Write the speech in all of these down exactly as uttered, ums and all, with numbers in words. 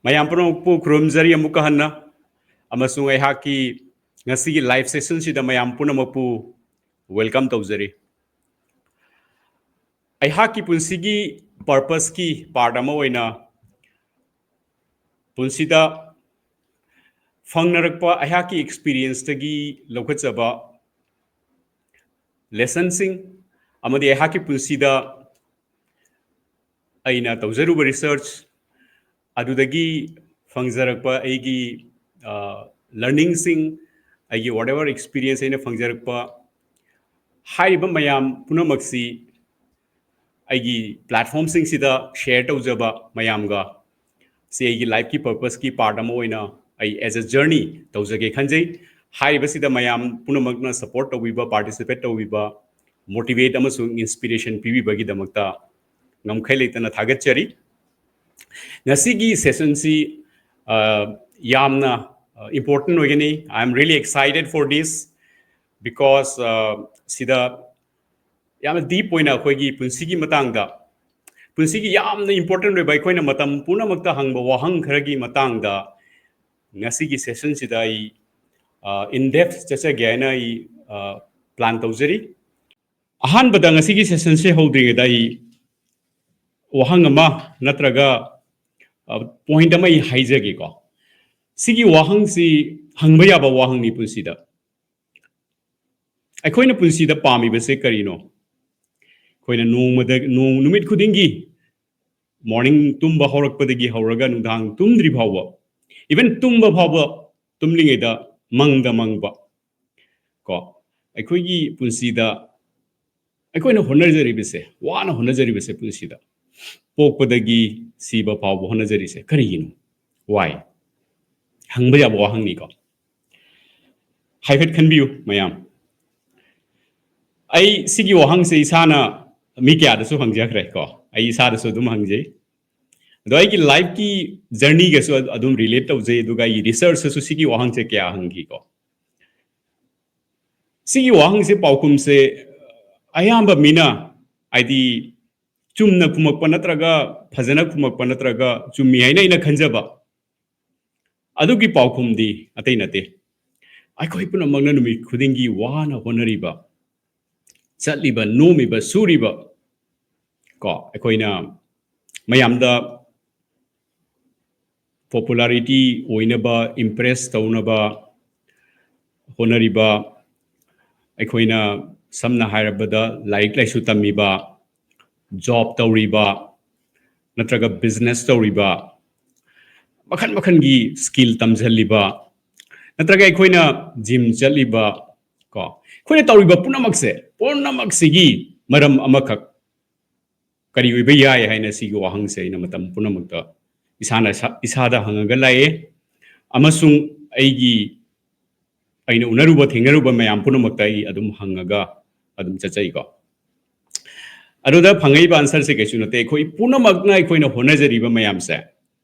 ꯃꯌꯥꯝ ꯄꯨꯝꯅꯃꯛꯄꯨ ꯈꯨꯔꯨꯝꯖꯔꯤ ꯑꯃꯨꯛꯀ ꯍꯟꯅ, ꯑꯃꯁꯨꯡ ꯑꯩꯍꯥꯛꯀꯤ ꯉꯁꯤꯒꯤ live session ꯁꯤꯗ ꯃꯌꯥꯝ ꯄꯨꯝꯅꯃꯛꯄꯨ welcome ꯇꯧꯖꯔꯤ꯫ ꯑꯩꯍꯥꯛꯀꯤ ꯄꯨꯟꯁꯤꯒꯤ purpose ꯀꯤ part ꯑꯃ ꯑꯣꯏꯅ ꯄꯨꯟꯁꯤꯗ ꯐꯪꯅꯔꯛꯄ ꯑꯩꯍꯥꯛꯀꯤ experience ꯇꯒꯤ ꯂꯧꯈꯠꯆꯕ lesson ꯁꯤꯡ ꯑꯃꯗꯤ ꯑꯩꯍꯥꯛꯀꯤ ꯄꯨꯟꯁꯤꯗ ꯑꯩꯅ ꯇꯧꯖꯔꯨꯕ research ꯑꯗꯨꯗꯒꯤ ꯐꯪꯖꯔꯛꯄ ꯑꯩꯒꯤ, ꯑ, learning ꯁꯤꯡ, ꯑꯩꯒꯤ whatever experience ꯑꯩꯅ ꯐꯪꯖꯔꯛꯄ, ꯍꯥꯏꯔꯤꯕ ꯃꯌꯥꯝ ꯄꯨꯝꯅꯃꯛꯁꯤ ꯑꯩꯒꯤ platform ꯁꯤꯡꯁꯤꯗ share ꯇꯧꯖꯕ ꯃꯌꯥꯝꯒ, ꯁꯤ ꯑꯩꯒꯤ life ꯀꯤ purpose ꯀꯤ part ꯑꯃ ꯑꯣꯏꯅ ꯑꯩ as a journey ꯇꯧꯖꯒꯦ ꯈꯟꯖꯩ꯫ ꯍꯥꯏꯔꯤꯕꯁꯤꯗ ꯃꯌꯥꯝ ꯄꯨꯝꯅꯃꯛꯅ support ꯇꯧꯕꯤꯕ, participate ꯇꯧꯕꯤꯕ, motivate ꯑꯃꯁꯨꯡ inspiration ꯄꯤꯕꯤꯕꯒꯤꯗꯃꯛꯇ ꯉꯝꯈꯩ ꯂꯩꯇꯅ ꯊꯥꯒꯠꯆꯔꯤ꯫ ꯉꯁꯤꯒꯤ session ꯁꯤ, ꯑ, ꯌꯥꯝꯅ, ꯑ, important ꯑꯣꯏꯒꯅꯤ꯫ I am really excited for this because, ꯑ, ꯁꯤꯗ ꯌꯥꯝꯅ deep ꯑꯣꯏꯅ ꯑꯩꯈꯣꯏꯒꯤ ꯄꯨꯟꯁꯤꯒꯤ ꯃꯇꯥꯡꯗ, ꯄꯨꯟꯁꯤꯒꯤ ꯌꯥꯝꯅ important ꯑꯣꯏꯕ, ꯑꯩꯈꯣꯏꯅ ꯃꯇꯝ ꯄꯨꯝꯅꯃꯛꯇ ꯍꯪꯕ ꯋꯥꯍꯪ ꯈꯔꯒꯤ ꯃꯇꯥꯡꯗ ꯉꯁꯤꯒꯤ session ꯁꯤꯗ ꯑꯩ, ꯑ, in depth ꯆꯠꯆꯒꯦ ꯍꯥꯏꯅ ꯑꯩ, ꯑ, plan ꯇꯧꯖꯔꯤ꯫ ꯑꯍꯥꯟꯕꯗ ꯉꯁꯤꯒꯤ session ꯁꯦ ꯍꯧꯗ꯭ꯔꯤꯉꯩꯗ ꯑꯩ ꯋꯥꯍꯪ ꯑꯃ ꯅꯠꯇ꯭ꯔꯒ, ꯑ, point ꯑꯃ ꯑꯩ ꯍꯥꯏꯖꯒꯦꯀꯣ꯫ ꯁꯤꯒꯤ ꯋꯥꯍꯪꯁꯤ ꯍꯪꯕ ꯌꯥꯕ ꯋꯥꯍꯪꯅꯤ ꯄꯨꯟꯁꯤꯗ꯫ ꯑꯩꯈꯣꯏꯅ ꯄꯨꯟꯁꯤꯗ ꯄꯥꯝꯃꯤꯕꯁꯦ ꯀꯔꯤꯅꯣ? ꯑꯩꯈꯣꯏꯅ ꯅꯣꯡꯃꯗ, ꯅꯣꯡ-, ꯅꯨꯃꯤꯠ ꯈꯨꯗꯤꯡꯒꯤ morning ꯇꯨꯝꯕ ꯍꯧꯔꯛꯄꯗꯒꯤ ꯍꯧꯔꯒ ꯅꯨꯡꯗꯥꯡ ꯇꯨꯝꯗ꯭ꯔꯤ ꯐꯥꯎꯕ, even ꯇꯨꯝꯕ ꯐꯥꯎꯕ, ꯇꯨꯝꯂꯤꯉꯩꯗ ꯃꯪꯗ ꯃꯪꯕ ꯀꯣ, ꯑꯩꯈꯣꯏꯒꯤ ꯄꯨꯟꯁꯤꯗ ꯑꯩꯈꯣꯏꯅ ꯍꯣꯠꯅꯖꯔꯤꯕꯁꯦ, ꯋꯥꯅ ꯍꯣꯠꯅꯖꯔꯤꯕꯁꯦ ꯄꯨꯟꯁꯤꯗ, ꯄꯣꯛꯄꯗꯒꯤ ꯁꯤꯕ ꯐꯥꯎꯕ ꯍꯣꯠꯅꯖꯔꯤꯁꯦ ꯀꯔꯤꯒꯤꯅꯣ? Why? ꯍꯪꯕ ꯌꯥꯕ ꯋꯥꯍꯪꯅꯤꯀꯣ꯫ ꯍꯥꯏꯐꯦꯠ ꯈꯟꯕꯤꯌꯨ ꯃꯌꯥꯝ꯫ ꯑꯩ ꯁꯤꯒꯤ ꯋꯥꯍꯪꯁꯦ ꯏꯁꯥꯅ ꯃꯤ ꯀꯌꯥꯗꯁꯨ ꯍꯪꯖꯈ꯭ꯔꯦ ꯀꯣ, ꯑꯩ ꯏꯁꯥꯗꯁꯨ ꯑꯗꯨꯝ ꯍꯪꯖꯩ꯫ ꯑꯗꯣ ꯑꯩꯒꯤ life ꯀꯤ journey ꯒꯁꯨ ꯑꯗꯨꯝ relate ꯇꯧꯖꯩ, ꯑꯗꯨꯒ ꯑꯩꯒꯤ research ꯇꯁꯨ ꯁꯤꯒꯤ ꯋꯥꯍꯪꯁꯦ ꯀꯌꯥ ꯍꯪꯈꯤꯀꯣ꯫ ꯁꯤꯒꯤ ꯋꯥꯍꯪꯁꯦ, ꯄꯥꯎꯈꯨꯝꯁꯦ ꯑꯌꯥꯝꯕ ꯃꯤꯅ, ꯍꯥꯏꯗꯤ, ꯆꯨꯝꯅ ꯈꯨꯝꯃꯛꯄ ꯅꯠꯇ꯭ꯔꯒ ꯐꯖꯅ ꯈꯨꯝꯃꯛꯄ ꯅꯠꯇ꯭ꯔꯒ ꯆꯨꯝꯃꯤ ꯍꯥꯏꯅ ꯑꯩꯅ ꯈꯟꯖꯕ ꯑꯗꯨꯒꯤ ꯄꯥꯎꯈꯨꯝꯗꯤ ꯑꯇꯩ ꯅꯠꯇꯦ꯫ ꯑꯩꯈꯣꯏ ꯄꯨꯝꯅꯃꯛꯅ ꯅꯨꯃꯤꯠ ꯈꯨꯗꯤꯡꯒꯤ ꯋꯥꯅ ꯍꯣꯠꯅꯔꯤꯕ, ꯆꯠꯂꯤꯕ, ꯅꯣꯝꯃꯤꯕ, ꯁꯨꯔꯤꯕ, ꯀꯣ, ꯑꯩꯈꯣꯏꯅ ꯃꯌꯥꯝꯗ popularity ꯑꯣꯏꯅꯕ, impress ꯇꯧꯅꯕ ꯍꯣꯠꯅꯔꯤꯕ, ꯑꯩꯈꯣꯏꯅ ꯁꯝꯅ ꯍꯥꯏꯔꯕꯗ ꯂꯥꯏꯔꯤꯛ ꯂꯥꯏꯁꯨ ꯇꯝꯃꯤꯕ, job ꯇꯧꯔꯤꯕ, ꯅꯠꯇ꯭ꯔꯒ business ꯇꯧꯔꯤꯕ, ꯃꯈꯜ ꯃꯈꯜꯒꯤ skill ꯇꯝꯁꯤꯜꯂꯤꯕ, ꯅꯠꯇ꯭ꯔꯒ ꯑꯩꯈꯣꯏꯅ gym ꯆꯠꯂꯤꯕ, ꯀꯣ, ꯑꯩꯈꯣꯏꯅ ꯇꯧꯔꯤꯕ ꯄꯨꯝꯅꯃꯛꯁꯦ, ꯄꯨꯝꯅꯃꯛꯁꯤꯒꯤ ꯃꯔꯝ ꯑꯃꯈꯛ ꯀꯔꯤ ꯑꯣꯏꯕ ꯌꯥꯏ ꯍꯥꯏꯅ ꯁꯤꯒꯤ ꯋꯥꯍꯪꯁꯦ ꯑꯩꯅ ꯃꯇꯝ ꯄꯨꯝꯅꯃꯛꯇ ꯏꯁꯥꯅ ꯏꯁꯥ-, ꯏꯁꯥꯗ ꯍꯪꯉꯒ ꯂꯥꯛꯑꯦ꯫ ꯑꯃꯁꯨꯡ ꯑꯩꯒꯤ, ꯑꯩꯅ ꯎꯅꯔꯨꯕ ꯊꯦꯡꯅꯔꯨꯕ ꯃꯌꯥꯝ ꯄꯨꯝꯅꯃꯛꯇ ꯑꯩ ꯑꯗꯨꯝ ꯍꯪꯉꯒ ꯑꯗꯨꯝ ꯆꯠꯆꯩꯀꯣ꯫ ꯑꯗꯨꯗ ꯐꯪꯉꯛꯏꯕ answerꯁꯦ ꯀꯩꯁꯨ ꯅꯠꯇꯦ, ꯑꯩꯈꯣꯏ ꯄꯨꯝꯅꯃꯛꯅ ꯑꯩꯈꯣꯏꯅ ꯍꯣꯠꯅꯖꯔꯤꯕ ꯃꯌꯥꯝꯁꯦ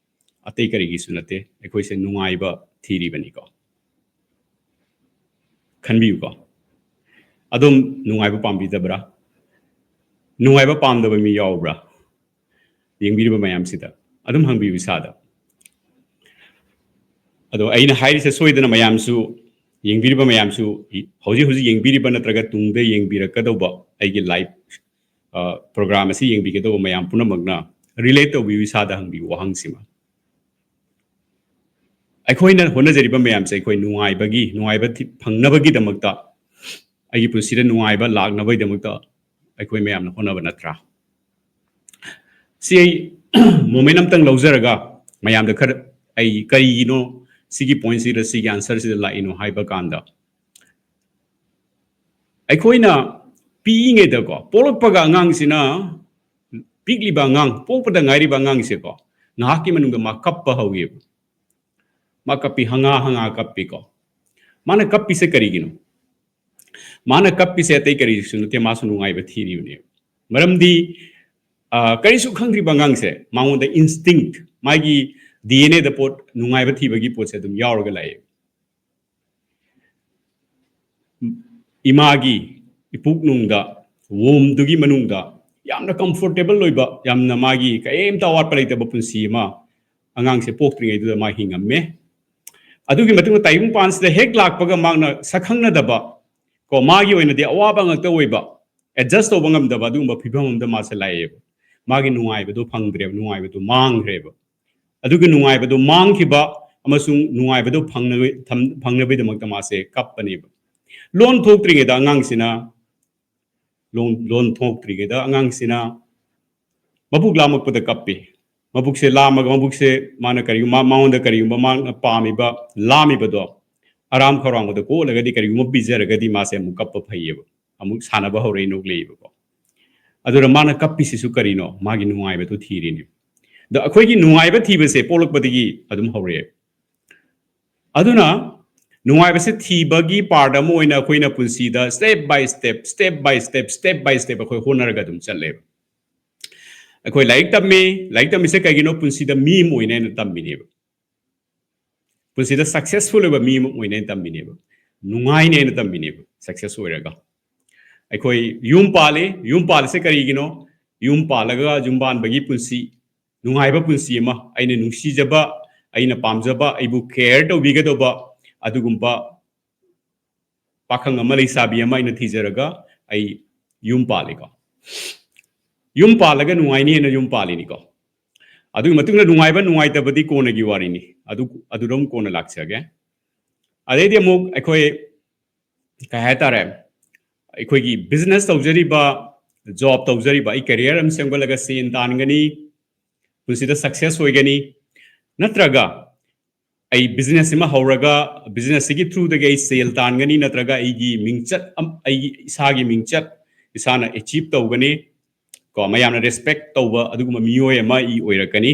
ꯑꯇꯩ ꯀꯔꯤꯒꯤꯁꯨ ꯅꯠꯇꯦ, ꯑꯩꯈꯣꯏꯁꯦ ꯅꯨꯡꯉꯥꯏꯕ ꯊꯤꯔꯤꯕꯅꯤꯀꯣ꯫ ꯈꯟꯕꯤꯌꯨꯀꯣ꯫ ꯑꯗꯨꯝ ꯅꯨꯡꯉꯥꯏꯕ ꯄꯥꯝꯕꯤꯗꯕ꯭ꯔꯥ? ꯅꯨꯡꯉꯥꯏꯕ ꯄꯥꯝꯗꯕ ꯃꯤ ꯌꯥꯎꯕ꯭ꯔꯥ? ꯌꯦꯡꯕꯤꯔꯤꯕ ꯃꯌꯥꯝꯁꯤꯗ ꯑꯗꯨꯝ ꯍꯪꯕꯤꯌꯨ ꯏꯁꯥꯗ꯫ ꯑꯗꯣ ꯑꯩꯅ ꯍꯥꯏꯔꯤꯁꯦ ꯁꯣꯏꯗꯅ ꯃꯌꯥꯝꯁꯨ, ꯌꯦꯡꯕꯤꯔꯤꯕ ꯃꯌꯥꯝꯁꯨ, ꯍꯧꯖꯤꯛ ꯍꯧꯖꯤꯛ ꯌꯦꯡꯕꯤꯔꯤꯕ ꯅꯠꯇ꯭ꯔꯒ ꯇꯨꯡꯗ ꯌꯦꯡꯕꯤꯔꯛꯀꯗꯧꯕ ꯑꯩꯒꯤ live, ꯑ, program ꯑꯁꯤ ꯌꯦꯡꯕꯤꯒꯗꯧꯕ ꯃꯌꯥꯝ ꯄꯨꯝꯅꯃꯛꯅ relate ꯇꯧꯕꯤꯌꯨ ꯏꯁꯥꯗ ꯍꯪꯕꯤꯌꯨ ꯋꯥꯍꯪꯁꯤꯃ꯫ ꯑꯩꯈꯣꯏꯅ ꯍꯣꯠꯅꯖꯔꯤꯕ ꯃꯌꯥꯝꯁꯦ ꯑꯩꯈꯣꯏ ꯅꯨꯡꯉꯥꯏꯕꯒꯤ, ꯅꯨꯡꯉꯥꯏꯕ ꯊꯤ-, ꯐꯪꯅꯕꯒꯤꯗꯃꯛꯇ, ꯑꯩꯒꯤ ꯄꯨꯟꯁꯤꯗ ꯅꯨꯡꯉꯥꯏꯕ ꯂꯥꯛꯅꯕꯒꯤꯗꯃꯛꯇ ꯑꯩꯈꯣꯏ ꯃꯌꯥꯝꯅ ꯍꯣꯠꯅꯕ ꯅꯠꯇ꯭ꯔꯥ? ꯁꯤ ꯑꯩ moment ꯑꯝꯇꯪ ꯂꯧꯖꯔꯒ ꯃꯌꯥꯝꯗ ꯈꯔ ꯑꯩ ꯀꯔꯤꯒꯤꯅꯣ ꯁꯤꯒꯤ pointꯁꯤꯗ, ꯁꯤꯒꯤ answerꯁꯤꯗ ꯂꯥꯛꯏꯅꯣ ꯍꯥꯏꯕ ꯀꯥꯟꯗ, ꯑꯩꯈꯣꯏꯅ ꯄꯤꯛꯏꯉꯩꯗꯀꯣ, ꯄꯣꯛꯂꯛꯄꯒ ꯑꯉꯥꯡꯁꯤꯅ, ꯄꯤꯛꯂꯤꯕ ꯑꯉꯥꯡ, ꯄꯣꯛꯄꯗ ꯉꯥꯏꯔꯤꯕ ꯑꯉꯥꯡꯁꯦꯀꯣ, ꯉꯥꯏꯍꯥꯛꯀꯤ ꯃꯅꯨꯡꯗ ꯃꯥ ꯀꯞꯄ ꯍꯧꯋꯦꯕ꯫ ꯃꯥ ꯀꯞꯄꯤ, ꯍꯪꯉꯥ ꯍꯪꯉꯥ ꯀꯞꯄꯤꯀꯣ꯫ ꯃꯥꯅ ꯀꯞꯄꯤꯁꯦ ꯀꯔꯤꯒꯤꯅꯣ? ꯃꯥꯅ ꯀꯞꯄꯤꯁꯦ ꯑꯇꯩ ꯀꯔꯤꯁꯨ ꯅꯠꯇꯦ, ꯃꯥꯁꯨ ꯅꯨꯡꯉꯥꯏꯕ ꯊꯤꯔꯤꯕꯅꯦꯕ꯫ ꯃꯔꯝꯗꯤ, ꯑ, ꯀꯔꯤꯁꯨ ꯈꯪꯗ꯭ꯔꯤꯕ ꯑꯉꯥꯡꯁꯦ ꯃꯉꯣꯟꯗ instinct, ꯃꯥꯒꯤ DNAꯗ ꯄꯣꯠ ꯅꯨꯡꯉꯥꯏꯕ ꯊꯤꯕꯒꯤ ꯄꯣꯠꯁꯦ ꯑꯗꯨꯝ ꯌꯥꯎꯔꯒ ꯂꯥꯛꯑꯦ꯫ ꯏꯃꯥꯒꯤ ꯏꯄꯨꯛꯅꯨꯡꯗ, wombꯗꯨꯒꯤ ꯃꯅꯨꯡꯗ ꯌꯥꯝꯅ comfortable ꯑꯣꯏꯕ, ꯌꯥꯝꯅ ꯃꯥꯒꯤ ꯀꯔꯤꯝꯇ ꯑꯋꯥꯠꯄ ꯂꯩꯇꯕ ꯄꯨꯟꯁꯤ ꯑꯃ ꯑꯉꯥꯡꯁꯦ ꯄꯣꯛꯇ꯭ꯔꯤꯉꯩꯗꯨꯗ ꯃꯥ ꯍꯤꯡꯉꯝꯃꯦ꯫ ꯑꯗꯨꯒꯤ ꯃꯇꯨꯡꯗ ꯇꯥꯏꯕꯪꯄꯥꯟꯁꯤꯗ ꯍꯦꯛ ꯂꯥꯛꯄꯒ ꯃꯥꯅ ꯁꯛꯈꯪꯅꯗꯕ, ꯀꯣ, ꯃꯥꯒꯤ ꯑꯣꯏꯅꯗꯤ ꯑꯋꯥꯕ ꯉꯥꯛꯇ ꯑꯣꯏꯕ, adjust ꯇꯧꯕ ꯉꯝꯗꯕ ꯑꯗꯨꯒꯨꯝꯕ ꯐꯤꯕꯝ ꯑꯃꯗ ꯃꯥꯁꯦ ꯂꯥꯛꯑꯦꯕ꯫ ꯃꯥꯒꯤ ꯅꯨꯡꯉꯥꯏꯕꯗꯣ ꯐꯪꯗ꯭ꯔꯦꯕ, ꯅꯨꯡꯉꯥꯏꯕꯗꯣ ꯃꯥꯡꯈ꯭ꯔꯦꯕ꯫ ꯑꯗꯨꯒꯤ ꯅꯨꯡꯉꯥꯏꯕꯗꯣ ꯃꯥꯡꯈꯤꯕ ꯑꯃꯁꯨꯡ ꯅꯨꯡꯉꯥꯏꯕꯗꯣ ꯐꯪꯅꯕ-, ꯊꯝ-, ꯐꯪꯅꯕꯒꯤꯗꯃꯛꯇ ꯃꯥꯁꯦ ꯀꯞꯄꯅꯦꯕ꯫ ꯂꯣꯟ ꯊꯣꯛꯇ꯭ꯔꯤꯉꯩꯗ ꯑꯉꯥꯡꯁꯤꯅ, ꯂꯣꯟ, ꯂꯣꯟ ꯊꯣꯛꯇ꯭ꯔꯤꯉꯩꯗ ꯑꯉꯥꯡꯁꯤꯅ ꯃꯕꯨꯛ ꯂꯥꯝꯃꯛꯄꯗ ꯀꯞꯄꯤ꯫ ꯃꯕꯨꯛꯁꯦ ꯂꯥꯝꯃꯒ, ꯃꯕꯨꯛꯁꯦ ꯃꯥꯅ ꯀꯔꯤꯒꯨꯝꯕ, ꯃꯥ-, ꯃꯉꯣꯟꯗ ꯀꯔꯤꯒꯨꯝꯕ ꯃꯥꯅ ꯄꯥꯝꯃꯤꯕ, ꯂꯥꯝꯃꯤꯕꯗꯣ ꯑꯔꯥꯝ ꯈꯧꯔꯥꯡꯕꯗ ꯀꯣꯠꯂꯒꯗꯤ, ꯀꯔꯤꯒꯨꯝꯕ ꯄꯤꯖꯔꯒꯗꯤ ꯃꯥꯁꯦ ꯑꯃꯨꯛ ꯀꯞꯄ ꯐꯩꯌꯦꯕ, ꯑꯃꯨꯛ ꯁꯥꯟꯅꯕ ꯍꯧꯔꯛꯏ, ꯅꯣꯛꯂꯛꯏꯕꯀꯣ꯫ ꯑꯗꯨꯅ ꯃꯥꯅ ꯀꯞꯄꯤꯁꯤꯁꯨ ꯀꯔꯤꯅꯣ? ꯃꯥꯒꯤ ꯅꯨꯡꯉꯥꯏꯕꯗꯨ ꯊꯤꯔꯤꯅꯤ꯫ ꯑꯗꯣ ꯑꯩꯈꯣꯏꯒꯤ ꯅꯨꯡꯉꯥꯏꯕ ꯊꯤꯕꯁꯦ ꯄꯣꯛꯂꯛꯄꯗꯒꯤ ꯑꯗꯨꯝ ꯍꯧꯔꯛꯑꯦ꯫ ꯑꯗꯨꯅ ꯅꯨꯡꯉꯥꯏꯕꯁꯦ ꯊꯤꯕꯒꯤ part ꯑꯃ ꯑꯣꯏꯅ ꯑꯩꯈꯣꯏꯅ ꯄꯨꯟꯁꯤꯗ step by step, step by step, step by step ꯑꯩꯈꯣꯏ ꯍꯣꯠꯅꯔꯒ ꯑꯗꯨꯝ ꯆꯠꯂꯦꯕ꯫ ꯑꯩꯈꯣꯏ ꯂꯥꯏꯔꯤꯛ ꯇꯝꯃꯤ, ꯂꯥꯏꯔꯤꯛ ꯇꯝꯃꯤꯁꯦ ꯀꯩꯒꯤꯅꯣ? ꯄꯨꯟꯁꯤꯗ ꯃꯤ ꯑꯃ ꯑꯣꯏꯅꯦꯅ ꯇꯝꯃꯤꯅꯦꯕ꯫ ꯄꯨꯟꯁꯤꯗ successful ꯑꯣꯏꯕ ꯃꯤ ꯑꯃ ꯑꯣꯏꯅꯦꯅ ꯇꯝꯃꯤꯅꯦꯕ꯫ ꯅꯨꯡꯉꯥꯏꯅꯦꯅ ꯇꯝꯃꯤꯅꯦꯕ success ꯑꯣꯏꯔꯒ꯫ ꯑꯩꯈꯣꯏ ꯌꯨꯝ ꯄꯥꯜꯂꯤ, ꯌꯨꯝ ꯄꯥꯜꯂꯤꯁꯦ ꯀꯔꯤꯒꯤꯅꯣ? ꯌꯨꯝ ꯄꯥꯜꯂꯒ ꯌꯨꯝ ꯄꯥꯟꯕꯒꯤ ꯄꯨꯟꯁꯤ, ꯅꯨꯡꯉꯥꯏꯕ ꯄꯨꯟꯁꯤ ꯑꯃ, ꯑꯩꯅ ꯅꯨꯡꯁꯤꯖꯕ, ꯑꯩꯅ ꯄꯥꯝꯖꯕ, ꯑꯩꯕꯨ care ꯇꯧꯕꯤꯒꯗꯧꯕ ꯑꯗꯨꯒꯨꯝꯕ ꯄꯥꯈꯪ ꯑꯃ, ꯂꯩꯁꯥꯕꯤ ꯑꯃ ꯑꯩꯅ ꯊꯤꯖꯔꯒ ꯑꯩ ꯌꯨꯝ ꯄꯥꯜꯂꯤꯀꯣ꯫ ꯌꯨꯝ ꯄꯥꯜꯂꯒ ꯅꯨꯡꯉꯥꯏꯅꯤꯅ ꯌꯨꯝ ꯄꯥꯜꯂꯤꯅꯤꯀꯣ꯫ ꯑꯗꯨꯒꯤ ꯃꯇꯨꯡꯗ ꯅꯨꯡꯉꯥꯏꯕ ꯅꯨꯡꯉꯥꯏꯇꯕꯗꯤ ꯀꯣꯟꯅꯒꯤ ꯋꯥꯔꯤꯅꯤ, ꯑꯗꯨ, ꯑꯗꯨꯗ ꯑꯃꯨꯛ ꯀꯣꯟꯅ ꯂꯥꯛꯆꯒꯦ꯫ ꯑꯗꯩꯗꯤ ꯑꯃꯨꯛ ꯑꯩꯈꯣꯏ ꯀꯩ ꯍꯥꯏꯇꯥꯔꯦ, ꯑꯩꯈꯣꯏꯒꯤ business ꯇꯧꯖꯔꯤꯕ, job ꯇꯧꯖꯔꯤꯕ, ꯑꯩ career ꯑꯃ ꯁꯦꯝꯒꯠꯂꯒ ꯁꯦꯟ ꯇꯥꯟꯒꯅꯤ, ꯄꯨꯟꯁꯤꯗ success ꯑꯣꯏꯒꯅꯤ, ꯅꯠꯇ꯭ꯔꯒ ꯑꯩ business ꯑꯃ ꯍꯧꯔꯒ business ꯁꯤꯒꯤ through ꯗꯒꯤ ꯑꯩ ꯁꯦꯜ ꯇꯥꯟꯒꯅꯤ, ꯅꯠꯇ꯭ꯔꯒ ꯑꯩꯒꯤ ꯃꯤꯡꯆꯠ ꯑꯝ-, ꯑꯩꯒꯤ ꯏꯁꯥꯒꯤ ꯃꯤꯡꯆꯠ ꯏꯁꯥꯅ achieve ꯇꯧꯒꯅꯤ, ꯀꯣ, ꯃꯌꯥꯝꯅ respect ꯇꯧꯕ ꯑꯗꯨꯒꯨꯝꯕ ꯃꯤꯑꯣꯏ ꯑꯃ ꯑꯩ ꯑꯣꯏꯔꯛꯀꯅꯤ꯫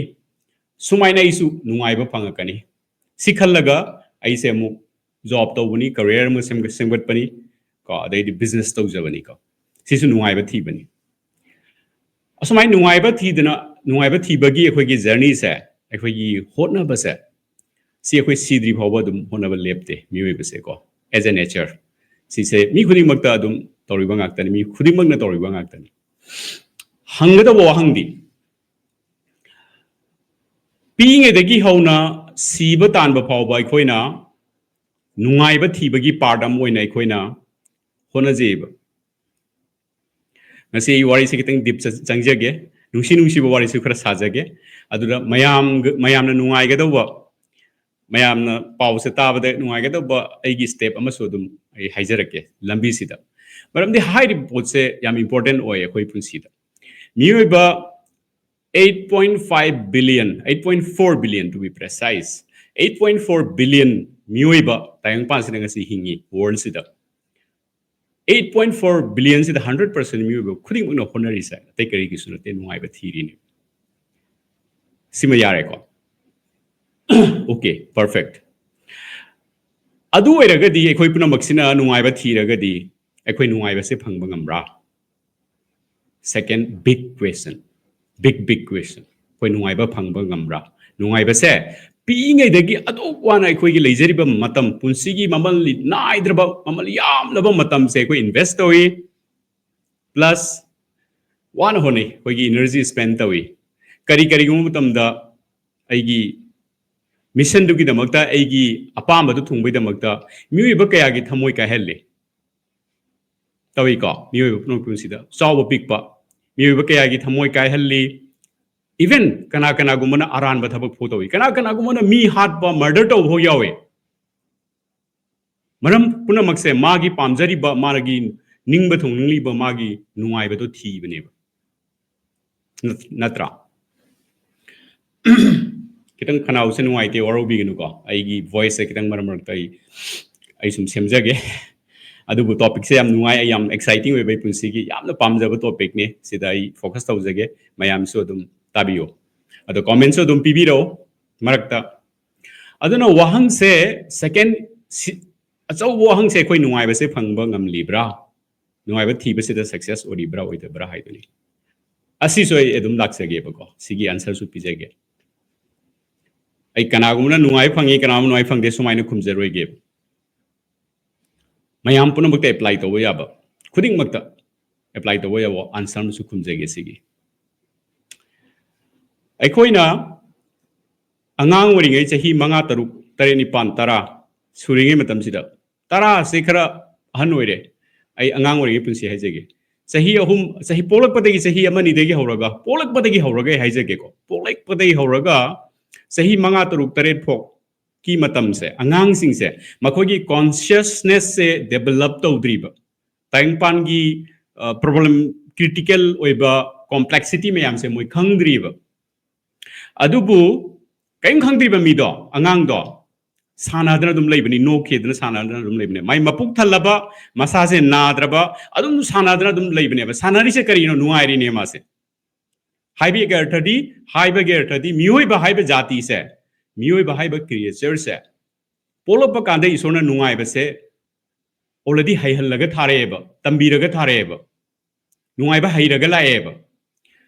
ꯁꯨꯃꯥꯏꯅ ꯑꯩꯁꯨ ꯅꯨꯡꯉꯥꯏꯕ ꯐꯪꯉꯛꯀꯅꯤ꯫ ꯁꯤ ꯈꯜꯂꯒ ꯑꯩꯁꯦ ꯑꯃꯨꯛ job ꯇꯧꯕꯅꯤ, career ꯑꯃ ꯁꯦꯝꯒꯠ-, ꯁꯦꯝꯒꯠꯄꯅꯤ, ꯀꯣ, ꯑꯗꯩꯗꯤ business ꯇꯧꯖꯕꯅꯤꯀꯣ꯫ ꯁꯤꯁꯨ ꯅꯨꯡꯉꯥꯏꯕ ꯊꯤꯕꯅꯤ꯫ ꯑꯁꯨꯃꯥꯏꯅ ꯅꯨꯡꯉꯥꯏꯕ ꯊꯤꯗꯅ, ꯅꯨꯡꯉꯥꯏꯕ ꯊꯤꯕꯒꯤ ꯑꯩꯈꯣꯏꯒꯤ journey ꯁꯦ, ꯑꯩꯈꯣꯏꯒꯤ ꯍꯣꯠꯅꯕꯁꯦ, ꯁꯤ ꯑꯩꯈꯣꯏ ꯁꯤꯗ꯭ꯔꯤ ꯐꯥꯎꯕ ꯑꯗꯨꯝ ꯍꯣꯠꯅꯕ ꯂꯦꯞꯇꯦ ꯃꯤꯑꯣꯏꯕꯁꯦꯀꯣ, as a nature꯫ ꯁꯤꯁꯦ ꯃꯤ ꯈꯨꯗꯤꯡꯃꯛꯇ ꯑꯗꯨꯝ ꯇꯧꯔꯤꯕ ꯉꯥꯛꯇꯅꯤ, ꯃꯤ ꯈꯨꯗꯤꯡꯃꯛꯅ ꯇꯧꯔꯤꯕ ꯉꯥꯛꯇꯅꯤ꯫ ꯍꯪꯒꯗꯕ ꯋꯥꯍꯪꯗꯤ, ꯄꯤꯛꯏꯉꯩꯗꯒꯤ ꯍꯧꯅ ꯁꯤꯕ ꯇꯥꯟꯕ ꯐꯥꯎꯕ ꯑꯩꯈꯣꯏꯅ ꯅꯨꯡꯉꯥꯏꯕ ꯊꯤꯕꯒꯤ ꯄꯥꯔꯠ ꯑꯃ ꯑꯣꯏꯅ ꯑꯩꯈꯣꯏꯅ ꯍꯣꯠꯅꯖꯩꯕ꯫ ꯉꯁꯤ ꯑꯩ ꯋꯥꯔꯤꯁꯤ ꯈꯤꯇꯪ ꯗꯤꯞ ꯆꯪꯖꯒꯦ, ꯅꯨꯡꯁꯤ ꯅꯨꯡꯁꯤꯕ ꯋꯥꯔꯤꯁꯨ ꯈꯔ ꯁꯥꯖꯒꯦ꯫ ꯑꯗꯨꯗ ꯃꯌꯥꯝ, ꯃꯌꯥꯝꯅ ꯅꯨꯡꯉꯥꯏꯒꯗꯧꯕ, ꯃꯌꯥꯝꯅ ꯄꯥꯎꯁꯦ ꯇꯥꯕꯗ ꯅꯨꯡꯉꯥꯏꯒꯗꯧꯕ ꯑꯩꯒꯤ ꯁ꯭ꯇꯦꯞ ꯑꯃꯁꯨ ꯑꯗꯨꯝ ꯑꯩ ꯍꯥꯏꯖꯔꯛꯀꯦ ꯂꯝꯕꯤꯁꯤꯗ꯫ ꯃꯔꯝꯗꯤ ꯍꯥꯏꯔꯤꯕ ꯄꯣꯠꯁꯦ ꯌꯥꯝ ꯏꯝꯄꯣꯔꯇꯦꯟ ꯑꯣꯏ ꯑꯩꯈꯣꯏ ꯄꯨꯟꯁꯤꯗ꯫ ꯃꯤꯑꯣꯏꯕ eight point five billion, eight point four billion to be precise, eight point four billion ꯃꯤꯑꯣꯏꯕ ꯇꯥꯏꯕꯪꯄꯥꯟꯁꯤꯗ ꯉꯁꯤ ꯍꯤꯡꯉꯤ, ꯋꯥꯔꯜꯁꯤꯗ꯫ Eight point four billion ꯁꯤꯗ hundred percent ꯃꯤꯑꯣꯏꯕ ꯈꯨꯗꯤꯡꯃꯛꯅ ꯍꯣꯠꯅꯔꯤꯁꯦ ꯑꯇꯩ ꯀꯔꯤꯒꯤꯁꯨ ꯅꯠꯇꯦ, ꯅꯨꯡꯉꯥꯏꯕ ꯊꯤꯔꯤꯅꯤ꯫ ꯁꯤꯃ ꯌꯥꯔꯦꯀꯣ? Okay, perfect. ꯑꯗꯨ ꯑꯣꯏꯔꯒꯗꯤ, ꯑꯩꯈꯣꯏ ꯄꯨꯝꯅꯃꯛꯁꯤꯅ ꯅꯨꯡꯉꯥꯏꯕ ꯊꯤꯔꯒꯗꯤ, ꯑꯩꯈꯣꯏ ꯅꯨꯡꯉꯥꯏꯕꯁꯦ ꯐꯪꯕ ꯉꯝꯕ꯭ꯔꯥ? Second big question, big, big question. ꯑꯩꯈꯣꯏ ꯅꯨꯡꯉꯥꯏꯕ ꯐꯪꯕ ꯉꯝꯕ꯭ꯔꯥ? ꯅꯨꯡꯉꯥꯏꯕꯁꯦ ꯄꯤꯛꯏꯉꯩꯗꯒꯤ ꯑꯗꯨꯛ ꯋꯥꯅ ꯑꯩꯈꯣꯏꯒꯤ ꯂꯩꯖꯔꯤꯕ ꯃꯇꯝ, ꯄꯨꯟꯁꯤꯒꯤ ꯃꯃꯜ ꯅꯥꯏꯗ꯭ꯔꯕ, ꯃꯃꯜ ꯌꯥꯝꯂꯕ ꯃꯇꯝꯁꯦ ꯑꯩꯈꯣꯏ ꯏꯟꯚꯦꯁ ꯇꯧꯏ, ꯄ꯭ꯂꯁ ꯋꯥꯅ ꯍꯣꯠꯅꯩ, ꯑꯩꯈꯣꯏꯒꯤ ꯏꯅꯔꯖꯤ ꯁ꯭ꯄꯦꯟ ꯇꯧꯏ꯫ ꯀꯔꯤ, ꯀꯔꯤꯒꯨꯝꯕ ꯃꯇꯝꯗ ꯑꯩꯒꯤ ꯃꯤꯁꯟꯗꯨꯒꯤꯗꯃꯛꯇ, ꯑꯩꯒꯤ ꯑꯄꯥꯝꯕꯗꯨ ꯊꯨꯡꯕꯒꯤꯗꯃꯛꯇ ꯃꯤꯑꯣꯏꯕ ꯀꯌꯥꯒꯤ ꯊꯃꯣꯏ ꯀꯥꯏꯍꯜꯂꯤ꯫ ꯇꯧꯏꯀꯣ? ꯃꯤꯑꯣꯏꯕ ꯄꯨꯝꯅꯃꯛ ꯄꯨꯟꯁꯤꯗ ꯆꯥꯎꯕ ꯄꯤꯛꯄ ꯃꯤꯑꯣꯏꯕ ꯀꯌꯥꯒꯤ ꯊꯃꯣꯏ ꯀꯥꯏꯍꯜꯂꯤ꯫ Even ꯀꯅꯥ ꯀꯅꯥꯒꯨꯝꯕꯅ ꯑꯔꯥꯟꯕ ꯊꯕꯛ ꯐꯥꯎ ꯇꯧꯏ, ꯀꯅꯥ ꯀꯅꯥꯒꯨꯝꯕꯅ ꯃꯤ ꯍꯥꯠꯄ, ꯃꯔꯗꯔ ꯇꯧꯕ ꯐꯥꯎ ꯌꯥꯎꯏ꯫ ꯃꯔꯝ ꯄꯨꯝꯅꯃꯛꯁꯦ ꯃꯥꯒꯤ ꯄꯥꯝꯖꯔꯤꯕ, ꯃꯥꯒꯤ ꯅꯤꯡꯕ ꯊꯨꯡꯅꯤꯡꯂꯤꯕ, ꯃꯥꯒꯤ ꯅꯨꯡꯉꯥꯏꯕꯗꯣ ꯊꯤꯕꯅꯦꯕ꯫ ꯅꯠ-, ꯅꯠꯇ꯭ꯔꯥ? ꯈꯤꯇꯪ ꯈꯅꯥꯎꯁꯦ ꯅꯨꯡꯉꯥꯏꯇꯦ, ꯋꯥꯔꯧꯕꯤꯒꯅꯨꯀꯣ꯫ ꯑꯩꯒꯤ ꯚꯣꯏꯁꯁꯦ ꯈꯤꯇꯪ ꯃꯔꯛ ꯃꯔꯛꯇ ꯑꯩ, ꯑꯩ ꯁꯨꯝ ꯁꯦꯝꯖꯒꯦ꯫ ꯑꯗꯨꯕꯨ ꯇꯣꯄꯤꯛꯁꯦ ꯌꯥꯝ ꯅꯨꯡꯉꯥꯏ, ꯑꯩ ꯌꯥꯝ ꯑꯦꯛꯁꯥꯏꯇꯤꯡ ꯑꯣꯏꯕ ꯑꯩ ꯄꯨꯟꯁꯤꯒꯤ ꯌꯥꯝꯅ ꯄꯥꯝꯖꯕ ꯇꯣꯄꯤꯛꯅꯤ꯫ ꯁꯤꯗ ꯑꯩ ꯐꯣꯀꯁ ꯇꯧꯖꯒꯦ, ꯃꯌꯥꯝꯁꯨ ꯑꯗꯨꯝ ꯇꯥꯕꯤꯌꯨ꯫ ꯑꯗꯣ ꯀꯣꯃꯦꯟꯁꯨ ꯑꯗꯨꯝ ꯄꯤꯕꯤꯔꯛꯎ ꯃꯔꯛꯇ꯫ ꯑꯗꯨꯅ ꯋꯥꯍꯪꯁꯦ, ꯁꯦꯀꯦꯟ, ꯁꯤ-, ꯑꯆꯧꯕ ꯋꯥꯍꯪꯁꯦ, ꯑꯩꯈꯣꯏ ꯅꯨꯡꯉꯥꯏꯕꯁꯦ ꯐꯪꯕ ꯉꯝꯂꯤꯕ꯭ꯔꯥ? ꯅꯨꯡꯉꯥꯏꯕ ꯊꯤꯕꯁꯤꯗ ꯁꯛꯁꯦꯁ ꯑꯣꯏꯔꯤꯕ꯭ꯔꯥ ꯑꯣꯏꯗꯕ꯭ꯔꯥ ꯍꯥꯏꯗꯨꯅꯤ꯫ ꯑꯁꯤꯁꯨ ꯑꯩ ꯑꯗꯨꯝ ꯂꯥꯛꯆꯒꯦꯕꯀꯣ, ꯁꯤꯒꯤ ꯑꯟꯁꯔꯁꯨ ꯄꯤꯖꯒꯦ꯫ ꯑꯩ ꯀꯅꯥꯒꯨꯝꯕꯅ ꯅꯨꯡꯉꯥꯏ ꯐꯪꯉꯤ, ꯀꯅꯥꯒꯨꯝꯕ ꯅꯨꯡꯉꯥꯏ ꯐꯪꯗꯦ ꯁꯨꯃꯥꯏꯅ ꯈꯨꯝꯖꯔꯣꯏꯒꯦꯕ꯫ ꯃꯌꯥꯝ ꯄꯨꯝꯅꯃꯛꯇ ꯑꯦꯄ꯭ꯂꯥꯏ ꯇꯧꯕ ꯌꯥꯕ ꯈꯨꯗꯤꯡꯃꯛꯇ ꯑꯦꯄ꯭ꯂꯥꯏ ꯇꯧꯕ ꯌꯥꯕ ꯑꯟꯁꯔ ꯑꯃꯁꯨ ꯈꯨꯝꯖꯒꯦ ꯁꯤꯒꯤ꯫ ꯑꯩꯈꯣꯏꯅ ꯑꯉꯥꯡ ꯑꯣꯏꯔꯤꯉꯩ ꯆꯍꯤ ꯃꯉꯥ, ꯇꯔꯨꯛ, ꯇꯔꯦꯠ, ꯅꯤꯄꯥꯟ, ꯇꯔꯥ ꯁꯨꯔꯤꯉꯩ ꯃꯇꯝꯁꯤꯗ, ꯇꯔꯥꯁꯦ ꯈꯔ ꯑꯍꯟ ꯑꯣꯏꯔꯦ, ꯑꯩ ꯑꯉꯥꯡ ꯑꯣꯏꯔꯤꯉꯩ ꯄꯨꯟꯁꯤ ꯍꯥꯏꯖꯒꯦ꯫ ꯆꯍꯤ ꯑꯍꯨꯝ, ꯆꯍꯤ ꯄꯣꯛꯂꯛꯄꯗꯒꯤ ꯆꯍꯤ ꯑꯃ ꯑꯅꯤꯗꯒꯤ ꯍꯧꯔꯒ, ꯄꯣꯛꯂꯛꯄꯗꯒꯤ ꯍꯧꯔꯒ ꯑꯩ ꯍꯥꯏꯖꯒꯦꯀꯣ, ꯄꯣꯛꯂꯛꯄꯗꯒꯤ ꯍꯧꯔꯒ ꯆꯍꯤ ꯃꯉꯥ, ꯇꯔꯨꯛ, ꯇꯔꯦꯠ ꯐꯥꯎ ꯀꯤ ꯃꯇꯝꯁꯦ, ꯑꯉꯥꯡꯁꯤꯡꯁꯦ ꯃꯈꯣꯏꯒꯤ ꯀꯣꯟꯁꯤꯌꯁꯅꯦꯁꯁꯦ ꯗꯦꯕꯂꯞ ꯇꯧꯗ꯭ꯔꯤꯕ, ꯇꯥꯏꯕꯪꯄꯥꯟꯒꯤ ꯄ꯭ꯔꯣꯕ꯭ꯂꯦꯝ, ꯀ꯭ꯔꯤꯇꯤꯀꯦꯜ ꯑꯣꯏꯕ ꯀꯣꯝꯄ꯭ꯂꯦꯛꯁꯤꯇꯤ ꯃꯌꯥꯝꯁꯦ ꯃꯣꯏ ꯈꯪꯗ꯭ꯔꯤꯕ꯫ ꯑꯗꯨꯕꯨ ꯀꯔꯤꯝ ꯈꯪꯗ꯭ꯔꯤꯕ ꯃꯤꯗꯣ, ꯑꯉꯥꯡꯗꯣ ꯁꯥꯟꯅꯗꯅ ꯑꯗꯨꯝ ꯂꯩꯕꯅꯤ, ꯅꯣꯛꯈꯤꯗꯅ ꯁꯥꯟꯅꯗꯅ ꯑꯗꯨꯝ ꯂꯩꯕꯅꯦ꯫ ꯃꯥꯏ ꯃꯄꯨꯛ ꯊꯜꯂꯕ, ꯃꯁꯥꯁꯦ ꯅꯥꯗ꯭ꯔꯕ, ꯑꯗꯨꯝ ꯁꯥꯟꯅꯗꯅ ꯑꯗꯨꯝ ꯂꯩꯕꯅꯦꯕ꯫ ꯁꯥꯟꯅꯔꯤꯁꯦ ꯀꯔꯤꯅꯣ? ꯅꯨꯡꯉꯥꯏꯔꯤꯅꯦ ꯃꯥꯁꯦ꯫ ꯍꯥꯏꯕꯒꯤ ꯑꯔꯊꯗꯤ, ꯍꯥꯏꯕꯒꯤ ꯑꯔꯊꯗꯤ ꯃꯤꯑꯣꯏꯕ ꯍꯥꯏꯕ ꯖꯥꯇꯤꯁꯦ, ꯃꯤꯑꯣꯏꯕ ꯍꯥꯏꯕ ꯀ꯭ꯔꯤꯌꯦꯆꯔꯁꯦ ꯄꯣꯛꯂꯛꯄ ꯀꯥꯟꯗ ꯏꯁꯣꯔꯅ ꯅꯨꯡꯉꯥꯏꯕꯁꯦ already ꯍꯩꯍꯜꯂꯒ ꯊꯥꯔꯛꯑꯦꯕ, ꯇꯝꯕꯤꯔꯒ ꯊꯥꯔꯛꯑꯦꯕ꯫ ꯅꯨꯡꯉꯥꯏꯕ ꯍꯩꯔꯒ ꯂꯥꯛꯑꯦꯕ꯫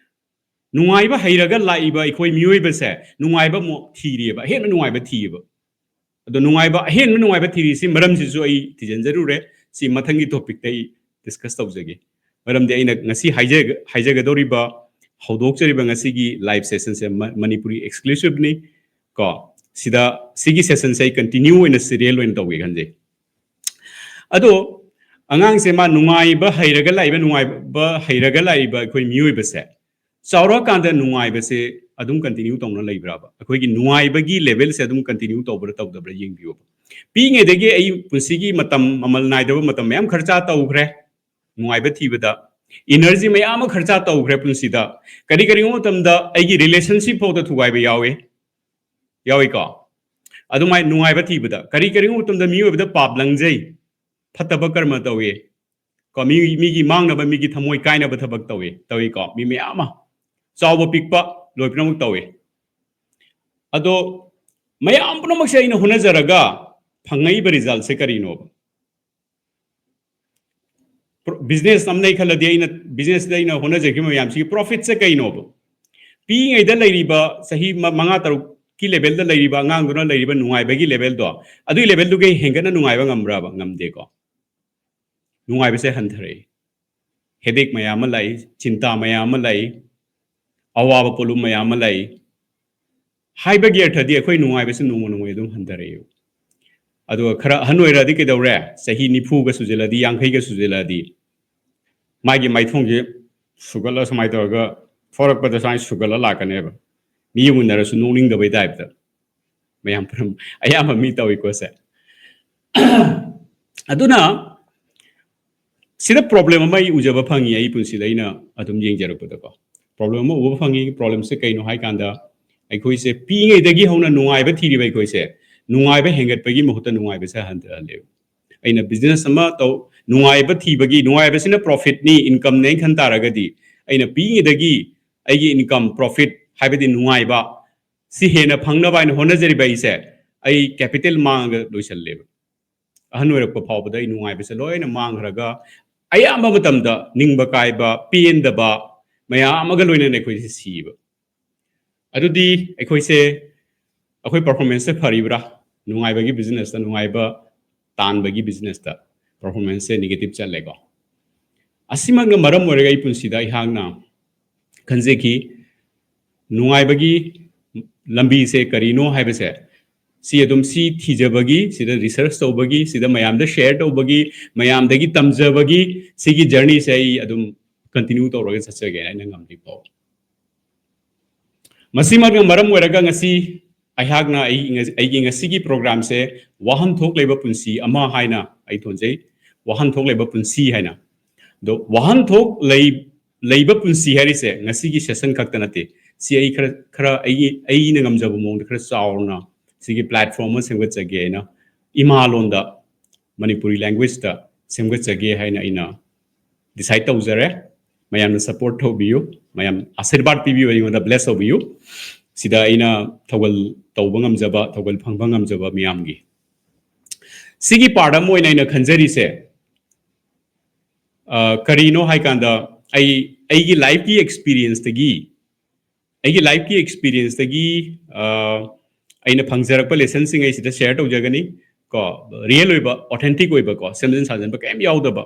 ꯅꯨꯡꯉꯥꯏꯕ ꯍꯩꯔꯒ ꯂꯥꯛꯏꯕ ꯑꯩꯈꯣꯏ ꯃꯤꯑꯣꯏꯕꯁꯦ ꯅꯨꯡꯉꯥꯏꯕ ꯑꯃꯨꯛ ꯊꯤꯔꯤꯑꯕ, ꯑꯍꯦꯟꯕ ꯅꯨꯡꯉꯥꯏꯕ ꯊꯤꯌꯦꯕ꯫ ꯑꯗꯣ ꯅꯨꯡꯉꯥꯏꯕ, ꯑꯍꯦꯟꯕ ꯅꯨꯡꯉꯥꯏꯕ ꯊꯤꯔꯤꯁꯤ ꯃꯔꯝꯁꯤꯁꯨ ꯑꯩ ꯊꯤꯖꯤꯟꯖꯔꯨꯔꯦ꯫ ꯁꯤ ꯃꯊꯪꯒꯤ ꯇꯣꯄꯤꯛꯇ ꯑꯩ ꯗꯤꯁꯀꯁ ꯇꯧꯖꯒꯦ꯫ ꯃꯔꯝꯗꯤ ꯑꯩꯅ ꯉꯁꯤ ꯍꯥꯏꯖ-, ꯍꯥꯏꯖꯒꯗꯧꯔꯤꯕ, ꯍꯧꯗꯣꯛꯆꯔꯤꯕ ꯉꯁꯤꯒꯤ ꯂꯥꯏꯚ ꯁꯦꯁꯟꯁꯦ ꯃ-, ꯃꯅꯤꯄꯨꯔꯤ ꯑꯦꯛꯁꯀ꯭ꯂꯨꯁꯤꯚꯅꯤ ꯀꯣ꯫ ꯁꯤꯗ, ꯁꯤꯒꯤ ꯁꯦꯁꯟꯁꯦ ꯑꯩ ꯀꯟꯇꯤꯅ꯭ꯌꯨ ꯑꯣꯏꯅ ꯁꯤꯔꯤꯌꯦꯜ ꯑꯣꯏꯅ ꯇꯧꯒꯦ ꯈꯟꯖꯩ꯫ ꯑꯗꯣ ꯑꯉꯥꯡꯁꯦ ꯃꯥ ꯅꯨꯡꯉꯥꯏꯕ ꯍꯩꯔꯒ ꯂꯥꯛꯏꯕ, ꯅꯨꯡꯉꯥꯏꯕ ꯍꯩꯔꯒ ꯂꯥꯛꯏꯕ ꯑꯩꯈꯣꯏ ꯃꯤꯑꯣꯏꯕꯁꯦ ꯆꯥꯎꯔꯛꯑꯀꯥꯟꯗ ꯅꯨꯡꯉꯥꯏꯕꯁꯦ ꯑꯗꯨꯝ ꯀꯟꯇꯤꯅ꯭ꯌꯨ ꯇꯧꯅ ꯂꯩꯕ꯭ꯔꯥꯕ? ꯑꯩꯈꯣꯏꯒꯤ ꯅꯨꯡꯉꯥꯏꯕꯒꯤ ꯂꯦꯚꯦꯜꯁꯦ ꯑꯗꯨꯝ ꯀꯟꯇꯤꯅ꯭ꯌꯨ ꯇꯧꯕ꯭ꯔꯥ ꯇꯧꯗꯕ꯭ꯔꯥ ꯌꯦꯡꯕꯤꯌꯣꯕ꯫ ꯄꯤꯛꯏꯉꯩꯗꯒꯤ ꯑꯩ ꯄꯨꯟꯁꯤꯒꯤ ꯃꯇꯝ, ꯃꯃꯜ ꯅꯥꯏꯗꯕ ꯃꯇꯝ ꯃꯌꯥꯝ ꯈꯔꯆꯥ ꯇꯧꯈ꯭ꯔꯦ ꯅꯨꯡꯉꯥꯏꯕ ꯊꯤꯕꯗ, ꯏꯅꯔꯖꯤ ꯃꯌꯥꯝ ꯑꯃ ꯈꯔꯆꯥ ꯇꯧꯈ꯭ꯔꯦ ꯄꯨꯟꯁꯤꯗ꯫ ꯀꯔꯤ ꯀꯔꯤꯒꯨꯝꯕ ꯃꯇꯝꯗ ꯑꯩꯒꯤ ꯔꯤꯂꯦꯁꯟꯁꯤꯞ ꯐꯥꯎꯗ ꯊꯨꯒꯥꯏꯕ ꯌꯥꯎꯏ, ꯌꯥꯎꯏꯀꯣ꯫ ꯑꯗꯨꯃꯥꯏꯅ ꯅꯨꯡꯉꯥꯏꯕ ꯊꯤꯕꯗ, ꯀꯔꯤ ꯀꯔꯤꯒꯨꯝꯕ ꯃꯇꯝꯗ ꯃꯤꯑꯣꯏꯕꯗ ꯄꯥꯞ ꯂꯪꯖꯩ, ꯐꯠꯇꯕ ꯀꯔꯃ ꯇꯧꯏ ꯀꯣ, ꯃꯤ, ꯃꯤꯒꯤ ꯃꯥꯡꯅꯕ, ꯃꯤꯒꯤ ꯊꯃꯣꯏ ꯀꯥꯏꯅꯕ ꯊꯕꯛ ꯇꯧꯏ, ꯇꯧꯏꯀꯣ꯫ ꯃꯤ ꯃꯌꯥꯝ ꯑꯃ, ꯆꯥꯎꯕ ꯄꯤꯛꯄ ꯂꯣꯏ ꯄꯨꯝꯅꯃꯛ ꯇꯧꯏ꯫ ꯑꯗꯣ ꯃꯌꯥꯝ ꯄꯨꯝꯅꯃꯛꯁꯦ ꯑꯩꯅ ꯍꯣꯠꯅꯖꯔꯒ ꯐꯪꯉꯛꯏꯕ ꯔꯤꯖꯜꯁꯦ ꯀꯔꯤꯅꯣꯕ? ꯕꯤꯖꯤꯅꯦꯁ ꯑꯃꯅ ꯈꯜꯂꯗꯤ, ꯑꯩꯅ ꯕꯤꯖꯤꯅꯦꯁꯇ ꯑꯩꯅ ꯍꯣꯠꯅꯖꯈꯤꯕ ꯃꯌꯥꯝꯁꯤꯒꯤ ꯄ꯭ꯔꯣꯐꯤꯠꯁꯦ ꯀꯩꯅꯣꯕ? ꯄꯤꯛꯏꯉꯩꯗ ꯂꯩꯔꯤꯕ ꯆꯍꯤ ꯃ-, ꯃꯉꯥ ꯇꯔꯨꯛꯀꯤ ꯂꯦꯚꯦꯜꯗ ꯂꯩꯔꯤꯕ ꯑꯉꯥꯡꯗꯨꯅ ꯂꯩꯔꯤꯕ ꯅꯨꯡꯉꯥꯏꯕꯒꯤ ꯂꯦꯚꯦꯜꯗꯣ, ꯑꯗꯨꯒꯤ ꯂꯦꯚꯦꯜꯗꯨꯒꯤ ꯍꯦꯟꯒꯠꯅ ꯅꯨꯡꯉꯥꯏꯕ ꯉꯝꯕ꯭ꯔꯕ? ꯉꯝꯗꯦꯀꯣ꯫ ꯅꯨꯡꯉꯥꯏꯕꯁꯦ ꯍꯟꯊꯔꯛꯏ꯫ ꯍꯦꯗꯦꯛ ꯃꯌꯥꯝ ꯑꯃ ꯂꯩ, ꯆꯤꯟꯇꯥ ꯃꯌꯥꯝ ꯑꯃ ꯂꯩ, ꯑꯋꯥꯕ ꯄꯣꯠꯂꯨꯝ ꯃꯌꯥꯝ ꯑꯃ ꯂꯩ꯫ ꯍꯥꯏꯕꯒꯤ ꯑꯔꯊꯗꯤ ꯑꯩꯈꯣꯏ ꯅꯨꯡꯉꯥꯏꯕꯁꯤ ꯅꯣꯡꯃ ꯅꯣꯡꯃꯒꯤ ꯑꯗꯨꯝ ꯍꯟꯊꯔꯛꯏ꯫ ꯑꯗꯨꯒ ꯈꯔ ꯑꯍꯟ ꯑꯣꯏꯔꯛꯑꯗꯤ ꯀꯩꯗꯧꯔꯦ? ꯆꯍꯤ ꯅꯤꯐꯨꯒ ꯁꯨꯖꯜꯂꯛꯑꯗꯤ, ꯌꯥꯡꯈꯩꯒ ꯁꯨꯖꯜꯂꯛꯑꯗꯤ ꯃꯥꯒꯤ ꯃꯥꯏꯊꯣꯡꯁꯦ ꯁꯨꯒꯠꯂ ꯁꯨꯃꯥꯏꯅ ꯇꯧꯔꯒ ꯊꯣꯔꯛꯄꯗ ꯁꯨꯃꯥꯏꯅ ꯁꯨꯒꯠꯂ ꯂꯥꯛꯀꯅꯦꯕ꯫ ꯃꯤ ꯎꯅꯔꯁꯨ ꯅꯣꯛꯅꯤꯡꯗꯕꯩ ꯇꯥꯏꯞꯇ꯫ ꯃꯌꯥꯝ ꯄꯨꯝꯅꯃꯛ ꯑꯌꯥꯝꯕ ꯃꯤ ꯇꯧꯏꯀꯣ ꯁꯦ꯫ ꯑꯗꯨꯅ ꯁꯤꯗ ꯄ꯭ꯔꯣꯕ꯭ꯂꯦꯝ ꯑꯃ ꯑꯩ ꯎꯖꯕ ꯐꯪꯉꯤ, ꯑꯩ ꯄꯨꯟꯁꯤꯗ ꯑꯩꯅ ꯑꯗꯨꯝ ꯌꯦꯡꯖꯔꯛꯄꯗꯀꯣ꯫ ꯄ꯭ꯔꯣꯕ꯭ꯂꯦꯝ ꯑꯃ ꯎꯕ ꯐꯪꯉꯤ꯫ ꯄ꯭ꯔꯣꯕ꯭ꯂꯦꯝꯁꯦ ꯀꯩꯅꯣ ꯍꯥꯏ ꯀꯥꯟꯗ, ꯑꯩꯈꯣꯏꯁꯦ ꯄꯤꯛꯏꯉꯩꯗꯒꯤ ꯍꯧꯅ ꯅꯨꯡꯉꯥꯏꯕ ꯊꯤꯔꯤꯕ ꯑꯩꯈꯣꯏꯁꯦ ꯅꯨꯡꯉꯥꯏꯕ ꯍꯦꯟꯒꯠꯄꯒꯤ ꯃꯍꯨꯠꯇ ꯅꯨꯡꯉꯥꯏꯕꯁꯦ ꯍꯟꯊꯍꯜꯂꯦꯕ꯫ ꯑꯩꯅ ꯕꯤꯖꯤꯅꯦꯁ ꯑꯃ ꯇꯧ, ꯅꯨꯡꯉꯥꯏꯕ ꯊꯤꯕꯒꯤ, ꯅꯨꯡꯉꯥꯏꯕꯁꯤꯅ ꯄ꯭ꯔꯣꯐꯤꯠꯅꯤ, ꯏꯟꯀꯝꯅꯦ ꯈꯟ ꯇꯥꯔꯒꯗꯤ, ꯑꯩꯅ ꯄꯤꯛꯏꯉꯩꯗꯒꯤ ꯑꯩꯒꯤ ꯏꯟꯀꯝ, ꯄ꯭ꯔꯣꯐꯤꯠ ꯍꯥꯏꯕꯗꯤ ꯅꯨꯡꯉꯥꯏꯕ, ꯁꯤ ꯍꯦꯟꯅ ꯐꯪꯅꯕ ꯍꯥꯏꯅ ꯍꯣꯠꯅꯖꯔꯤꯕ ꯑꯩꯁꯦ, ꯑꯩ ꯀꯦꯄꯤꯇꯦꯜ ꯃꯥꯡꯉꯒ ꯂꯣꯏꯁꯜꯂꯦꯕ꯫ ꯑꯍꯟ ꯑꯣꯏꯔꯛꯄ ꯐꯥꯎꯕꯗ ꯑꯩ ꯅꯨꯡꯉꯥꯏꯕꯁꯦ ꯂꯣꯏꯅ ꯃꯥꯡꯈ꯭ꯔꯒ, ꯑꯌꯥꯝꯕ ꯃꯇꯝꯗ ꯅꯤꯡꯕ ꯀꯥꯏꯕ, ꯄꯦꯟꯗꯕ ꯃꯌꯥꯝ ꯑꯃꯒ ꯂꯣꯏꯅꯅ ꯑꯩꯈꯣꯏꯁꯦ ꯁꯤꯕ꯫ ꯑꯗꯨꯗꯤ ꯑꯩꯈꯣꯏꯁꯦ, ꯑꯩꯈꯣꯏ ꯄꯔꯐꯣꯔꯃꯦꯟꯁꯁꯦ ꯐꯔꯤꯕ꯭ꯔꯥ? ꯅꯨꯡꯉꯥꯏꯕꯒꯤ ꯕꯤꯖꯤꯅꯦꯁꯇ, ꯅꯨꯡꯉꯥꯏꯕ ꯇꯥꯟꯕꯒꯤ ꯕꯤꯖꯤꯅꯦꯁꯇ ꯄꯔꯐꯣꯔꯃꯦꯟꯁꯁꯦ ꯅꯦꯒꯦꯇꯤꯞ ꯆꯠꯂꯦꯀꯣ꯫ ꯑꯁꯤꯃꯛꯅ ꯃꯔꯝ ꯑꯣꯏꯔꯒ ꯑꯩ ꯄꯨꯟꯁꯤꯗ ꯑꯩꯍꯥꯛꯅ ꯈꯟꯖꯈꯤ, ꯅꯨꯡꯉꯥꯏꯕꯒꯤ ꯂꯝꯕꯤꯁꯦ ꯀꯔꯤꯅꯣ ꯍꯥꯏꯕꯁꯦ, ꯁꯤ ꯑꯗꯨꯝ ꯁꯤ ꯊꯤꯖꯕꯒꯤ, ꯁꯤꯗ ꯔꯤꯁꯔꯁ ꯇꯧꯕꯒꯤ, ꯁꯤꯗ ꯃꯌꯥꯝꯗ ꯁꯦꯌꯔ ꯇꯧꯕꯒꯤ, ꯃꯌꯥꯝꯗꯒꯤ ꯇꯝꯖꯕꯒꯤ, ꯁꯤꯒꯤ ꯖꯔꯅꯤꯁꯦ ꯑꯩ ꯑꯗꯨꯝ ꯀꯟꯇꯤꯅ꯭ꯌꯨ ꯇꯧꯔꯒ ꯆꯠꯆꯒꯦꯅ ꯑꯩꯅ ꯉꯝꯗ꯭ꯔꯤꯐꯥꯎ꯫ ꯃꯁꯤꯃꯛꯅ ꯃꯔꯝ ꯑꯣꯏꯔꯒ ꯉꯁꯤ ꯑꯩꯍꯥꯛꯅ ꯑꯩ, ꯑꯩꯒꯤ ꯉꯁꯤꯒꯤ ꯄ꯭ꯔꯣꯒ꯭ꯔꯥꯝꯁꯦ ꯋꯥꯍꯟꯊꯣꯛ ꯂꯩꯕ ꯄꯨꯟꯁꯤ ꯑꯃ ꯍꯥꯏꯅ ꯑꯩ ꯊꯣꯟꯖꯩ꯫ ꯋꯥꯍꯟꯊꯣꯛ ꯂꯩꯕ ꯄꯨꯟꯁꯤ ꯍꯥꯏꯅ꯫ ꯑꯗꯣ ꯋꯥꯍꯟꯊꯣꯛ ꯂꯩ-, ꯂꯩꯕ ꯄꯨꯟꯁꯤ ꯍꯥꯏꯔꯤꯁꯦ ꯉꯁꯤꯒꯤ ꯁꯦꯁꯟ ꯈꯛꯇ ꯅꯠꯇꯦ꯫ ꯁꯤ ꯑꯩ ꯈꯔ, ꯈꯔ ꯑꯩꯒꯤ, ꯑꯩꯅ ꯉꯝꯖꯕ ꯃꯑꯣꯡꯗ ꯈꯔ ꯆꯥꯎꯅ ꯁꯤꯒꯤ ꯄ꯭ꯂꯦꯠꯐꯣꯝ ꯑꯃ ꯁꯦꯝꯒꯠꯆꯒꯦ ꯍꯥꯏꯅ, ꯏꯃꯥ ꯂꯣꯟꯗ, ꯃꯅꯤꯄꯨꯔꯤ ꯂꯦꯡꯒ꯭ꯋꯦꯖꯇ ꯁꯦꯝꯒꯠꯆꯒꯦ ꯍꯥꯏꯅ ꯑꯩꯅ ꯗꯤꯁꯥꯏꯠ ꯇꯧꯖꯔꯦ꯫ ꯃꯌꯥꯝꯅ ꯁꯄꯣꯔꯠ ꯇꯧꯕꯤꯌꯨ, ꯃꯌꯥꯝ ꯑꯥꯁꯤꯔꯕꯥꯗ ꯄꯤꯕꯤꯌꯨ, ꯑꯩꯉꯣꯟꯗ ꯕ꯭ꯂꯦꯁ ꯇꯧꯕꯤꯌꯨ꯫ ꯁꯤꯗ ꯑꯩꯅ ꯊꯧꯒꯜ ꯇꯧꯕ ꯉꯝꯖꯕ, ꯊꯧꯒꯜ ꯐꯪꯕ ꯉꯝꯖꯕ ꯃꯌꯥꯝꯒꯤ꯫ ꯁꯤꯒꯤ ꯄꯥꯔꯠ ꯑꯃ ꯑꯣꯏꯅ ꯑꯩꯅ ꯈꯟꯖꯔꯤꯁꯦ, ꯑ, ꯀꯔꯤꯅꯣ ꯍꯥꯏ ꯀꯥꯟꯗ, ꯑꯩ, ꯑꯩꯒꯤ ꯂꯥꯏꯐꯀꯤ ꯑꯦꯛꯁꯄꯤꯔꯤꯌꯦꯟꯁꯇꯒꯤ, ꯑꯩꯒꯤ ꯂꯥꯏꯐꯀꯤ ꯑꯦꯛꯁꯄꯤꯔꯤꯌꯦꯟꯁꯇꯒꯤ, ꯑ, ꯑꯩꯅ ꯐꯪꯖꯔꯛꯄ ꯂꯦꯁꯟꯁꯤꯡ ꯑꯩ ꯁꯤꯗ ꯁꯦꯌꯔ ꯇꯧꯖꯒꯅꯤ꯫ ꯀꯣ, ꯔꯤꯌꯦꯜ ꯑꯣꯏꯕ, ꯑꯣꯊꯦꯟꯇꯤꯛ ꯑꯣꯏꯕ, ꯀꯣ, ꯁꯦꯝꯖꯤꯟ ꯁꯥꯖꯤꯟꯕ ꯀꯔꯤꯝ ꯌꯥꯎꯗꯕ꯫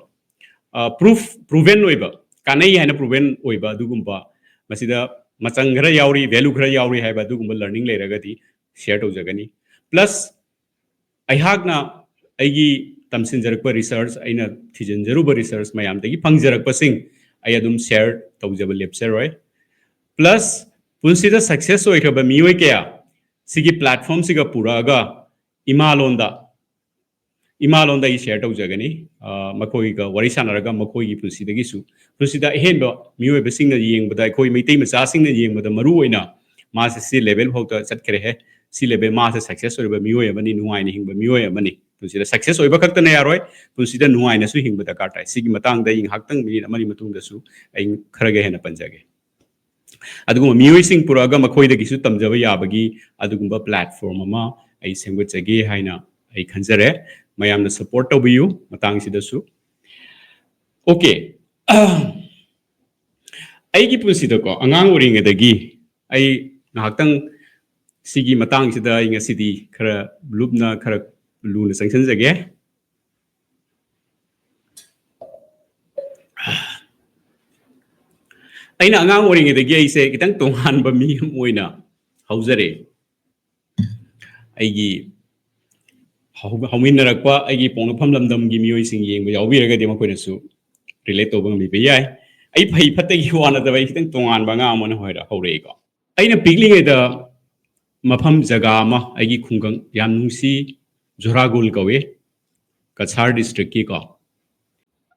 ꯄ꯭ꯔꯨꯐ ꯄ꯭ꯔꯨꯚꯦꯟ ꯑꯣꯏꯕ, ꯀꯥꯟꯅꯩ ꯍꯥꯏꯅ ꯄ꯭ꯔꯨꯚꯦꯟ ꯑꯣꯏꯕ ꯑꯗꯨꯒꯨꯝꯕ, ꯃꯁꯤꯗ ꯃꯆꯪ ꯈꯔ ꯌꯥꯎꯔꯤ, ꯚꯦꯂꯨ ꯈꯔ ꯌꯥꯎꯔꯤ ꯍꯥꯏꯕ ꯑꯗꯨꯒꯨꯝꯕ ꯂꯔꯅꯤꯡ ꯂꯩꯔꯒꯗꯤ ꯁꯤꯌꯔ ꯇꯧꯖꯒꯅꯤ꯫ ꯄ꯭ꯂꯁ ꯑꯩꯍꯥꯛꯅ ꯑꯩꯒꯤ ꯇꯝꯁꯤꯟꯖꯔꯛꯄ ꯔꯤꯁꯔꯁ, ꯑꯩꯅ ꯊꯤꯖꯤꯟꯖꯔꯨꯕ ꯔꯤꯁꯔꯁ ꯃꯌꯥꯝꯗꯒꯤ ꯐꯪꯖꯔꯛꯄꯁꯤꯡ ꯑꯩ ꯑꯗꯨꯝ ꯁꯤꯌꯔ ꯇꯧꯖꯕ ꯂꯦꯞꯆꯔꯣꯏ꯫ ꯄ꯭ꯂꯁ ꯄꯨꯟꯁꯤꯗ ꯁꯛꯁꯦꯁ ꯑꯣꯏꯈ꯭ꯔꯕ ꯃꯤꯑꯣꯏ ꯀꯌꯥ ꯁꯤꯒꯤ ꯄ꯭ꯂꯦꯠꯐꯣꯝꯁꯤꯒ ꯄꯨꯔꯛꯑꯒ ꯏꯃꯥ ꯂꯣꯟꯗ ꯏꯃꯥ ꯂꯣꯟꯗ ꯑꯩ ꯁꯤꯌꯔ ꯇꯧꯖꯒꯅꯤ꯫ ꯃꯈꯣꯏꯒ ꯋꯥꯔꯤ ꯁꯥꯟꯅꯔꯒ ꯃꯈꯣꯏꯒꯤ ꯄꯨꯟꯁꯤꯗꯒꯤꯁꯨ, ꯄꯨꯟꯁꯤꯗ ꯑꯍꯦꯟꯕ ꯃꯤꯑꯣꯏꯕꯁꯤꯡꯅ ꯌꯦꯡꯕꯗ, ꯑꯩꯈꯣꯏ ꯃꯩꯇꯩ ꯃꯆꯥꯁꯤꯡꯅ ꯌꯦꯡꯕꯗ ꯃꯔꯨ ꯑꯣꯏꯅ ꯃꯥꯁꯦ ꯁꯤ ꯂꯦꯚꯦꯜ ꯐꯥꯎꯗ ꯆꯠꯈ꯭ꯔꯦꯍꯦ, ꯁꯤ ꯂꯦꯚꯦꯜ, ꯃꯥꯁꯦ ꯁꯛꯁꯦꯁ ꯑꯣꯏꯔꯕ ꯃꯤꯑꯣꯏ ꯑꯃꯅꯤ, ꯅꯨꯡꯉꯥꯏꯅ ꯍꯤꯡꯕ ꯃꯤꯑꯣꯏ ꯑꯃꯅꯤ꯫ ꯄꯨꯟꯁꯤꯗ ꯁꯛꯁꯦꯁ ꯑꯣꯏꯕ ꯈꯛꯇꯅ ꯌꯥꯔꯣꯏ, ꯄꯨꯟꯁꯤꯗ ꯅꯨꯡꯉꯥꯏꯅꯁꯨ ꯍꯤꯡꯕ ꯗꯔꯀꯥꯔ ꯇꯥꯏ꯫ ꯁꯤꯒꯤ ꯃꯇꯥꯡꯗ ꯑꯩ ꯉꯥꯏꯍꯥꯛꯇꯪ, ꯃꯤꯅꯤꯠ ꯑꯃꯅꯤ ꯃꯇꯨꯡꯗꯁꯨ ꯑꯩ ꯈꯔꯒ ꯍꯦꯟꯅ ꯄꯟꯖꯒꯦ꯫ ꯑꯗꯨꯒꯨꯝꯕ ꯃꯤꯑꯣꯏꯁꯤꯡ ꯄꯨꯔꯛꯑꯒ ꯃꯈꯣꯏꯗꯒꯤꯁꯨ ꯇꯝꯖꯕ ꯌꯥꯕꯒꯤ ꯑꯗꯨꯒꯨꯝꯕ ꯄ꯭ꯂꯦꯠꯐꯣꯔꯝ ꯑꯃ ꯑꯩ ꯁꯦꯝꯒꯠꯆꯒꯦ ꯍꯥꯏꯅ ꯑꯩ ꯈꯟꯖꯔꯦ꯫ ꯃꯌꯥꯝꯅ ꯁꯞꯄꯣꯔꯠ ꯇꯧꯕꯤꯌꯨ ꯃꯇꯥꯡꯁꯤꯗꯁꯨ꯫ ꯑꯣꯀꯦ, ꯑꯩꯒꯤ ꯄꯨꯟꯁꯤꯗꯀꯣ, ꯑꯉꯥꯡ ꯑꯣꯏꯔꯤꯉꯩꯗꯒꯤ ꯑꯩ ꯉꯥꯏꯍꯥꯛꯇꯪ ꯁꯤꯒꯤ ꯃꯇꯥꯡꯁꯤꯗ ꯑꯩ ꯉꯁꯤꯗꯤ ꯈꯔ ꯂꯨꯞꯅ, ꯈꯔ ꯂꯨꯅ ꯆꯪꯁꯤꯟꯖꯒꯦ꯫ ꯑꯩꯅ ꯑꯉꯥꯡ ꯑꯣꯏꯔꯤꯉꯩꯗꯒꯤ ꯑꯩꯁꯦ ꯈꯤꯇꯪ ꯇꯣꯉꯥꯟꯕ ꯃꯤ ꯑꯃ ꯑꯣꯏꯅ ꯍꯧꯖꯔꯛꯑꯦ꯫ ꯑꯩꯒꯤ ꯍꯧ-, ꯍꯧꯃꯤꯟꯅꯔꯛꯄ ꯑꯩꯒꯤ ꯄꯣꯛꯅꯐꯝ ꯂꯝꯗꯝꯒꯤ ꯃꯤꯑꯣꯏꯁꯤꯡ ꯌꯦꯡꯕ ꯌꯥꯎꯕꯤꯔꯒꯗꯤ ꯃꯈꯣꯏꯅꯁꯨ ꯔꯤꯂꯦꯠ ꯇꯧꯕ ꯉꯝꯕꯤꯕ ꯌꯥꯏ꯫ ꯑꯩ ꯐꯩ ꯐꯠꯇꯒꯤ ꯋꯥ ꯅꯠꯇꯕ, ꯑꯩ ꯈꯤꯇꯪ ꯇꯣꯉꯥꯟꯕ ꯑꯉꯥꯡ ꯑꯃ ꯑꯣꯏꯅ ꯍꯧꯔ-, ꯍꯧꯔꯛꯏꯀꯣ꯫ ꯑꯩꯅ ꯄꯤꯛꯂꯤꯉꯩꯗ ꯃꯐꯝ ꯖꯒꯥ ꯑꯃ, ꯑꯩꯒꯤ ꯈꯨꯡꯒꯪ ꯌꯥꯝ ꯅꯨꯡꯁꯤ, ꯖꯣꯔꯥꯒꯨꯜ ꯀꯧꯏ, ꯀꯁꯥꯔ ꯗꯤꯁꯇ꯭ꯔꯤꯛꯀꯤꯀꯣ꯫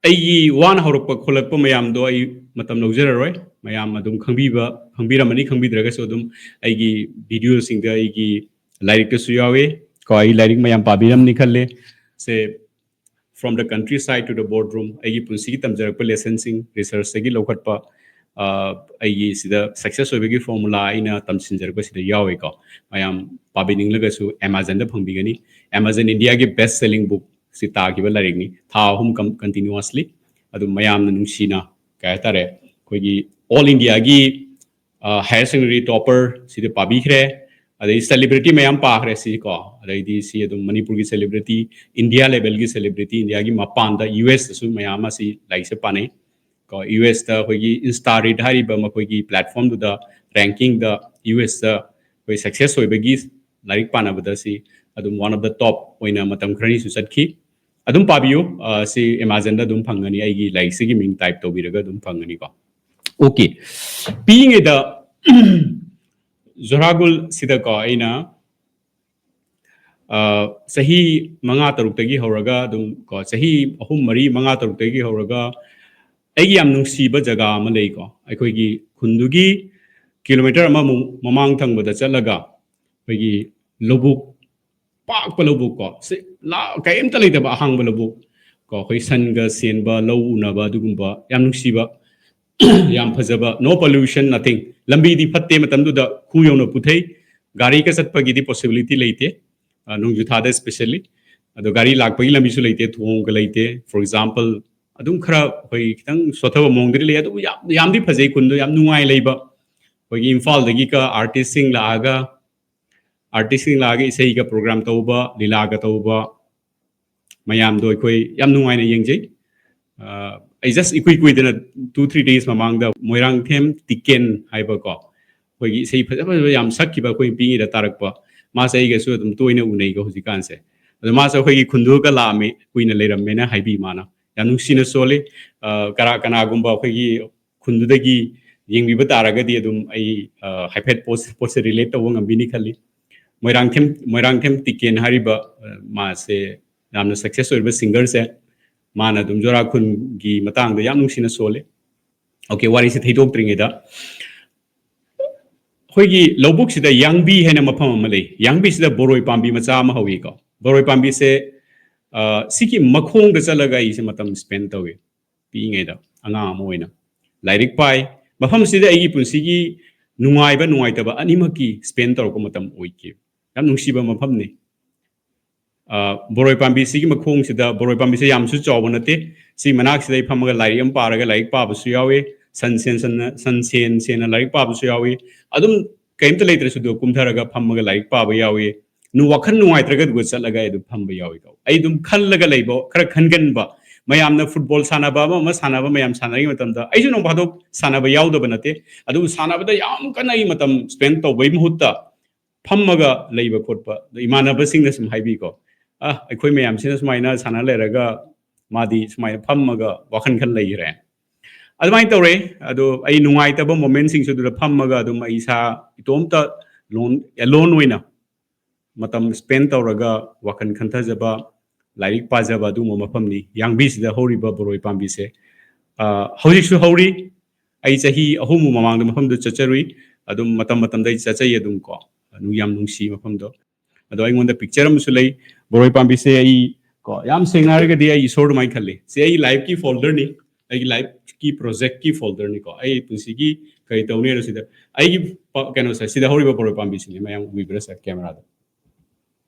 ꯑꯩꯒꯤ ꯋꯥꯅ ꯍꯧꯔꯛꯄ ꯈꯣꯠꯂꯛꯄ ꯃꯌꯥꯝꯗꯣ ꯑꯩ ꯃꯇꯝ ꯂꯧꯖꯔꯔꯣꯏ, ꯃꯌꯥꯝ ꯑꯗꯨꯝ ꯈꯪꯕꯤꯕ, ꯈꯪꯕꯤꯔꯝꯃꯅꯤ, ꯈꯪꯕꯤꯗ꯭ꯔꯒꯁꯨ ꯑꯗꯨꯝ ꯑꯩꯒꯤ ꯚꯤꯗꯤꯑꯣꯁꯤꯡꯗ, ꯑꯩꯒꯤ ꯂꯥꯏꯔꯤꯛꯇꯁꯨ ꯌꯥꯎꯏ ꯀꯣ꯫ ꯑꯩ ꯂꯥꯏꯔꯤꯛ ꯃꯌꯥꯝ ꯄꯥꯕꯤꯔꯝꯅꯤ ꯈꯜꯂꯦ꯫ ꯁꯦ, From the Countryside to the Boardroom, ꯑꯩꯒꯤ ꯄꯨꯟꯁꯤꯒꯤ ꯇꯝꯖꯔꯛꯄ ꯂꯦꯁꯟꯁꯤꯡ, ꯔꯤꯁꯔꯁꯇꯒꯤ ꯂꯧꯈꯠꯄ, ꯑ, ꯑꯩꯒꯤ ꯁꯤꯗ ꯁꯛꯁꯦꯁ ꯑꯣꯏꯕꯒꯤ ꯐꯣꯔꯃꯨꯂꯥ ꯑꯩꯅ ꯇꯝꯁꯤꯟꯖꯔꯛꯄꯁꯤꯗ ꯌꯥꯎꯏꯀꯣ꯫ ꯃꯌꯥꯝ ꯄꯥꯕꯤꯅꯤꯡꯂꯒꯁꯨ ꯑꯦꯃꯥꯖꯟꯗ ꯐꯪꯕꯤꯒꯅꯤ꯫ ꯑꯦꯃꯥꯖꯟ ꯏꯟꯗꯤꯌꯥꯒꯤ ꯕꯦꯁ ꯁꯦꯂꯤꯡ ꯕꯨꯛ ꯁꯤ ꯇꯥꯈꯤꯕ ꯂꯥꯏꯔꯤꯛꯅꯤ꯫ ꯊꯥ ꯑꯍꯨꯝ ꯀꯟꯇꯤꯅ꯭ꯌꯨꯁꯂꯤ ꯑꯗꯨꯝ ꯃꯌꯥꯝꯅ ꯅꯨꯡꯁꯤꯅ, ꯀꯩ ꯍꯥꯏꯇꯥꯔꯦ, ꯑꯩꯈꯣꯏꯒꯤ ꯑꯣꯜ ꯏꯟꯗꯤꯌꯥꯒꯤ ꯍꯥꯌꯔ ꯁꯦꯀꯦꯟꯗꯔꯤ ꯇꯣꯄꯔ ꯁꯤꯗ ꯄꯥꯕꯤꯈ꯭ꯔꯦ꯫ ꯑꯗꯩ ꯁꯦꯂꯤꯕ꯭ꯔꯤꯇꯤ ꯃꯌꯥꯝ ꯄꯥꯈ꯭ꯔꯦ ꯁꯤ ꯀꯣ꯫ ꯑꯗꯩꯗꯤ ꯁꯤ ꯑꯗꯨꯝ ꯃꯅꯤꯄꯨꯔꯒꯤ ꯁꯦꯂꯤꯕ꯭ꯔꯤꯇꯤ, ꯏꯟꯗꯤꯌꯥ ꯂꯦꯚꯦꯜꯒꯤ ꯁꯦꯂꯤꯕ꯭ꯔꯤꯇꯤ, ꯏꯟꯗꯤꯌꯥꯒꯤ ꯃꯄꯥꯟꯗ, ꯌꯨ ꯑꯦꯁꯇꯁꯨ ꯃꯌꯥꯝ ꯑꯃ ꯁꯤ ꯂꯥꯏꯔꯤꯛꯁꯦ ꯄꯥꯅꯩ ꯀꯣ꯫ ꯌꯨ ꯑꯦꯁꯇ ꯑꯩꯈꯣꯏꯒꯤ ꯏꯟꯁꯇꯥ ꯔꯤꯠ ꯍꯥꯏꯔꯤꯕ ꯃꯈꯣꯏꯒꯤ ꯄ꯭ꯂꯦꯠꯐꯣꯝꯗꯨꯗ, ꯔꯦꯡꯀꯤꯡꯗ ꯌꯨ ꯑꯦꯁꯇ ꯑꯩꯈꯣꯏ ꯁꯛꯁꯦꯁ ꯑꯣꯏꯕꯒꯤ ꯂꯥꯏꯔꯤꯛ ꯄꯥꯅꯕꯗ ꯁꯤ ꯑꯗꯨꯝ ꯋꯥꯟ ꯑꯣꯐ ꯗ ꯇꯣꯞ ꯑꯣꯏꯅ ꯃꯇꯝ ꯈꯔꯅꯤꯁꯨ ꯆꯠꯈꯤ꯫ ꯑꯗꯨꯝ ꯄꯥꯕꯤꯌꯨ, ꯑ, ꯁꯤ ꯑꯦꯃꯥꯖꯣꯟꯗ ꯑꯗꯨꯝ ꯐꯪꯒꯅꯤ꯫ ꯑꯩꯒꯤ ꯂꯥꯏꯔꯤꯛꯁꯤꯒꯤ ꯃꯤꯡ ꯇꯥꯏꯞ ꯇꯧꯕꯤꯔꯒ ꯑꯗꯨꯝ ꯐꯪꯒꯅꯤꯀꯣ꯫ ꯑꯣꯀꯦ, ꯄꯤꯛꯏꯉꯩꯗ ꯖꯣꯔꯥꯒꯨꯜ ꯁꯤꯗꯀꯣ ꯑꯩꯅ, ꯑ, ꯆꯍꯤ ꯃꯉꯥ ꯇꯔꯨꯛꯇꯒꯤ ꯍꯧꯔꯒ ꯑꯗꯨꯝ ꯀꯣ, ꯆꯍꯤ ꯑꯍꯨꯝ, ꯃꯔꯤ, ꯃꯉꯥ, ꯇꯔꯨꯛꯇꯒꯤ ꯍꯧꯔꯒ ꯑꯩꯒꯤ ꯌꯥꯝ ꯅꯨꯡꯁꯤꯕ ꯖꯒꯥ ꯑꯃ ꯂꯩꯀꯣ꯫ ꯑꯩꯈꯣꯏꯒꯤ ꯈꯨꯟꯗꯨꯒꯤ ꯀꯤꯂꯣꯃꯤꯇꯔ ꯑꯃꯃꯨꯛ ꯃꯃꯥꯡ ꯊꯪꯕꯗ ꯆꯠꯂꯒ ꯑꯩꯈꯣꯏꯒꯤ ꯂꯧꯕꯨꯛ, ꯄꯥꯛꯄ ꯂꯧꯕꯨꯛ ꯀꯣ, ꯁꯤ ꯂꯥ-, ꯀꯔꯤꯝꯇ ꯂꯩꯇꯕ ꯑꯍꯥꯡꯕ ꯂꯧꯕꯨꯛ ꯀꯣ, ꯑꯩꯈꯣꯏ ꯁꯟꯒ ꯁꯦꯟꯕ, ꯂꯧ ꯎꯅꯕ, ꯑꯗꯨꯒꯨꯝꯕ ꯌꯥꯝ ꯅꯨꯡꯁꯤꯕ, ꯌꯥꯝ ꯐꯖꯕ, no pollution, nothing꯫ ꯂꯝꯕꯤꯗꯤ ꯐꯠꯇꯦ ꯃꯇꯝꯗꯨꯗ, ꯈꯨ ꯌꯧꯅ ꯄꯨꯊꯩ, ꯒꯥꯔꯤꯒ ꯆꯠꯄꯒꯤꯗꯤ ꯄꯣꯁꯤꯕꯤꯂꯤꯇꯤ ꯂꯩꯇꯦ, ꯑ, ꯅꯣꯡꯖꯨ ꯊꯥꯗ especially꯫ ꯑꯗꯣ ꯒꯥꯔꯤ ꯂꯥꯛꯄꯒꯤ ꯂꯝꯕꯤꯁꯨ ꯂꯩꯇꯦ, ꯊꯣꯡꯒ ꯂꯩꯇꯦ꯫ For example, ꯑꯗꯨꯝ ꯈꯔ ꯑꯩꯈꯣꯏ ꯈꯤꯇꯪ ꯁꯣꯠꯊꯕ ꯃꯑꯣꯡꯗꯗꯤ ꯂꯩ, ꯑꯗꯨꯕꯨ ꯌꯥꯝ, ꯌꯥꯝꯗꯤ ꯐꯖꯩ ꯈꯨꯟꯗꯣ, ꯌꯥꯝ ꯅꯨꯡꯉꯥꯏ ꯂꯩꯕ꯫ ꯑꯩꯈꯣꯏꯒꯤ ꯏꯝꯐꯥꯜꯗꯒꯤꯒ ꯑꯥꯔꯇꯤꯁꯁꯤꯡ ꯂꯥꯛꯑꯒ, ꯑꯥꯔꯇꯤꯁꯁꯤꯡ ꯂꯥꯛꯑꯒ ꯏꯁꯩꯒ ꯄ꯭ꯔꯣꯒ꯭ꯔꯥꯝ ꯇꯧꯕ, ꯂꯤꯂꯥꯒ ꯇꯧꯕ, ꯃꯌꯥꯝꯗꯣ ꯑꯩꯈꯣꯏ ꯌꯥꯝ ꯅꯨꯡꯉꯥꯏꯅ ꯌꯦꯡꯖꯩ꯫ ꯑ, ꯑꯩ just ꯏꯀꯨꯏ ꯀꯨꯏꯗꯅ two three days ꯃꯃꯥꯡꯗ ꯃꯣꯏꯔꯥꯡꯊꯦꯝ ꯇꯤꯀꯦꯟ ꯍꯥꯏꯕꯀꯣ, ꯑꯩꯈꯣꯏꯒꯤ ꯏꯁꯩ ꯐꯖ ꯐꯖꯕ ꯌꯥꯝ ꯁꯛꯈꯤꯕ, ꯑꯩꯈꯣꯏ ꯄꯤꯛꯏꯉꯩꯗ ꯇꯥꯔꯛꯄ, ꯃꯥꯁꯦ ꯑꯩꯒꯁꯨ ꯑꯗꯨꯝ ꯇꯣꯏꯅ ꯎꯅꯩꯀꯣ ꯍꯧꯖꯤꯛꯀꯥꯟꯁꯦ꯫ ꯑꯗꯣ ꯃꯥꯁꯦ ꯑꯩꯈꯣꯏꯒꯤ ꯈꯨꯟꯗꯨꯒ ꯂꯥꯛꯑꯝꯃꯤ, ꯀꯨꯏꯅ ꯂꯩꯔꯝꯃꯦꯅ ꯍꯥꯏꯕꯤ ꯃꯥꯅ꯫ ꯌꯥꯝ ꯅꯨꯡꯁꯤꯅ ꯁꯣꯜꯂꯤ꯫ ꯑ, ꯀꯅꯥ ꯀꯅꯥꯒꯨꯝꯕ ꯑꯩꯈꯣꯏꯒꯤ ꯈꯨꯟꯗꯨꯗꯒꯤ ꯌꯦꯡꯕꯤꯕ ꯇꯥꯔꯒꯗꯤ ꯑꯗꯨꯝ ꯑꯩ, ꯑ, ꯍꯥꯏꯐꯦꯠ ꯄꯣꯠ-, ꯄꯣꯠꯁꯦ ꯔꯤꯂꯦꯠ ꯇꯧꯕ ꯉꯝꯕꯤꯅꯤ ꯈꯜꯂꯤ꯫ ꯃꯣꯏꯔꯥꯡꯊꯦꯝ, ꯃꯣꯏꯔꯥꯡꯊꯦꯝ ꯇꯤꯀꯦꯟ ꯍꯥꯏꯔꯤꯕ, ꯑ, ꯃꯥꯁꯦ ꯌꯥꯝꯅ ꯁꯛꯁꯦꯁ ꯑꯣꯏꯔꯤꯕ ꯁꯤꯡꯒꯔꯁꯦ, ꯃꯥꯅ ꯑꯗꯨꯝ ꯖꯣꯔꯥ ꯈꯨꯟꯒꯤ ꯃꯇꯥꯡꯗ ꯌꯥꯝ ꯅꯨꯡꯁꯤꯅ ꯁꯣꯜꯂꯤ꯫ ꯑꯣꯀꯦ, ꯋꯥꯔꯤꯁꯦ ꯊꯩꯗꯣꯛꯇ꯭ꯔꯤꯉꯩꯗ, ꯑꯩꯈꯣꯏꯒꯤ ꯂꯧꯕꯨꯛꯁꯤꯗ ꯌꯥꯡꯕꯤ ꯍꯥꯏꯅ ꯃꯐꯝ ꯑꯃ ꯂꯩ꯫ ꯌꯥꯡꯕꯤꯁꯤꯗ ꯕꯣꯔꯣꯏ ꯄꯥꯝꯕꯤ ꯃꯆꯥ ꯑꯃ ꯍꯧꯋꯤꯀꯣ꯫ ꯕꯣꯔꯣꯏ ꯄꯥꯝꯕꯤꯁꯦ, ꯑ, ꯁꯤꯒꯤ ꯃꯈꯣꯡꯗ ꯆꯠꯂꯒ ꯑꯩꯁꯦ ꯃꯇꯝ ꯁ꯭ꯄꯦꯟ ꯇꯧꯋꯤ, ꯄꯤꯛꯏꯉꯩꯗ ꯑꯉꯥꯡ ꯑꯃ ꯑꯣꯏꯅ꯫ ꯂꯥꯏꯔꯤꯛ ꯄꯥꯏ꯫ ꯃꯐꯝꯁꯤꯗ ꯑꯩꯒꯤ ꯄꯨꯟꯁꯤꯒꯤ ꯅꯨꯡꯉꯥꯏꯕ ꯅꯨꯡꯉꯥꯏꯇꯕ ꯑꯅꯤꯃꯛꯀꯤ ꯁ꯭ꯄꯦꯟ ꯇꯧꯔꯛꯄ ꯃꯇꯝ ꯑꯣꯏꯈꯤ꯫ ꯌꯥꯝ ꯅꯨꯡꯁꯤꯕ ꯃꯐꯝꯅꯤ꯫ ꯑ, ꯕꯣꯔꯣꯏ ꯄꯥꯝꯕꯤꯁꯤꯒꯤ ꯃꯈꯣꯡꯁꯤꯗ, ꯕꯣꯔꯣꯏ ꯄꯥꯝꯕꯤꯁꯦ ꯌꯥꯝꯁꯨ ꯆꯥꯎꯕ ꯅꯠꯇꯦ꯫ ꯁꯤ ꯃꯅꯥꯛꯁꯤꯗ ꯑꯩ ꯐꯝꯃꯒ ꯂꯥꯏꯔꯤꯛ ꯑꯃ ꯄꯥꯔꯒ ꯂꯥꯏꯔꯤꯛ ꯄꯥꯕꯁꯨ ꯌꯥꯎꯏ꯫ ꯁꯟ ꯁꯦꯟ, ꯁꯟ, ꯁꯟ ꯁꯦꯟ ꯁꯦꯟꯅ ꯂꯥꯏꯔꯤꯛ ꯄꯥꯕꯁꯨ ꯌꯥꯎꯏ꯫ ꯑꯗꯨꯝ ꯀꯩꯝꯇ ꯂꯩꯇ꯭ꯔꯁꯨ ꯑꯗꯨ ꯀꯨꯝꯊꯔꯒ ꯐꯝꯃꯒ ꯂꯥꯏꯔꯤꯛ ꯄꯥꯕ ꯌꯥꯎꯏ꯫ ꯅꯨ ꯋꯥꯈꯜ ꯅꯨꯡꯉꯥꯏꯇ꯭ꯔꯒ ꯑꯗꯨꯒ ꯆꯠꯂꯒ ꯑꯩ ꯑꯗꯨꯝ ꯐꯝꯕ ꯌꯥꯎꯏꯀꯣ꯫ ꯑꯩ ꯑꯗꯨꯝ ꯈꯜꯂꯒ ꯂꯩꯕ, ꯈꯔ ꯈꯟꯒꯟꯕ, ꯃꯌꯥꯝꯅ ꯐꯨꯠꯕꯣꯜ ꯁꯥꯟꯅꯕ ꯑꯃ ꯑꯃ ꯁꯥꯟꯅꯕ ꯃꯌꯥꯝ ꯁꯥꯟꯅꯔꯤꯉꯩ ꯃꯇꯝꯗ ꯑꯩꯁꯨ ꯅꯣꯡ ꯐꯥꯗꯣꯛ ꯁꯥꯟꯅꯕ ꯌꯥꯎꯗꯕ ꯅꯠꯇꯦ꯫ ꯑꯗꯨꯕꯨ ꯁꯥꯟꯅꯕꯗ ꯌꯥꯝ ꯀꯟꯅ ꯑꯩ ꯃꯇꯝ ꯁ꯭ꯄꯦꯟ ꯇꯧꯕꯩ ꯃꯍꯨꯠꯇ ꯐꯝꯃꯒ ꯂꯩꯕ ꯈꯣꯠꯄ, ꯑꯗ ꯏꯃꯥꯟꯅꯕꯁꯤꯡꯅ ꯁꯨꯝ ꯍꯥꯏꯕꯤꯀꯣ, "ꯑ, ꯑꯩꯈꯣꯏ ꯃꯌꯥꯝꯁꯤꯅ ꯁꯨꯃꯥꯏꯅ ꯁꯥꯟꯅ ꯂꯩꯔꯒ ꯃꯥꯗꯤ ꯁꯨꯃꯥꯏꯅ ꯐꯝꯃꯒ ꯋꯥꯈꯜ ꯈꯟ ꯂꯩꯈ꯭ꯔꯦ"꯫ ꯑꯗꯨꯃꯥꯏꯅ ꯇꯧꯔꯦ꯫ ꯑꯗꯣ ꯑꯩ ꯅꯨꯡꯉꯥꯏꯇꯕ ꯃꯣꯃꯦꯟꯁꯤꯡꯁꯨ ꯑꯗꯨꯗ ꯐꯝꯃꯒ ꯑꯗꯨꯝ ꯑꯩ ꯏꯁꯥ ꯏꯇꯣꯝꯇ ꯂꯣꯟ, ꯑꯦꯂꯣꯟ ꯑꯣꯏꯅ ꯃꯇꯝ ꯁ꯭ꯄꯦꯟ ꯇꯧꯔꯒ ꯋꯥꯈꯜ ꯈꯟꯊꯖꯕ, ꯂꯥꯏꯔꯤꯛ ꯄꯥꯖꯕ ꯑꯗꯨꯒꯨꯝꯕ ꯃꯐꯝꯅꯤ꯫ ꯌꯥꯡꯕꯤꯁꯤꯗ ꯍꯧꯔꯤꯕ ꯕꯣꯔꯣꯏ ꯄꯥꯝꯕꯤꯁꯦ꯫ ꯑ, ꯍꯧꯖꯤꯛꯁꯨ ꯍꯧꯔꯤ꯫ ꯑꯩ ꯆꯍꯤ ꯑꯍꯨꯝꯃꯨꯛ ꯃꯃꯥꯡꯗ ꯃꯐꯝꯗꯨ ꯆꯠꯆꯔꯨꯏ꯫ ꯑꯗꯨꯝ ꯃꯇꯝ ꯃꯇꯝꯗ ꯑꯩ ꯆꯠꯆꯩ ꯑꯗꯨꯝ ꯀꯣ꯫ ꯑꯗꯨ ꯌꯥꯝ ꯅꯨꯡꯁꯤ ꯃꯐꯝꯗꯣ꯫ ꯑꯗꯣ ꯑꯩꯉꯣꯟꯗ ꯄꯤꯛꯆꯔ ꯑꯃꯁꯨ ꯂꯩ꯫ ꯕꯣꯔꯣꯏ ꯄꯥꯝꯕꯤꯁꯦ ꯑꯩ ꯀꯣ, ꯌꯥꯝ ꯁꯦꯡꯅ ꯍꯥꯏꯔꯒꯗꯤ ꯑꯩ ꯏꯁꯣꯔ ꯑꯗꯨꯃꯥꯏꯅ ꯈꯜꯂꯤ꯫ ꯁꯤ ꯑꯩꯒꯤ ꯂꯥꯏꯐꯀꯤ ꯐꯣꯜꯗꯔꯅꯤ, ꯑꯩꯒꯤ ꯂꯥꯏꯐꯀꯤ ꯄ꯭ꯔꯣꯖꯦꯛꯀꯤ ꯐꯣꯜꯗꯔꯅꯤꯀꯣ꯫ ꯑꯩ ꯄꯨꯟꯁꯤꯒꯤ ꯀꯔꯤ ꯇꯧꯅꯤ ꯍꯥꯏꯔꯣ ꯁꯤꯗ ꯑꯩꯒꯤ ꯄ-, ꯀꯩꯅꯣꯁꯦ, ꯁꯤꯗ ꯍꯧꯔꯤꯕ ꯕꯣꯔꯣꯏ ꯄꯥꯝꯕꯤꯁꯤꯅꯦ, ꯃꯌꯥꯝ ꯎꯕꯤꯕ꯭ꯔꯥ ꯁꯥꯔ ꯀꯦꯃꯦꯔꯥꯗ?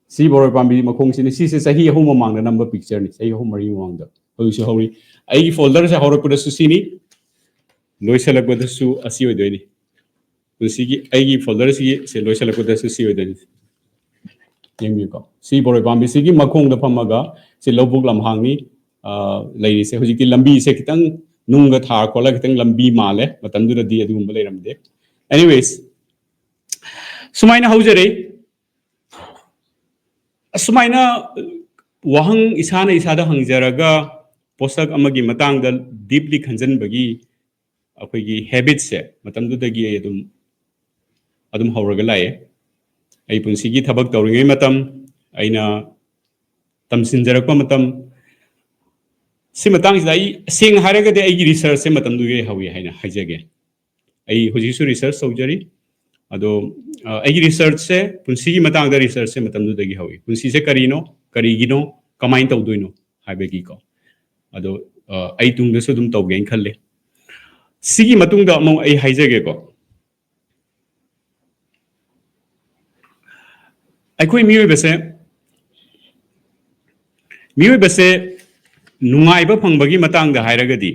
ꯁꯤ ꯕꯣꯔꯣꯏ ꯄꯥꯝꯕꯤ ꯃꯈꯣꯡꯁꯤꯅꯤ꯫ ꯁꯤꯁꯦ ꯆꯍꯤ ꯑꯍꯨꯝ ꯃꯃꯥꯡꯗ ꯅꯝꯕ ꯄꯤꯛꯆꯔꯅꯤ, ꯆꯍꯤ ꯑꯍꯨꯝ ꯃꯔꯤ ꯃꯃꯥꯡꯗ꯫ ꯍꯧꯖꯤꯛꯁꯨ ꯍꯧꯔꯤ꯫ ꯑꯩꯒꯤ ꯐꯣꯜꯗꯔꯁꯦ ꯍꯧꯔꯛꯄꯗꯁꯨ ꯁꯤꯅꯤ, ꯂꯣꯏꯁꯤꯜꯂꯛꯄꯗꯁꯨ ꯑꯁꯤ ꯑꯣꯏꯗꯣꯏꯅꯤ꯫ ꯄꯨꯟꯁꯤꯒꯤ ꯑꯩꯒꯤ ꯐꯣꯜꯗꯔꯁꯤꯒꯤ ꯁꯦ ꯂꯣꯏꯁꯤꯜꯂꯛꯄꯗꯁꯨ ꯁꯤ ꯑꯣꯏꯗꯣꯏꯅꯤ꯫ ꯌꯦꯡꯕꯤꯌꯨꯀꯣ, ꯁꯤ ꯕꯣꯔꯣꯏ ꯄꯥꯝꯕꯤꯁꯤꯒꯤ ꯃꯈꯣꯡꯗ ꯐꯝꯃꯒ, ꯁꯤ ꯂꯧꯕꯨꯛ ꯂꯝꯍꯥꯡꯅꯤ, ꯑ, ꯂꯩꯔꯤꯁꯦ꯫ ꯍꯧꯖꯤꯛꯇꯤ ꯂꯝꯕꯤꯁꯦ ꯈꯤꯇꯪ ꯅꯨꯡꯒ ꯊꯥꯔ ꯈꯣꯠꯂꯒ ꯈꯤꯇꯪ ꯂꯝꯕꯤ ꯃꯥꯜꯂꯦ, ꯃꯇꯝꯗꯨꯗꯗꯤ ꯑꯗꯨꯒꯨꯝꯕ ꯂꯩꯔꯝꯗꯦ꯫ Anyways, ꯁꯨꯃꯥꯏꯅ ꯍꯧꯖꯔꯛꯏ꯫ ꯑꯁꯨꯃꯥꯏꯅ ꯋꯥꯍꯪ ꯏꯁꯥꯅ ꯏꯁꯥꯗ ꯍꯪꯖꯔꯒ ꯄꯣꯠꯁꯛ ꯑꯃꯒꯤ ꯃꯇꯥꯡꯗ ꯗꯤꯞꯂꯤ ꯈꯟꯖꯟꯕꯒꯤ ꯑꯩꯈꯣꯏꯒꯤ ꯍꯦꯕꯤꯠꯁꯦ ꯃꯇꯝꯗꯨꯗꯒꯤ ꯑꯩ ꯑꯗꯨꯝ, ꯑꯗꯨꯝ ꯍꯧꯔꯒ ꯂꯥꯛꯑꯦ꯫ ꯑꯩ ꯄꯨꯟꯁꯤꯒꯤ ꯊꯕꯛ ꯇꯧꯔꯤꯉꯩ ꯃꯇꯝ, ꯑꯩꯅ ꯇꯝꯁꯤꯟꯖꯔꯛꯄ ꯃꯇꯝ, ꯁꯤ ꯃꯇꯥꯡꯁꯤꯗ ꯑꯩ ꯁꯦꯡꯅ ꯍꯥꯏꯔꯒꯗꯤ ꯑꯩꯒꯤ ꯔꯤꯁꯔꯁꯁꯦ ꯃꯇꯝꯗꯨꯗꯒꯤ ꯍꯧꯏ ꯍꯥꯏꯅ ꯍꯥꯏꯖꯒꯦ꯫ ꯑꯩ ꯍꯧꯖꯤꯛꯁꯨ ꯔꯤꯁꯔꯁ ꯇꯧꯖꯔꯤ꯫ ꯑꯗꯣ, ꯑ, ꯑꯩꯒꯤ ꯔꯤꯁꯔꯁꯁꯦ, ꯄꯨꯟꯁꯤꯒꯤ ꯃꯇꯥꯡꯗ ꯔꯤꯁꯔꯁꯁꯦ ꯃꯇꯝꯗꯨꯗꯒꯤ ꯍꯧꯏ꯫ ꯄꯨꯟꯁꯤꯁꯦ ꯀꯔꯤꯅꯣ, ꯀꯔꯤꯒꯤꯅꯣ, ꯀꯃꯥꯏꯅ ꯇꯧꯗꯣꯏꯅꯣ ꯍꯥꯏꯕꯒꯤꯀꯣ꯫ ꯑꯗꯣ, ꯑ, ꯑꯩ ꯇꯨꯡꯗꯁꯨ ꯑꯗꯨꯝ ꯇꯧꯒꯦꯅ ꯈꯜꯂꯦ꯫ ꯁꯤꯒꯤ ꯃꯇꯨꯡꯗ ꯑꯃꯨꯛ ꯑꯩ ꯍꯥꯏꯖꯒꯦꯀꯣ꯫ ꯑꯩꯈꯣꯏ ꯃꯤꯑꯣꯏꯕꯁꯦ, ꯃꯤꯑꯣꯏꯕꯁꯦ ꯅꯨꯡꯉꯥꯏꯕ ꯐꯪꯕꯒꯤ ꯃꯇꯥꯡꯗ ꯍꯥꯏꯔꯒꯗꯤ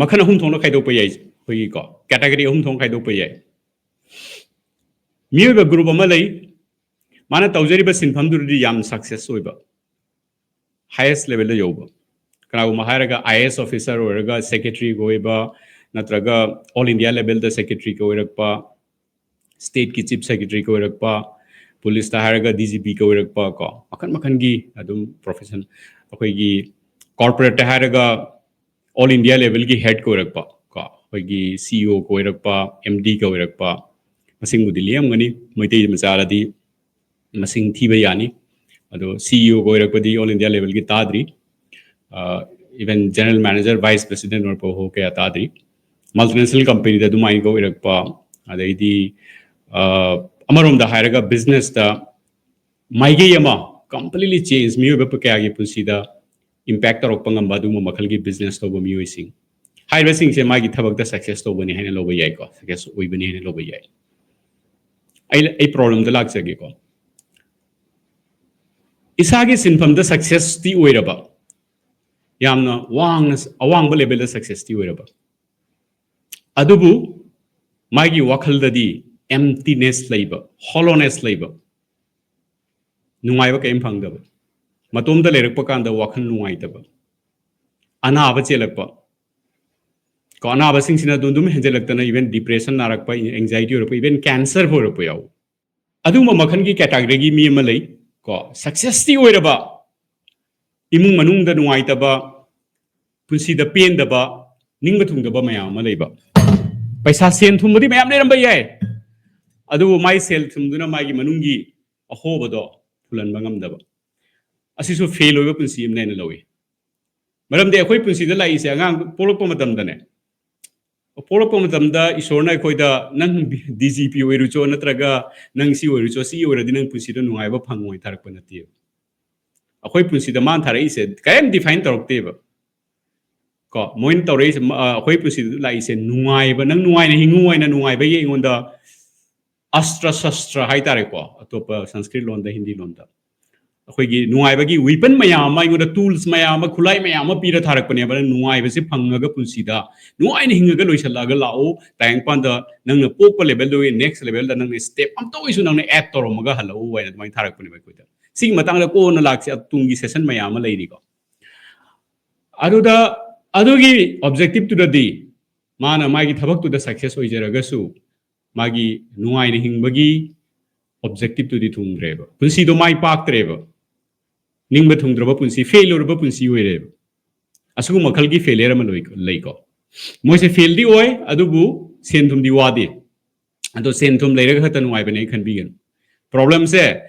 ꯃꯈꯜ ꯑꯍꯨꯝ ꯊꯣꯛꯅ ꯈꯥꯏꯗꯣꯛꯄ ꯌꯥꯏ꯫ ꯑꯩꯈꯣꯏꯒꯤꯀꯣ category ꯑꯍꯨꯝ ꯊꯣꯛꯅ ꯈꯥꯏꯗꯣꯛꯄ ꯌꯥꯏ꯫ ꯃꯤꯑꯣꯏꯕ group ꯑꯃ ꯂꯩ, ꯃꯥꯅ ꯇꯧꯖꯔꯤꯕ ꯁꯤꯟꯐꯝꯗꯨꯗꯤ ꯌꯥꯝ success ꯑꯣꯏꯕ, highest levelꯗ ꯌꯧꯕ꯫ ꯀꯅꯥꯒꯨꯝꯕ ꯍꯥꯏꯔꯒ I A S officer ꯑꯣꯏꯔꯒ secretaryꯒ ꯑꯣꯏꯕ, ꯅꯠꯇ꯭ꯔꯒ all India levelꯗ secretaryꯒ ꯑꯣꯏꯔꯛꯄ, stateꯀꯤ chief secretaryꯒ ꯑꯣꯏꯔꯛꯄ, policeꯇ ꯍꯥꯏꯔꯒ D G Pꯒ ꯑꯣꯏꯔꯛꯄ, ꯀꯣ, ꯃꯈꯜ ꯃꯈꯜꯒꯤ ꯑꯗꯨꯝ profession, ꯑꯩꯈꯣꯏꯒꯤ corporateꯇ ꯍꯥꯏꯔꯒ all India levelꯒꯤ headꯀ ꯑꯣꯏꯔꯛꯄ, ꯀꯣ, ꯑꯩꯈꯣꯏꯒꯤ C E Oꯒ ꯑꯣꯏꯔꯛꯄ, M Dꯒ ꯑꯣꯏꯔꯛꯄ, ꯃꯁꯤꯡꯕꯨꯗꯤ ꯂꯦꯝꯒꯅꯤ, ꯃꯩꯇꯩ ꯃꯆꯥꯗꯗꯤ ꯃꯁꯤꯡ ꯊꯤꯕ ꯌꯥꯅꯤ꯫ ꯑꯗꯣ C E Oꯒ ꯑꯣꯏꯔꯛꯄꯗꯤ all India levelꯒꯤ ꯇꯥꯗ꯭ꯔꯤ꯫ ꯑ, even general manager, vice president ꯑꯣꯏꯔꯛꯄ ꯐꯥꯎ ꯀꯌꯥ ꯇꯥꯗ꯭ꯔꯤ꯫ Multinational companyꯗ ꯑꯗꯨꯃꯥꯏꯅꯒ ꯑꯣꯏꯔꯛꯄ, ꯑꯗꯩꯗꯤ, ꯑ, ꯑꯃꯔꯣꯝꯗ ꯍꯥꯏꯔꯒ businessꯇ ꯃꯥꯏꯀꯩ ꯑꯃ completely change, ꯃꯤꯑꯣꯏꯕ ꯀꯌꯥꯒꯤ ꯄꯨꯟꯁꯤꯗ impact ꯇꯧꯔꯛꯄ ꯉꯝꯕ ꯑꯗꯨꯒꯨꯝꯕ ꯃꯈꯜꯒꯤ business ꯇꯧꯕ ꯃꯤꯑꯣꯏꯁꯤꯡ, ꯍꯥꯏꯔꯤꯕꯁꯤꯡꯁꯦ ꯃꯥꯒꯤ ꯊꯕꯛꯇ success ꯇꯧꯕꯅꯤ ꯍꯥꯏꯅ ꯂꯧꯕ ꯌꯥꯏꯀꯣ, success ꯑꯣꯏꯕꯅꯤ ꯍꯥꯏꯅ ꯂꯧꯕ ꯌꯥꯏ꯫ ꯑꯩ, ꯑꯩ problemꯗ ꯂꯥꯛꯆꯒꯦꯀꯣ꯫ ꯏꯁꯥꯒꯤ ꯁꯤꯟꯐꯝꯗ successꯇꯤ ꯑꯣꯏꯔꯕ, ꯌꯥꯝꯅ ꯋꯥꯡꯅ, ꯑꯋꯥꯡꯕ levelꯗ successꯇꯤ ꯑꯣꯏꯔꯕ, ꯑꯗꯨꯕꯨ ꯃꯥꯒꯤ ꯋꯥꯈꯜꯗꯗꯤ emptiness ꯂꯩꯕ, hollowness ꯂꯩꯕ, ꯅꯨꯡꯉꯥꯏꯕ ꯀꯔꯤꯝ ꯐꯪꯗꯕ, ꯃꯇꯣꯝꯇ ꯂꯩꯔꯛꯄ ꯀꯥꯟꯗ ꯋꯥꯈꯜ ꯅꯨꯡꯉꯥꯏꯇꯕ, ꯑꯅꯥꯕ ꯆꯦꯜꯂꯛꯄ, ꯀꯣ, ꯑꯅꯥꯕꯁꯤꯡꯁꯤꯅ ꯑꯗꯨꯝ ꯑꯗꯨꯝ ꯍꯦꯟꯖꯜꯂꯛꯇꯅ even depression ꯅꯥꯔꯛꯄ, anxiety ꯑꯣꯏꯔꯛꯄ, even cancer ꯐꯥꯎ ꯑꯣꯏꯔꯛꯄ ꯌꯥꯎ꯫ ꯑꯗꯨꯒꯨꯝꯕ ꯃꯈꯜꯒꯤ categoryꯒꯤ ꯃꯤ ꯑꯃ ꯂꯩ, ꯀꯣ, successꯇꯤ ꯑꯣꯏꯔꯕ, ꯏꯃꯨꯡ ꯃꯅꯨꯡꯗ ꯅꯨꯡꯉꯥꯏꯇꯕ, ꯄꯨꯟꯁꯤꯗ ꯄꯦꯟꯗꯕ, ꯅꯤꯡꯕ ꯊꯨꯡꯗꯕ ꯃꯌꯥꯝ ꯑꯃ ꯂꯩꯕ꯫ ꯄꯩꯁꯥ ꯁꯦꯟ ꯊꯨꯝꯕꯗꯤ ꯃꯌꯥꯝ ꯂꯩꯔꯝꯕ ꯌꯥꯏ, ꯑꯗꯨꯕꯨ ꯃꯥꯏ ꯁꯦꯜ ꯊꯨꯝꯗꯨꯅ ꯃꯥꯒꯤ ꯃꯅꯨꯡꯒꯤ ꯑꯍꯣꯕꯗꯣ ꯐꯨꯜꯍꯟꯕ ꯉꯝꯗꯕ꯫ ꯑꯁꯤꯁꯨ fail ꯑꯣꯏꯕ ꯄꯨꯟꯁꯤ ꯑꯃꯅ ꯍꯥꯏꯅ ꯂꯧꯏ꯫ ꯃꯔꯝꯗꯤ ꯑꯩꯈꯣꯏ ꯄꯨꯟꯁꯤꯗ ꯂꯥꯛꯏꯁꯦ ꯑꯉꯥꯡ ꯄꯣꯛꯂꯛꯄ ꯃꯇꯝꯗꯅꯦ, ꯄꯣꯛꯂꯛꯄ ꯃꯇꯝꯗ ꯏꯁꯣꯔꯅ ꯑꯩꯈꯣꯏꯗ "ꯅꯪ D G P ꯑꯣꯏꯔꯨꯆꯣ, ꯅꯠꯇ꯭ꯔꯒ ꯅꯪ ꯁꯤ ꯑꯣꯏꯔꯨꯆꯣ, ꯁꯤ ꯑꯣꯏꯔꯗꯤ ꯅꯪ ꯄꯨꯟꯁꯤꯗ ꯅꯨꯡꯉꯥꯏꯕ ꯐꯪꯉꯣꯏ" ꯊꯥꯔꯛꯄ ꯅꯠꯇꯦꯕ꯫ ꯑꯩꯈꯣꯏ ꯄꯨꯟꯁꯤꯗ ꯃꯥꯅ ꯊꯥꯔꯛꯏꯁꯦ ꯀꯔꯤꯝ define ꯇꯧꯔꯛꯇꯦꯕ꯫ ꯀꯣ, ꯃꯣꯏꯅ ꯇꯧꯔꯛꯏꯁꯦ, ꯃ-, ꯑ, ꯑꯩꯈꯣꯏ ꯄꯨꯟꯁꯤꯗ ꯂꯥꯛꯏꯁꯦ ꯅꯨꯡꯉꯥꯏꯕ, ꯅꯪ ꯅꯨꯡꯉꯥꯏꯅ ꯍꯤꯡꯉꯨ ꯍꯥꯏꯅ ꯅꯨꯡꯉꯥꯏꯕꯒꯤ ꯑꯩꯉꯣꯟꯗ ꯑꯁꯇ꯭ꯔ ꯁꯁꯇ꯭ꯔ ꯍꯥꯏꯇꯥꯔꯦꯀꯣ, ꯑꯇꯣꯞꯄ ꯁꯪꯁꯀ꯭ꯔꯤꯠ ꯂꯣꯟꯗ, ꯍꯤꯟꯗꯤ ꯂꯣꯟꯗ, ꯑꯩꯈꯣꯏꯒꯤ ꯅꯨꯡꯉꯥꯏꯕꯒꯤ weapon ꯃꯌꯥꯝ ꯑꯃ, ꯑꯩꯉꯣꯟꯗ tools ꯃꯌꯥꯝ ꯑꯃ, ꯈꯨꯠꯂꯥꯏ ꯃꯌꯥꯝ ꯑꯃ ꯄꯤꯔ ꯊꯥꯔꯛꯄꯅꯦꯕ꯫ ꯅꯪ ꯅꯨꯡꯉꯥꯏꯕꯁꯦ ꯐꯪꯉꯒ ꯄꯨꯟꯁꯤꯗ ꯅꯨꯡꯉꯥꯏꯅ ꯍꯤꯡꯉꯒ ꯂꯣꯏꯁꯤꯜꯂꯛꯑꯒ ꯂꯥꯛꯑꯣ꯫ ꯇꯥꯏꯕꯪꯄꯥꯟꯗ ꯅꯪꯅ ꯄꯣꯛꯄ levelꯗꯒꯤ next levelꯗ ꯅꯪꯅ step ꯑꯝꯇ ꯑꯣꯏꯁꯨ ꯅꯪꯅ add ꯇꯧꯔꯝꯃꯒ ꯍꯜꯂꯛꯎ ꯍꯥꯏꯅ ꯑꯗꯨꯃꯥꯏꯅ ꯊꯥꯔꯛꯄꯅꯦꯕ ꯑꯩꯈꯣꯏꯗ꯫ ꯁꯤꯒꯤ ꯃꯇꯥꯡꯗ ꯀꯣꯟꯅ ꯂꯥꯛꯁꯤ, ꯇꯨꯡꯒꯤ session ꯃꯌꯥꯝ ꯑꯃ ꯂꯩꯔꯤꯀꯣ꯫ ꯑꯗꯨꯗ ꯑꯗꯨꯒꯤ objectiveꯇꯨꯗꯗꯤ ꯃꯥꯅ ꯃꯥꯒꯤ ꯊꯕꯛꯇꯨꯗ success ꯑꯣꯏꯖꯔꯒꯁꯨ ꯃꯥꯒꯤ ꯅꯨꯡꯉꯥꯏꯅ ꯍꯤꯡꯕꯒꯤ objectiveꯇꯨꯗꯤ ꯊꯨꯡꯗ꯭ꯔꯦꯕ꯫ ꯄꯨꯟꯁꯤꯗꯣ ꯃꯥꯏ ꯄꯥꯛꯇ꯭ꯔꯦꯕ꯫ ꯅꯤꯡꯕ ꯊꯨꯡꯗ꯭ꯔꯕ ꯄꯨꯟꯁꯤ, fail ꯑꯣꯏꯔꯕ ꯄꯨꯟꯁꯤ ꯑꯣꯏꯔꯦꯕ꯫ ꯑꯁꯤꯒꯨꯝꯕ ꯃꯈꯜꯒꯤ failure ꯑꯃ ꯂꯣꯏ-, ꯂꯩꯀꯣ꯫ ꯃꯣꯏꯁꯦ failꯗꯤ ꯑꯣꯏ, ꯑꯗꯨꯕꯨ ꯁꯦꯟ ꯊꯨꯝꯗꯤ ꯋꯥꯗꯦ꯫ ꯑꯗꯣ ꯁꯦꯟ ꯊꯨꯝ ꯂꯩꯔꯒ ꯈꯛꯇ ꯅꯨꯡꯉꯥꯏꯕꯅꯦ ꯈꯟꯕꯤꯒꯅꯨ꯫ Problemꯁꯦ,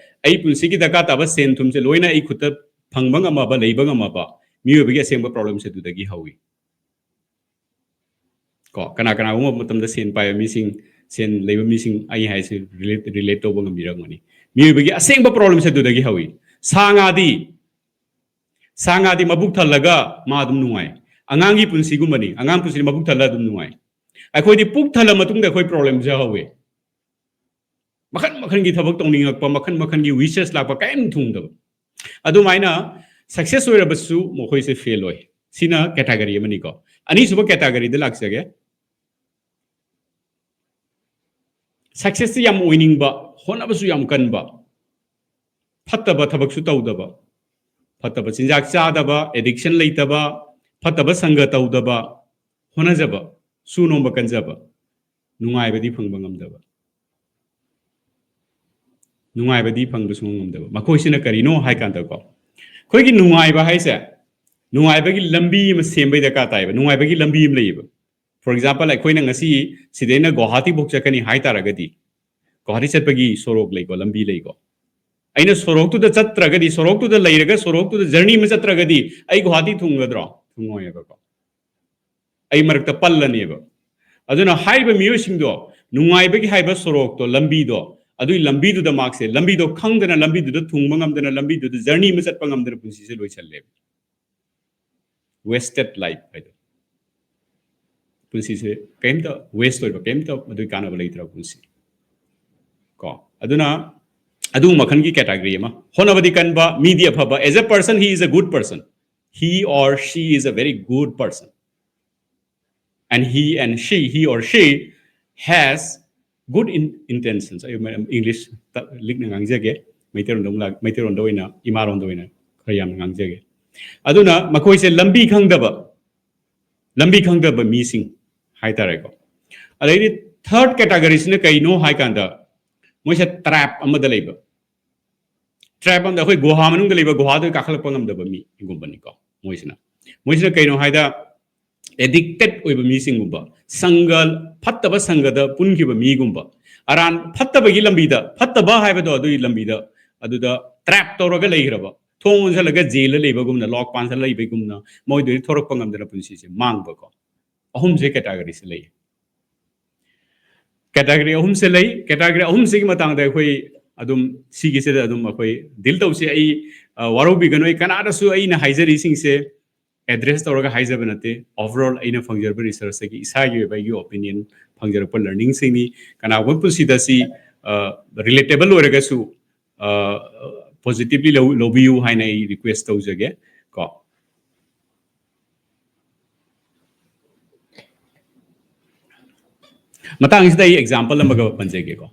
ꯑꯩ ꯄꯨꯟꯁꯤꯒꯤ ꯗꯔꯀꯥꯔ ꯇꯥꯕ ꯁꯦꯟ ꯊꯨꯝꯁꯦ ꯂꯣꯏꯅ ꯑꯩ ꯈꯨꯠꯇ ꯐꯪꯕ ꯉꯝꯃꯕ, ꯂꯩꯕ ꯉꯝꯃꯕ ꯃꯤꯑꯣꯏꯕꯒꯤ ꯑꯁꯦꯡꯕ problemꯁꯦ ꯑꯗꯨꯗꯒꯤ ꯍꯧꯏ꯫ ꯀꯣ, ꯀꯅꯥ ꯀꯅꯥꯒꯨꯝꯕ ꯃꯇꯝꯗ ꯁꯦꯟ ꯄꯥꯏꯕ ꯃꯤꯁꯤꯡ, ꯁꯦꯟ ꯂꯩꯕ ꯃꯤꯁꯤꯡ ꯑꯩ ꯍꯥꯏꯁꯦ relate, relate ꯇꯧꯕ ꯉꯝꯕꯤꯔꯝꯒꯅꯤ꯫ ꯃꯤꯑꯣꯏꯕꯒꯤ ꯑꯁꯦꯡꯕ problemꯁꯦ ꯑꯗꯨꯗꯒꯤ ꯍꯧꯏ꯫ ꯁꯥ ꯉꯥꯗꯤ, ꯁꯥ ꯉꯥꯗꯤ ꯃꯕꯨꯛ ꯊꯜꯂꯒ ꯃꯥ ꯑꯗꯨꯝ ꯅꯨꯡꯉꯥꯏ꯫ ꯑꯉꯥꯡꯒꯤ ꯄꯨꯟꯁꯤꯒꯨꯝꯕꯅꯤ꯫ ꯑꯉꯥꯡ ꯄꯨꯟꯁꯤꯗꯤ ꯃꯕꯨꯛ ꯊꯜꯂ ꯑꯗꯨꯝ ꯅꯨꯡꯉꯥꯏ꯫ ꯑꯩꯈꯣꯏꯗꯤ ꯄꯨꯛ ꯊꯜꯂ ꯃꯇꯨꯡꯗ ꯑꯩꯈꯣꯏ problemꯁꯦ ꯍꯧꯋꯦ꯫ ꯃꯈꯟ ꯃꯈꯟꯒꯤ ꯊꯕꯛ ꯇꯧꯅꯤꯡꯉꯛꯄ, ꯃꯈꯟ ꯃꯈꯟꯒꯤ wishes ꯂꯥꯛꯄ, ꯀꯔꯤꯝ ꯊꯨꯡꯗꯕ꯫ ꯑꯗꯨꯃꯥꯏꯅ success ꯑꯣꯏꯔꯕꯁꯨ ꯃꯈꯣꯏꯁꯦ fail ꯑꯣꯏ꯫ ꯁꯤꯅ category ꯑꯃꯅꯤꯀꯣ꯫ ꯑꯅꯤꯁꯨꯕ categoryꯗ ꯂꯥꯛꯆꯒꯦ꯫ Successꯇꯤ ꯌꯥꯝ ꯑꯣꯏꯅꯤꯡꯕ, ꯍꯣꯠꯅꯕꯁꯨ ꯌꯥꯝ ꯀꯟꯕ, ꯐꯠꯇꯕ ꯊꯕꯛꯁꯨ ꯇꯧꯗꯕ, ꯐꯠꯇꯕ ꯆꯤꯟꯖꯥꯛ ꯆꯥꯗꯕ, addiction ꯂꯩꯇꯕ, ꯐꯠꯇꯕ ꯁꯪꯒ ꯇꯧꯗꯕ, ꯍꯣꯠꯅꯖꯕ, ꯁꯨ ꯅꯣꯝꯕ ꯀꯟꯖꯕ, ꯅꯨꯡꯉꯥꯏꯕꯗꯤ ꯐꯪꯕ ꯉꯝꯗꯕ꯫ ꯅꯨꯡꯉꯥꯏꯕꯗꯤ ꯐꯪꯕ ꯁꯨꯡꯉꯝ ꯉꯝꯗꯕ꯫ ꯃꯈꯣꯏꯁꯤꯅ ꯀꯔꯤꯅꯣ ꯍꯥꯏ ꯀꯥꯟꯗꯀꯣ, ꯑꯩꯈꯣꯏꯒꯤ ꯅꯨꯡꯉꯥꯏꯕ ꯍꯥꯏꯁꯦ, ꯅꯨꯡꯉꯥꯏꯕꯒꯤ ꯂꯝꯕꯤ ꯑꯃ ꯁꯦꯝꯕꯩ ꯗꯔꯀꯥꯔ ꯇꯥꯏꯌꯦꯕ꯫ ꯅꯨꯡꯉꯥꯏꯕꯒꯤ ꯂꯝꯕꯤ ꯑꯃ ꯂꯩꯌꯦꯕ꯫ For example, ꯑꯩꯈꯣꯏꯅ ꯉꯁꯤ ꯁꯤꯗꯩꯅ ꯒꯨꯋꯥꯍꯥꯇꯤꯐꯧ ꯆꯠꯀꯅꯤ ꯍꯥꯏ ꯇꯥꯔꯒꯗꯤ, ꯒꯨꯋꯥꯍꯥꯇꯤ ꯆꯠꯄꯒꯤ ꯁꯣꯔꯣꯛ ꯂꯩꯀꯣ, ꯂꯝꯕꯤ ꯂꯩꯀꯣ꯫ ꯑꯩꯅ ꯁꯣꯔꯣꯛꯇꯨꯗ ꯆꯠꯇ꯭ꯔꯒꯗꯤ, ꯁꯣꯔꯣꯛꯇꯨꯗ ꯂꯩꯔꯒ ꯁꯣꯔꯣꯛꯇꯨꯗ journey ꯑꯃ ꯆꯠꯇ꯭ꯔꯒꯗꯤ ꯑꯩ ꯒꯨꯋꯥꯍꯥꯇꯤ ꯊꯨꯡꯒꯗ꯭ꯔꯣ? ꯊꯨꯡꯉꯣꯏꯑꯕꯀꯣ꯫ ꯑꯩ ꯃꯔꯛꯇ ꯄꯜꯂꯅꯦꯕ꯫ ꯑꯗꯨꯅ ꯍꯥꯏꯔꯤꯕ ꯃꯤꯑꯣꯏꯁꯤꯡꯗꯣ, ꯅꯨꯡꯉꯥꯏꯕꯒꯤ ꯍꯥꯏꯕ ꯁꯣꯔꯣꯛꯇꯣ, ꯂꯝꯕꯤꯗꯣ, ꯑꯗꯨꯒꯤ ꯂꯝꯕꯤꯗꯨꯗ ꯃꯥꯁꯦ, ꯂꯝꯕꯤꯗꯣ ꯈꯪꯗꯅ, ꯂꯝꯕꯤꯗꯨꯗ ꯊꯨꯡꯕ ꯉꯝꯗꯅ, ꯂꯝꯕꯤꯗꯨꯗ journey ꯑꯃ ꯆꯠꯄ ꯉꯝꯗꯅ ꯄꯨꯟꯁꯤꯁꯦ ꯂꯣꯏꯁꯜꯂꯦꯕ꯫ Wasted life ꯍꯥꯏꯗꯣ꯫ ꯄꯨꯟꯁꯤꯁꯦ ꯀꯩꯝꯇ waste ꯑꯣꯏꯕ, ꯀꯩꯝꯇ ꯃꯗꯨꯒꯤ ꯀꯥꯟꯅꯕ ꯂꯩꯇ꯭ꯔꯕ ꯄꯨꯟꯁꯤ꯫ ꯀꯣ, ꯑꯗꯨꯅ ꯑꯗꯨ ꯃꯈꯜꯒꯤ category ꯑꯃ꯫ ꯍꯣꯠꯅꯕꯗꯤ ꯀꯟꯕ, ꯃꯤꯗꯤ ꯑꯐꯕ, as a person he is a good person, he or she is a very good person, and he and she, he or she has good in, intentions. ꯑꯩ ꯏꯪꯂꯤꯁ ꯂꯤꯛꯅ ꯉꯥꯡꯖꯒꯦ, ꯃꯩꯇꯩꯔꯣꯟꯗ ꯑꯃꯨꯛ ꯂꯥꯛ- ꯃꯩꯇꯩꯔꯣꯟꯗ ꯑꯣꯏꯅ, ꯏꯃꯥꯔꯣꯟꯗ ꯑꯣꯏꯅ ꯈꯔ ꯌꯥꯝꯅ ꯉꯥꯡꯖꯒꯦ꯫ ꯑꯗꯨꯅ ꯃꯈꯣꯏꯁꯦ ꯂꯝꯕꯤ ꯈꯪꯗꯕ, ꯂꯝꯕꯤ ꯈꯪꯗꯕ ꯃꯤꯁꯤꯡ ꯍꯥꯏꯇꯥꯔꯦꯀꯣ꯫ ꯑꯗꯩꯗꯤ third categoryꯁꯤꯅ ꯀꯩꯅꯣ ꯍꯥꯏ ꯀꯥꯟꯗ, ꯃꯣꯏꯁꯦ trap ꯑꯃꯗ ꯂꯩꯕ꯫ Trap ꯑꯃꯗ, ꯑꯩꯈꯣꯏ ꯒꯨꯍꯥ ꯃꯅꯨꯡꯗ ꯂꯩꯕ, ꯒꯨꯍꯥꯗ ꯀꯥꯈꯠꯂꯛꯄ ꯉꯝꯗꯕ ꯃꯤꯒꯨꯝꯕꯅꯤꯀꯣ꯫ ꯃꯣꯏꯁꯤꯅ, ꯃꯣꯏꯁꯤꯅ ꯀꯩꯅꯣ ꯍꯥꯏꯗ, addicted ꯑꯣꯏꯕ ꯃꯤꯁꯤꯡꯒꯨꯝꯕ, ꯁꯪꯒ, ꯐꯠꯇꯕ ꯁꯪꯒꯗ ꯄꯨꯟꯈꯤꯕ ꯃꯤꯒꯨꯝꯕ, ꯑꯔꯥꯟ, ꯐꯠꯇꯕꯒꯤ ꯂꯝꯕꯤꯗ, ꯐꯠꯇꯕ ꯍꯥꯏꯕꯗꯣ ꯑꯗꯨꯒꯤ ꯂꯝꯕꯤꯗ, ꯑꯗꯨꯗ trap ꯇꯧꯔꯒ ꯂꯩꯈ꯭ꯔꯕ, ꯊꯣꯡ ꯂꯣꯟꯁꯤꯜꯂꯒ ꯖꯦꯜꯗ ꯂꯩꯕꯒꯨꯝꯅ, ꯂꯣꯛ ꯄꯥꯟꯁꯤꯜꯂ ꯂꯩꯕꯒꯨꯝꯅ, ꯃꯣꯏꯗꯒꯤ ꯊꯣꯔꯛꯄ ꯉꯝꯗꯅ ꯄꯨꯟꯁꯤꯁꯦ ꯃꯥꯡꯕꯀꯣ꯫ ꯑꯍꯨꯝꯁꯦ categoryꯁꯦ ꯂꯩ꯫ Category ꯑꯍꯨꯝꯁꯦ ꯂꯩ꯫ Category ꯑꯍꯨꯝꯁꯤꯒꯤ ꯃꯇꯥꯡꯗ ꯑꯩꯈꯣꯏ ꯑꯗꯨꯝ ꯁꯤꯒꯤꯁꯤꯗ ꯑꯗꯨꯝ ꯑꯩꯈꯣꯏ deal ꯇꯧꯁꯤ꯫ ꯑꯩ, ꯑ, ꯋꯥꯔꯧꯕꯤꯒꯅꯨ, ꯑꯩ ꯀꯅꯥꯗꯁꯨ ꯑꯩꯅ ꯍꯥꯏꯖꯔꯤꯁꯤꯡꯁꯦ address ꯇꯧꯔꯒ ꯍꯥꯏꯖꯕ ꯅꯠꯇꯦ꯫ Overall ꯑꯩꯅ ꯐꯪꯖꯔꯕ researchꯇꯒꯤ ꯏꯁꯥꯒꯤ ꯑꯣꯏꯕ ꯑꯩꯒꯤ opinion, ꯐꯪꯖꯔꯛꯄ learningꯁꯤꯡꯅꯤ꯫ ꯀꯅꯥꯒꯨꯝꯕ ꯄꯨꯟꯁꯤꯗ ꯁꯤ, ꯑ, relatable ꯑꯣꯏꯔꯒꯁꯨ, ꯑ, positively ꯂꯧ-, ꯂꯧꯕꯤꯌꯨ ꯍꯥꯏꯅ ꯑꯩ request ꯇꯧꯖꯒꯦ ꯀꯣ꯫ ꯃꯇꯥꯡꯁꯤꯗ ꯑꯩ example ꯑꯃꯒ ꯄꯟꯖꯒꯦꯀꯣ꯫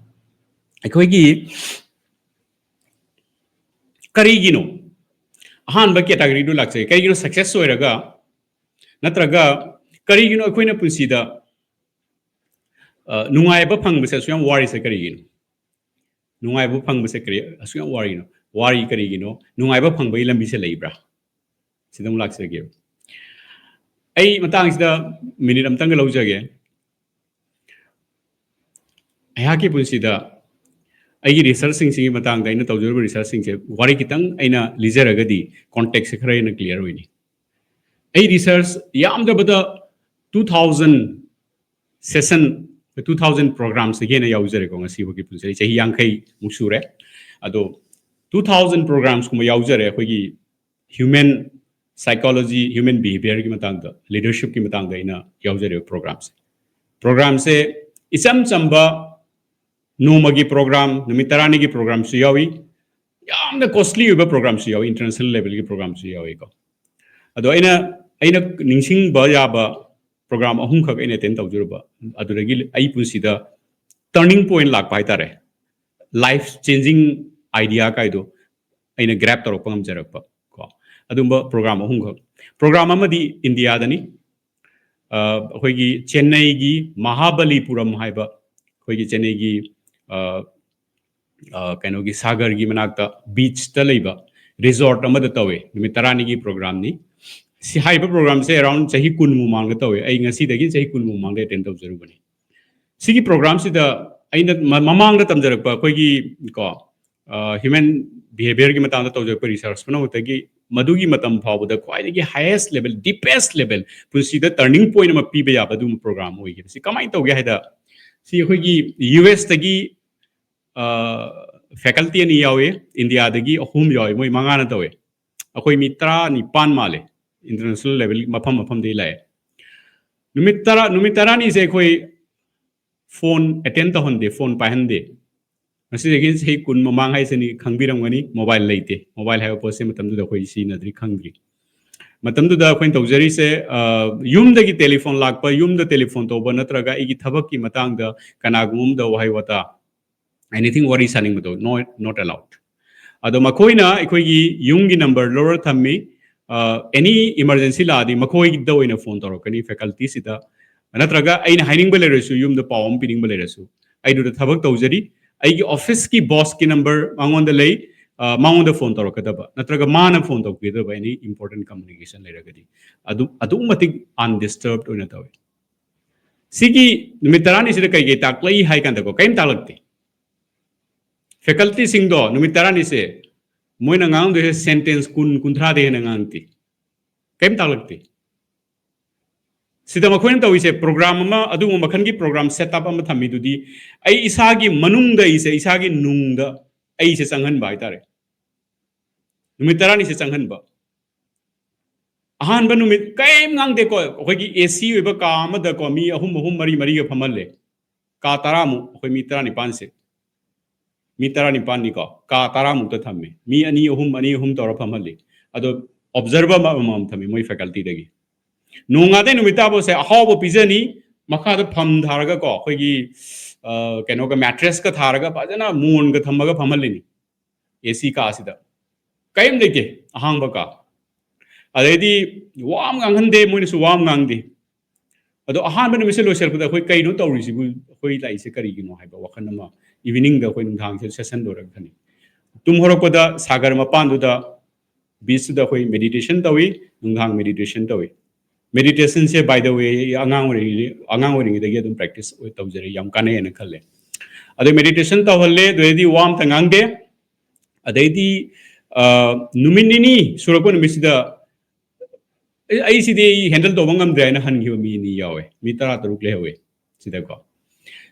ꯑꯩꯈꯣꯏꯒꯤ ꯀꯔꯤꯒꯤꯅꯣ ꯑꯍꯥꯟꯕ categoryꯗꯨ ꯂꯥꯛꯆꯩ? ꯀꯔꯤꯒꯤꯅꯣ success ꯑꯣꯏꯔꯒ, ꯅꯠꯇ꯭ꯔꯒ ꯀꯔꯤꯒꯤꯅꯣ ꯑꯩꯈꯣꯏꯅ ꯄꯨꯟꯁꯤꯗ, ꯑ, ꯅꯨꯡꯉꯥꯏꯕ ꯐꯪꯕꯁꯦ ꯑꯁꯨꯛ ꯌꯥꯝ ꯋꯥꯔꯤꯁꯦ ꯀꯔꯤꯒꯤꯅꯣ? ꯅꯨꯡꯉꯥꯏꯕ ꯐꯪꯕꯁꯦ ꯀꯔꯤ ꯑꯁꯨꯛ ꯌꯥꯝ ꯋꯥꯔꯤꯅꯣ? ꯋꯥꯔꯤ ꯀꯔꯤꯒꯤꯅꯣ? ꯅꯨꯡꯉꯥꯏꯕ ꯐꯪꯕꯒꯤ ꯂꯝꯕꯤꯁꯦ ꯂꯩꯕ꯭ꯔꯥ? ꯁꯤꯗ ꯑꯃꯨꯛ ꯂꯥꯛꯆꯒꯦꯕ꯫ ꯑꯩ ꯃꯇꯥꯡꯁꯤꯗ minute ꯑꯝꯇꯪꯒ ꯂꯧꯖꯒꯦ꯫ ꯑꯩꯍꯥꯛꯀꯤ ꯄꯨꯟꯁꯤꯗ ꯑꯩꯒꯤ researchꯁꯤꯡꯁꯤꯒꯤ ꯃꯇꯥꯡꯗ ꯑꯩꯅ ꯇꯧꯖꯔꯤꯕ researchꯁꯤꯡꯁꯦ ꯋꯥꯔꯤ ꯈꯤꯇꯪ ꯑꯩꯅ ꯂꯤꯖꯔꯒꯗꯤ contextꯁꯦ ꯈꯔ ꯍꯦꯟꯅ clear ꯑꯣꯏꯅꯤ꯫ ꯑꯩ research ꯌꯥꯝꯗ꯭ꯔꯕꯗ two thousand session, two thousand programsꯇꯒꯤ ꯍꯦꯟꯅ ꯌꯥꯎꯖꯔꯦꯀꯣ꯫ ꯉꯁꯤ ꯐꯥꯎꯒꯤ ꯄꯨꯟꯁꯤ ꯑꯩ ꯆꯍꯤ ꯌꯥꯡꯈꯩꯃꯨꯛ ꯁꯨꯔꯦ꯫ ꯑꯗꯣ two thousand programsꯀꯨꯝꯕ ꯌꯥꯎꯖꯔꯦ꯫ ꯑꯩꯈꯣꯏꯒꯤ human psychology, human behaviorꯒꯤ ꯃꯇꯥꯡꯗ, leadershipꯀꯤ ꯃꯇꯥꯡꯗ ꯑꯩꯅ ꯌꯥꯎꯖꯔꯤꯕ programꯁꯦ꯫ Programꯁꯦ ꯏꯆꯝ ꯆꯝꯕ ꯅꯣꯡꯃꯒꯤ ꯄ꯭ꯔꯣꯒ꯭ꯔꯥꯝ, ꯅꯨꯃꯤꯠ ꯇꯔꯥꯅꯤꯒꯤ ꯄ꯭ꯔꯣꯒ꯭ꯔꯥꯝꯁꯨ ꯌꯥꯎꯏ, ꯌꯥꯝꯅ ꯀꯣꯁꯂꯤ ꯑꯣꯏꯕ ꯄ꯭ꯔꯣꯒ꯭ꯔꯥꯝꯁꯨ ꯌꯥꯎꯏ, ꯏꯟꯇꯔꯅꯦꯁꯅꯦꯜ ꯂꯦꯚꯦꯜꯒꯤ ꯄ꯭ꯔꯣꯒ꯭ꯔꯥꯝꯁꯨ ꯌꯥꯎꯏꯀꯣ꯫ ꯑꯗꯣ ꯑꯩꯅ ꯑꯩꯅ ꯅꯤꯡꯁꯤꯡꯕ ꯌꯥꯕ ꯄ꯭ꯔꯣꯒ꯭ꯔꯥꯝ ꯑꯍꯨꯝꯈꯛ ꯑꯩꯅ ꯑꯦꯇꯦꯟ ꯇꯧꯖꯔꯨꯕ, ꯑꯗꯨꯗꯒꯤ ꯑꯩ ꯄꯨꯟꯁꯤꯗ ꯇꯔꯅꯤꯡ ꯄꯣꯏꯟ ꯂꯥꯛꯄ ꯍꯥꯏꯇꯥꯔꯦ, ꯂꯥꯏꯐ ꯆꯦꯟꯖꯤꯡ ꯑꯥꯏꯗꯤꯌꯥ ꯀꯥꯏꯗꯣ ꯑꯩꯅ ꯒ꯭ꯔꯦꯞ ꯇꯧꯔꯛꯄ ꯉꯝꯖꯔꯛꯄ ꯀꯣ꯫ ꯑꯗꯨꯝꯕ ꯄ꯭ꯔꯣꯒ꯭ꯔꯥꯝ ꯑꯍꯨꯝꯈꯛ꯫ ꯄ꯭ꯔꯣꯒ꯭ꯔꯥꯝ ꯑꯃꯗꯤ ꯏꯟꯗꯤꯌꯥꯗꯅꯤ꯫ ꯑ, ꯑꯩꯈꯣꯏꯒꯤ ꯆꯦꯟꯅꯩꯒꯤ ꯃꯍꯥꯕꯂꯤꯄꯨꯔꯝ ꯍꯥꯏꯕ, ꯑꯩꯈꯣꯏꯒꯤ ꯆꯦꯟꯅꯩꯒꯤ, ꯑ, ꯑ, ꯀꯩꯅꯣꯒꯤ ꯁꯥꯒꯔꯒꯤ ꯃꯅꯥꯛꯇ ꯕꯤꯆꯇ ꯂꯩꯕ ꯔꯤꯖꯣꯔꯠ ꯑꯃꯗ ꯇꯧꯋꯦ꯫ ꯅꯨꯃꯤꯠ ꯇꯔꯥꯅꯤꯒꯤ ꯄ꯭ꯔꯣꯒ꯭ꯔꯥꯝꯅꯤ꯫ ꯁꯤ ꯍꯥꯏꯔꯤꯕ ꯄ꯭ꯔꯣꯒ꯭ꯔꯥꯝꯁꯦ ꯑꯦꯔꯥꯎꯟ ꯆꯍꯤ ꯀꯨꯟ ꯃꯃꯥꯡꯗ ꯇꯧꯋꯦ꯫ ꯑꯩ ꯉꯁꯤꯗꯒꯤ ꯆꯍꯤ ꯀꯨꯟ ꯃꯃꯥꯡꯗ ꯑꯦꯇꯦꯟ ꯇꯧꯖꯔꯨꯕꯅꯤ꯫ ꯁꯤꯒꯤ ꯄ꯭ꯔꯣꯒ꯭ꯔꯥꯝꯁꯤꯗ ꯑꯩꯅ ꯃ-, ꯃꯃꯥꯡꯗ ꯇꯝꯖꯔꯛꯄ ꯑꯩꯈꯣꯏꯒꯤ ꯀꯣ, ꯑ, ꯍ꯭ꯌꯨꯃꯦꯟ ꯕꯤꯍꯦꯕꯤꯌꯔꯒꯤ ꯃꯇꯥꯡꯗ ꯇꯧꯖꯔꯛꯄ ꯔꯤꯁꯔꯆ ꯄꯨꯝꯅꯃꯛꯇꯒꯤ ꯃꯗꯨꯒꯤ ꯃꯇꯝ ꯐꯥꯎꯕꯗ ꯈ꯭ꯋꯥꯏꯗꯒꯤ ꯍꯥꯏꯌꯦꯁ ꯂꯦꯚꯦꯜ, ꯗꯤꯄꯦꯁ ꯂꯦꯚꯦꯜ, ꯄꯨꯟꯁꯤꯗ ꯇꯔꯅꯤꯡ ꯄꯣꯏꯟ ꯑꯃ ꯄꯤꯕ ꯌꯥꯕ ꯑꯗꯨꯒꯨꯝꯕ ꯄ꯭ꯔꯣꯒ꯭ꯔꯥꯝ ꯑꯣꯏꯈꯤꯕ꯫ ꯁꯤ ꯀꯃꯥꯏꯅ ꯇꯧꯒꯦ ꯍꯥꯏꯗ, ꯁꯤ ꯑꯩꯈꯣꯏꯒꯤ ꯌꯨ ꯑꯦꯁꯇꯒꯤ, ꯑ, ꯐꯦꯀꯜꯇꯤ ꯑꯅꯤ ꯌꯥꯎꯏ, ꯏꯟꯗꯤꯌꯥꯗꯒꯤ ꯑꯍꯨꯝ ꯌꯥꯎꯏ, ꯃꯣꯏ ꯃꯉꯥꯅ ꯇꯧꯋꯦ꯫ ꯑꯩꯈꯣꯏ ꯃꯤ ꯇꯔꯥꯅꯤꯄꯥꯟ ꯃꯥꯜꯂꯦ, ꯏꯟꯇꯔꯅꯦꯁꯅꯦꯜ ꯂꯦꯚꯦꯜ ꯃꯐꯝ ꯃꯐꯝꯗꯒꯤ ꯂꯥꯛꯑꯦ꯫ ꯅꯨꯃꯤꯠ ꯇꯔꯥ, ꯅꯨꯃꯤꯠ ꯇꯔꯥꯅꯤꯁꯦ ꯑꯩꯈꯣꯏ ꯐꯣꯟ ꯑꯦꯇꯦꯟ ꯇꯧꯍꯟꯗꯦ, ꯐꯣꯟ ꯄꯥꯏꯍꯟꯗꯦ꯫ ꯉꯁꯤꯗꯒꯤ ꯆꯍꯤ ꯀꯨꯟ ꯃꯃꯥꯡ ꯍꯥꯏꯁꯤꯅꯤ, ꯈꯪꯕꯤꯔꯝꯒꯅꯤ, ꯃꯣꯕꯥꯏꯜ ꯂꯩꯇꯦ꯫ ꯃꯣꯕꯥꯏꯜ ꯍꯥꯏꯕ ꯄꯣꯠꯁꯦ ꯃꯇꯝꯗꯨꯗ ꯑꯩꯈꯣꯏ ꯁꯤꯖꯤꯟꯅꯗ꯭ꯔꯤ, ꯈꯪꯗ꯭ꯔꯤ꯫ ꯃꯇꯝꯗꯨꯗ ꯑꯩꯈꯣꯏꯅ ꯇꯧꯖꯔꯤꯁꯦ, ꯑ, ꯌꯨꯝꯗꯒꯤ ꯇꯦꯂꯤꯐꯣꯟ ꯂꯥꯛꯄ, ꯌꯨꯝꯗ ꯇꯦꯂꯤꯐꯣꯟ ꯇꯧꯕ, ꯅꯠꯇ꯭ꯔꯒ ꯑꯩꯒꯤ ꯊꯕꯛꯀꯤ ꯃꯇꯥꯡꯗ ꯀꯅꯥꯒꯨꯝꯕ ꯑꯃꯗ ꯋꯥꯍꯩ ꯋꯥꯇꯥ, ꯑꯦꯅꯤꯊꯤꯡ, ꯋꯥꯔꯤ ꯁꯥꯅꯤꯡꯕꯗꯣ, no, not allowed꯫ ꯑꯗꯣ ꯃꯈꯣꯏꯅ ꯑꯩꯈꯣꯏꯒꯤ ꯌꯨꯝꯒꯤ ꯅꯝꯕꯔ ꯂꯧꯔ ꯊꯝꯃꯤ꯫ ꯑꯦꯅꯤ ꯏꯃꯔꯖꯦꯟꯁꯤ ꯂꯥꯛꯑꯗꯤ ꯃꯈꯣꯏꯗ ꯑꯣꯏꯅ ꯐꯣꯟ ꯇꯧꯔꯛꯀꯅꯤ, ꯐꯦꯀꯜꯇꯤꯁꯤꯗ꯫ ꯅꯠꯇ꯭ꯔꯒ ꯑꯩꯅ ꯍꯥꯏꯅꯤꯡꯕ ꯂꯩꯔꯁꯨ, ꯌꯨꯝꯗ ꯄꯥꯎ ꯑꯃ ꯄꯤꯅꯤꯡꯕ ꯂꯩꯔꯁꯨ, ꯑꯩꯗꯨꯗ ꯊꯕꯛ ꯇꯧꯖꯔꯤ, ꯑꯩꯒꯤ ꯑꯣꯐꯤꯁꯀꯤ ꯕꯣꯁꯀꯤ ꯅꯝꯕꯔ ꯃꯉꯣꯟꯗ ꯂꯩ, ꯑ, ꯃꯉꯣꯟꯗ ꯐꯣꯟ ꯇꯧꯔꯛꯀꯗꯕ, ꯅꯠꯇ꯭ꯔꯒ ꯃꯥꯅ ꯐꯣꯟ ꯇꯧꯕꯤꯒꯗꯕ, ꯑꯦꯅꯤ ꯏꯝꯄꯣꯔꯇꯦꯟ ꯀꯝꯃꯨꯅꯤꯀꯦꯁꯟ ꯂꯩꯔꯒꯗꯤ꯫ ꯑꯗꯨ, ꯑꯗꯨꯛꯀꯤ ꯃꯇꯤꯛ ꯑꯟꯗꯤꯁꯇꯔꯕ ꯑꯣꯏꯅ ꯇꯧꯋꯤ꯫ ꯁꯤꯒꯤ ꯅꯨꯃꯤꯠ ꯇꯔꯥꯅꯤꯁꯤꯗ ꯀꯩ ꯀꯩ ꯇꯥꯛꯂꯛꯏ ꯍꯥꯏ ꯀꯥꯟꯗꯀꯣ, ꯀꯔꯤꯝ ꯇꯥꯛꯂꯛꯇꯦ꯫ ꯐꯦꯀꯜꯇꯤꯁꯤꯡꯗꯣ ꯅꯨꯃꯤꯠ ꯇꯔꯥꯅꯤꯁꯦ ꯃꯣꯏꯅ ꯉꯥꯡꯗꯣꯏꯁꯦ ꯁꯦꯟꯇꯦꯟꯁ ꯀꯨꯟ, ꯀꯨꯟꯊ꯭ꯔꯥꯗꯩ ꯍꯦꯟꯅ ꯉꯥꯡꯗꯦ, ꯀꯔꯤꯝ ꯇꯥꯛꯂꯛꯇꯦ꯫ ꯁꯤꯗ ꯃꯈꯣꯏꯅ ꯇꯧꯔꯤꯁꯦ, ꯄ꯭ꯔꯣꯒ꯭ꯔꯥꯝ ꯑꯃ, ꯑꯗꯨꯒꯨꯝꯕ ꯃꯈꯜꯒꯤ ꯄ꯭ꯔꯣꯒ꯭ꯔꯥꯝ ꯁꯦꯠ ꯑꯞ ꯑꯃ ꯊꯝꯃꯤꯗꯨꯗꯤ, ꯑꯩ ꯏꯁꯥꯒꯤ ꯃꯅꯨꯡꯗ ꯑꯩꯁꯦ, ꯏꯁꯥꯒꯤ ꯅꯨꯡꯗ ꯑꯩꯁꯦ ꯆꯪꯍꯟꯕ ꯍꯥꯏꯇꯥꯔꯦ꯫ ꯅꯨꯃꯤꯠ ꯇꯔꯥꯅꯤꯁꯦ ꯆꯪꯍꯟꯕ꯫ ꯑꯍꯥꯟꯕ ꯅꯨꯃꯤꯠ ꯀꯔꯤꯝ ꯉꯥꯡꯗꯦꯀꯣ, ꯑꯩꯈꯣꯏꯒꯤ ꯑꯦ ꯁꯤ ꯑꯣꯏꯕ ꯀꯥ ꯑꯃꯗꯀꯣ ꯃꯤ ꯑꯍꯨꯝ ꯑꯍꯨꯝ, ꯃꯔꯤ ꯃꯔꯤꯒ ꯐꯝꯍꯜꯂꯦ꯫ ꯀꯥ ꯇꯔꯥꯃꯨꯛ, ꯑꯩꯈꯣꯏ ꯃꯤ ꯇꯔꯥꯅꯤꯄꯥꯟꯁꯦ, ꯃꯤ ꯇꯔꯥꯅꯤꯄꯥꯟꯅꯤꯀꯣ, ꯀꯥ ꯇꯔꯥꯃꯨꯛꯇ ꯊꯝꯃꯤ꯫ ꯃꯤ ꯑꯅꯤ ꯑꯍꯨꯝ, ꯑꯅꯤ ꯑꯍꯨꯝ ꯇꯧꯔ ꯐꯝꯍꯜꯂꯤ꯫ ꯑꯗꯣ observer ꯑꯃꯃꯝ ꯊꯝꯃꯤ ꯃꯣꯏ facultyꯗꯒꯤ꯫ ꯅꯣꯡꯉꯥꯗꯩ ꯅꯨꯃꯤꯠ ꯇꯥꯕꯁꯦ ꯑꯍꯥꯎꯕ ꯄꯤꯖꯅꯤ, ꯃꯈꯥꯗ ꯐꯝ ꯊꯥꯔꯒ ꯀꯣ, ꯑꯩꯈꯣꯏꯒꯤ, ꯑ, ꯀꯩꯅꯣꯒ, mattressꯀ ꯊꯥꯔꯒ ꯐꯖꯅ ꯃꯣꯟꯒ ꯊꯝꯃꯒ ꯐꯝꯍꯜꯂꯤꯅꯤ, AC ꯀꯥꯁꯤꯗ꯫ ꯀꯔꯤꯝ ꯂꯩꯇꯦ, ꯑꯍꯥꯡꯕ ꯀꯥ꯫ ꯑꯗꯩꯗꯤ ꯋꯥ ꯑꯃ ꯉꯥꯡꯍꯟꯗꯦ, ꯃꯣꯏꯅꯁꯨ ꯋꯥ ꯑꯃ ꯉꯥꯡꯗꯦ꯫ ꯑꯗꯣ ꯑꯍꯥꯟꯕ ꯅꯨꯃꯤꯠꯁꯦ ꯂꯣꯏꯁꯤꯜꯂꯛꯄꯗ ꯑꯩꯈꯣꯏ ꯀꯩꯅꯣ ꯇꯧꯔꯤꯁꯤꯕꯨ, ꯑꯩꯈꯣꯏ ꯂꯥꯛꯏꯁꯦ ꯀꯔꯤꯒꯤꯅꯣ ꯍꯥꯏꯕ ꯋꯥꯈꯜ ꯑꯃ, eveningꯗ ꯑꯩꯈꯣꯏ ꯅꯨꯡꯗꯥꯡꯁꯦ session ꯂꯣꯏꯔꯒ ꯈꯟꯅꯩ꯫ ꯇꯨꯝ ꯍꯧꯔꯛꯄꯗ ꯁꯥꯒꯔ ꯃꯄꯥꯟꯗꯨꯗ beachꯇꯨꯗ ꯑꯩꯈꯣꯏ meditation ꯇꯧꯏ, ꯅꯨꯡꯗꯥꯡ meditation ꯇꯧꯏ꯫ Meditationꯁꯦ, by the way, ꯑꯉꯥꯡ ꯑꯣꯏꯔꯤꯉꯩ-, ꯑꯉꯥꯡ ꯑꯣꯏꯔꯤꯉꯩꯗꯒꯤ ꯑꯗꯨꯝ practice ꯑꯣꯏ-, ꯇꯧꯖꯔꯦ, ꯌꯥꯝ ꯀꯥꯟꯅꯩꯌꯦꯅ ꯈꯜꯂꯦ꯫ ꯑꯗꯩ meditation ꯇꯧꯍꯜꯂꯦ, ꯑꯗꯨꯗꯩꯗꯤ ꯋꯥ ꯑꯝꯇ ꯉꯥꯡꯗꯦ꯫ ꯑꯗꯩꯗꯤ, ꯑ, ꯅꯨꯃꯤꯠ ꯅꯤꯅꯤ ꯁꯨꯔꯛꯄ ꯅꯨꯃꯤꯠꯁꯤꯗ ꯑꯩ, ꯑꯩ ꯁꯤꯗꯤ ꯑꯩ handle ꯇꯧꯕ ꯉꯝꯗ꯭ꯔꯦ ꯍꯥꯏꯅ ꯍꯟꯈꯤꯕ ꯃꯤ ꯑꯅꯤ ꯌꯥꯎꯋꯦ꯫ ꯃꯤ ꯇꯔꯥꯇꯔꯨꯛ ꯂꯩꯍꯧꯋꯦ ꯁꯤꯗꯀꯣ꯫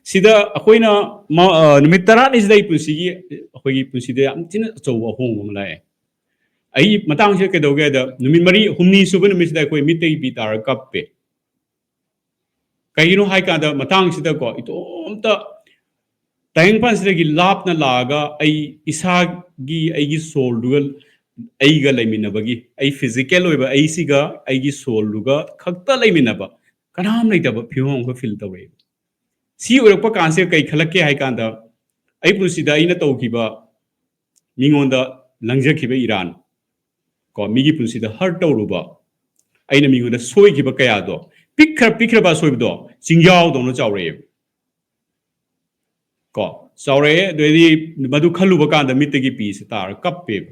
ꯁꯤꯗ ꯑꯩꯈꯣꯏꯅ ꯃ-, ꯑ, ꯅꯨꯃꯤꯠ ꯇꯔꯥꯅꯤꯁꯤꯗ ꯑꯩ ꯄꯨꯟꯁꯤꯒꯤ, ꯑꯩꯈꯣꯏꯒꯤ ꯄꯨꯟꯁꯤꯗ ꯌꯥꯝ ꯊꯤꯅ ꯑꯆꯧꯕ ꯑꯍꯣꯡꯕ ꯑꯃ ꯂꯥꯛꯑꯦ꯫ ꯑꯩ ꯃꯇꯥꯡꯁꯤꯗ ꯀꯩꯗꯧꯒꯦ ꯍꯥꯏꯗ, ꯅꯨꯃꯤꯠ ꯃꯔꯤ, ꯍꯨꯝꯅꯤ ꯁꯨꯕ ꯅꯨꯃꯤꯠꯁꯤꯗ ꯑꯩꯈꯣꯏ ꯃꯤꯠꯇꯒꯤ ꯄꯤ ꯇꯥꯔꯒ ꯀꯞꯄꯦ꯫ ꯀꯩꯒꯤꯅꯣ ꯍꯥꯏ ꯀꯥꯟꯗ, ꯃꯇꯥꯡꯁꯤꯗꯀꯣ, ꯏꯇꯣꯝꯇ ꯇꯥꯏꯕꯪꯄꯥꯟꯁꯤꯗꯒꯤ ꯂꯥꯞꯅ ꯂꯥꯛꯑꯒ ꯑꯩ ꯏꯁꯥꯒꯤ, ꯑꯩꯒꯤ soulꯗꯨꯒ, ꯑꯩꯒ ꯂꯩꯃꯤꯟꯅꯕꯒꯤ, ꯑꯩ physical ꯑꯣꯏꯕ ꯑꯩꯁꯤꯒ ꯑꯩꯒꯤ soulꯗꯨꯒ ꯈꯛꯇ ꯂꯩꯃꯤꯟꯅꯕ, ꯀꯅꯥꯝ ꯂꯩꯇꯕ ꯐꯤꯕꯝ ꯑꯃꯈꯛ feel ꯇꯧꯔꯛꯑꯦꯕ꯫ ꯁꯤ ꯑꯣꯏꯔꯛꯄ ꯀꯥꯟꯁꯤꯗ ꯀꯩ ꯈꯜꯂꯛꯀꯦ ꯍꯥꯏ ꯀꯥꯟꯗ, ꯑꯩ ꯄꯨꯟꯁꯤꯗ ꯑꯩꯅ ꯇꯧꯈꯤꯕ, ꯃꯤꯉꯣꯟꯗ ꯂꯪꯖꯈꯤꯕ ꯏꯔꯥꯟ, ꯀꯣ, ꯃꯤꯒꯤ ꯄꯨꯟꯁꯤꯗ hurt ꯇꯧꯔꯨꯕ, ꯑꯩꯅ ꯃꯤꯉꯣꯟꯗ ꯁꯣꯏꯈꯤꯕ ꯀꯌꯥꯗꯣ, ꯄꯤꯛꯈ꯭ꯔ ꯄꯤꯛꯈ꯭ꯔꯕ ꯑꯁꯣꯏꯕꯗꯣ ꯆꯤꯡꯖꯥꯎꯗꯧꯅ ꯆꯥꯎꯔꯛꯑꯦꯕ꯫ ꯀꯣ, ꯆꯥꯎꯔꯛꯑꯦ꯫ ꯑꯗꯨꯗꯩꯗꯤ ꯃꯗꯨ ꯈꯜꯂꯨꯕ ꯀꯥꯟꯗ ꯃꯤꯠꯇꯒꯤ ꯄꯤꯁꯦ ꯇꯥꯔ ꯀꯞꯄꯦꯕ꯫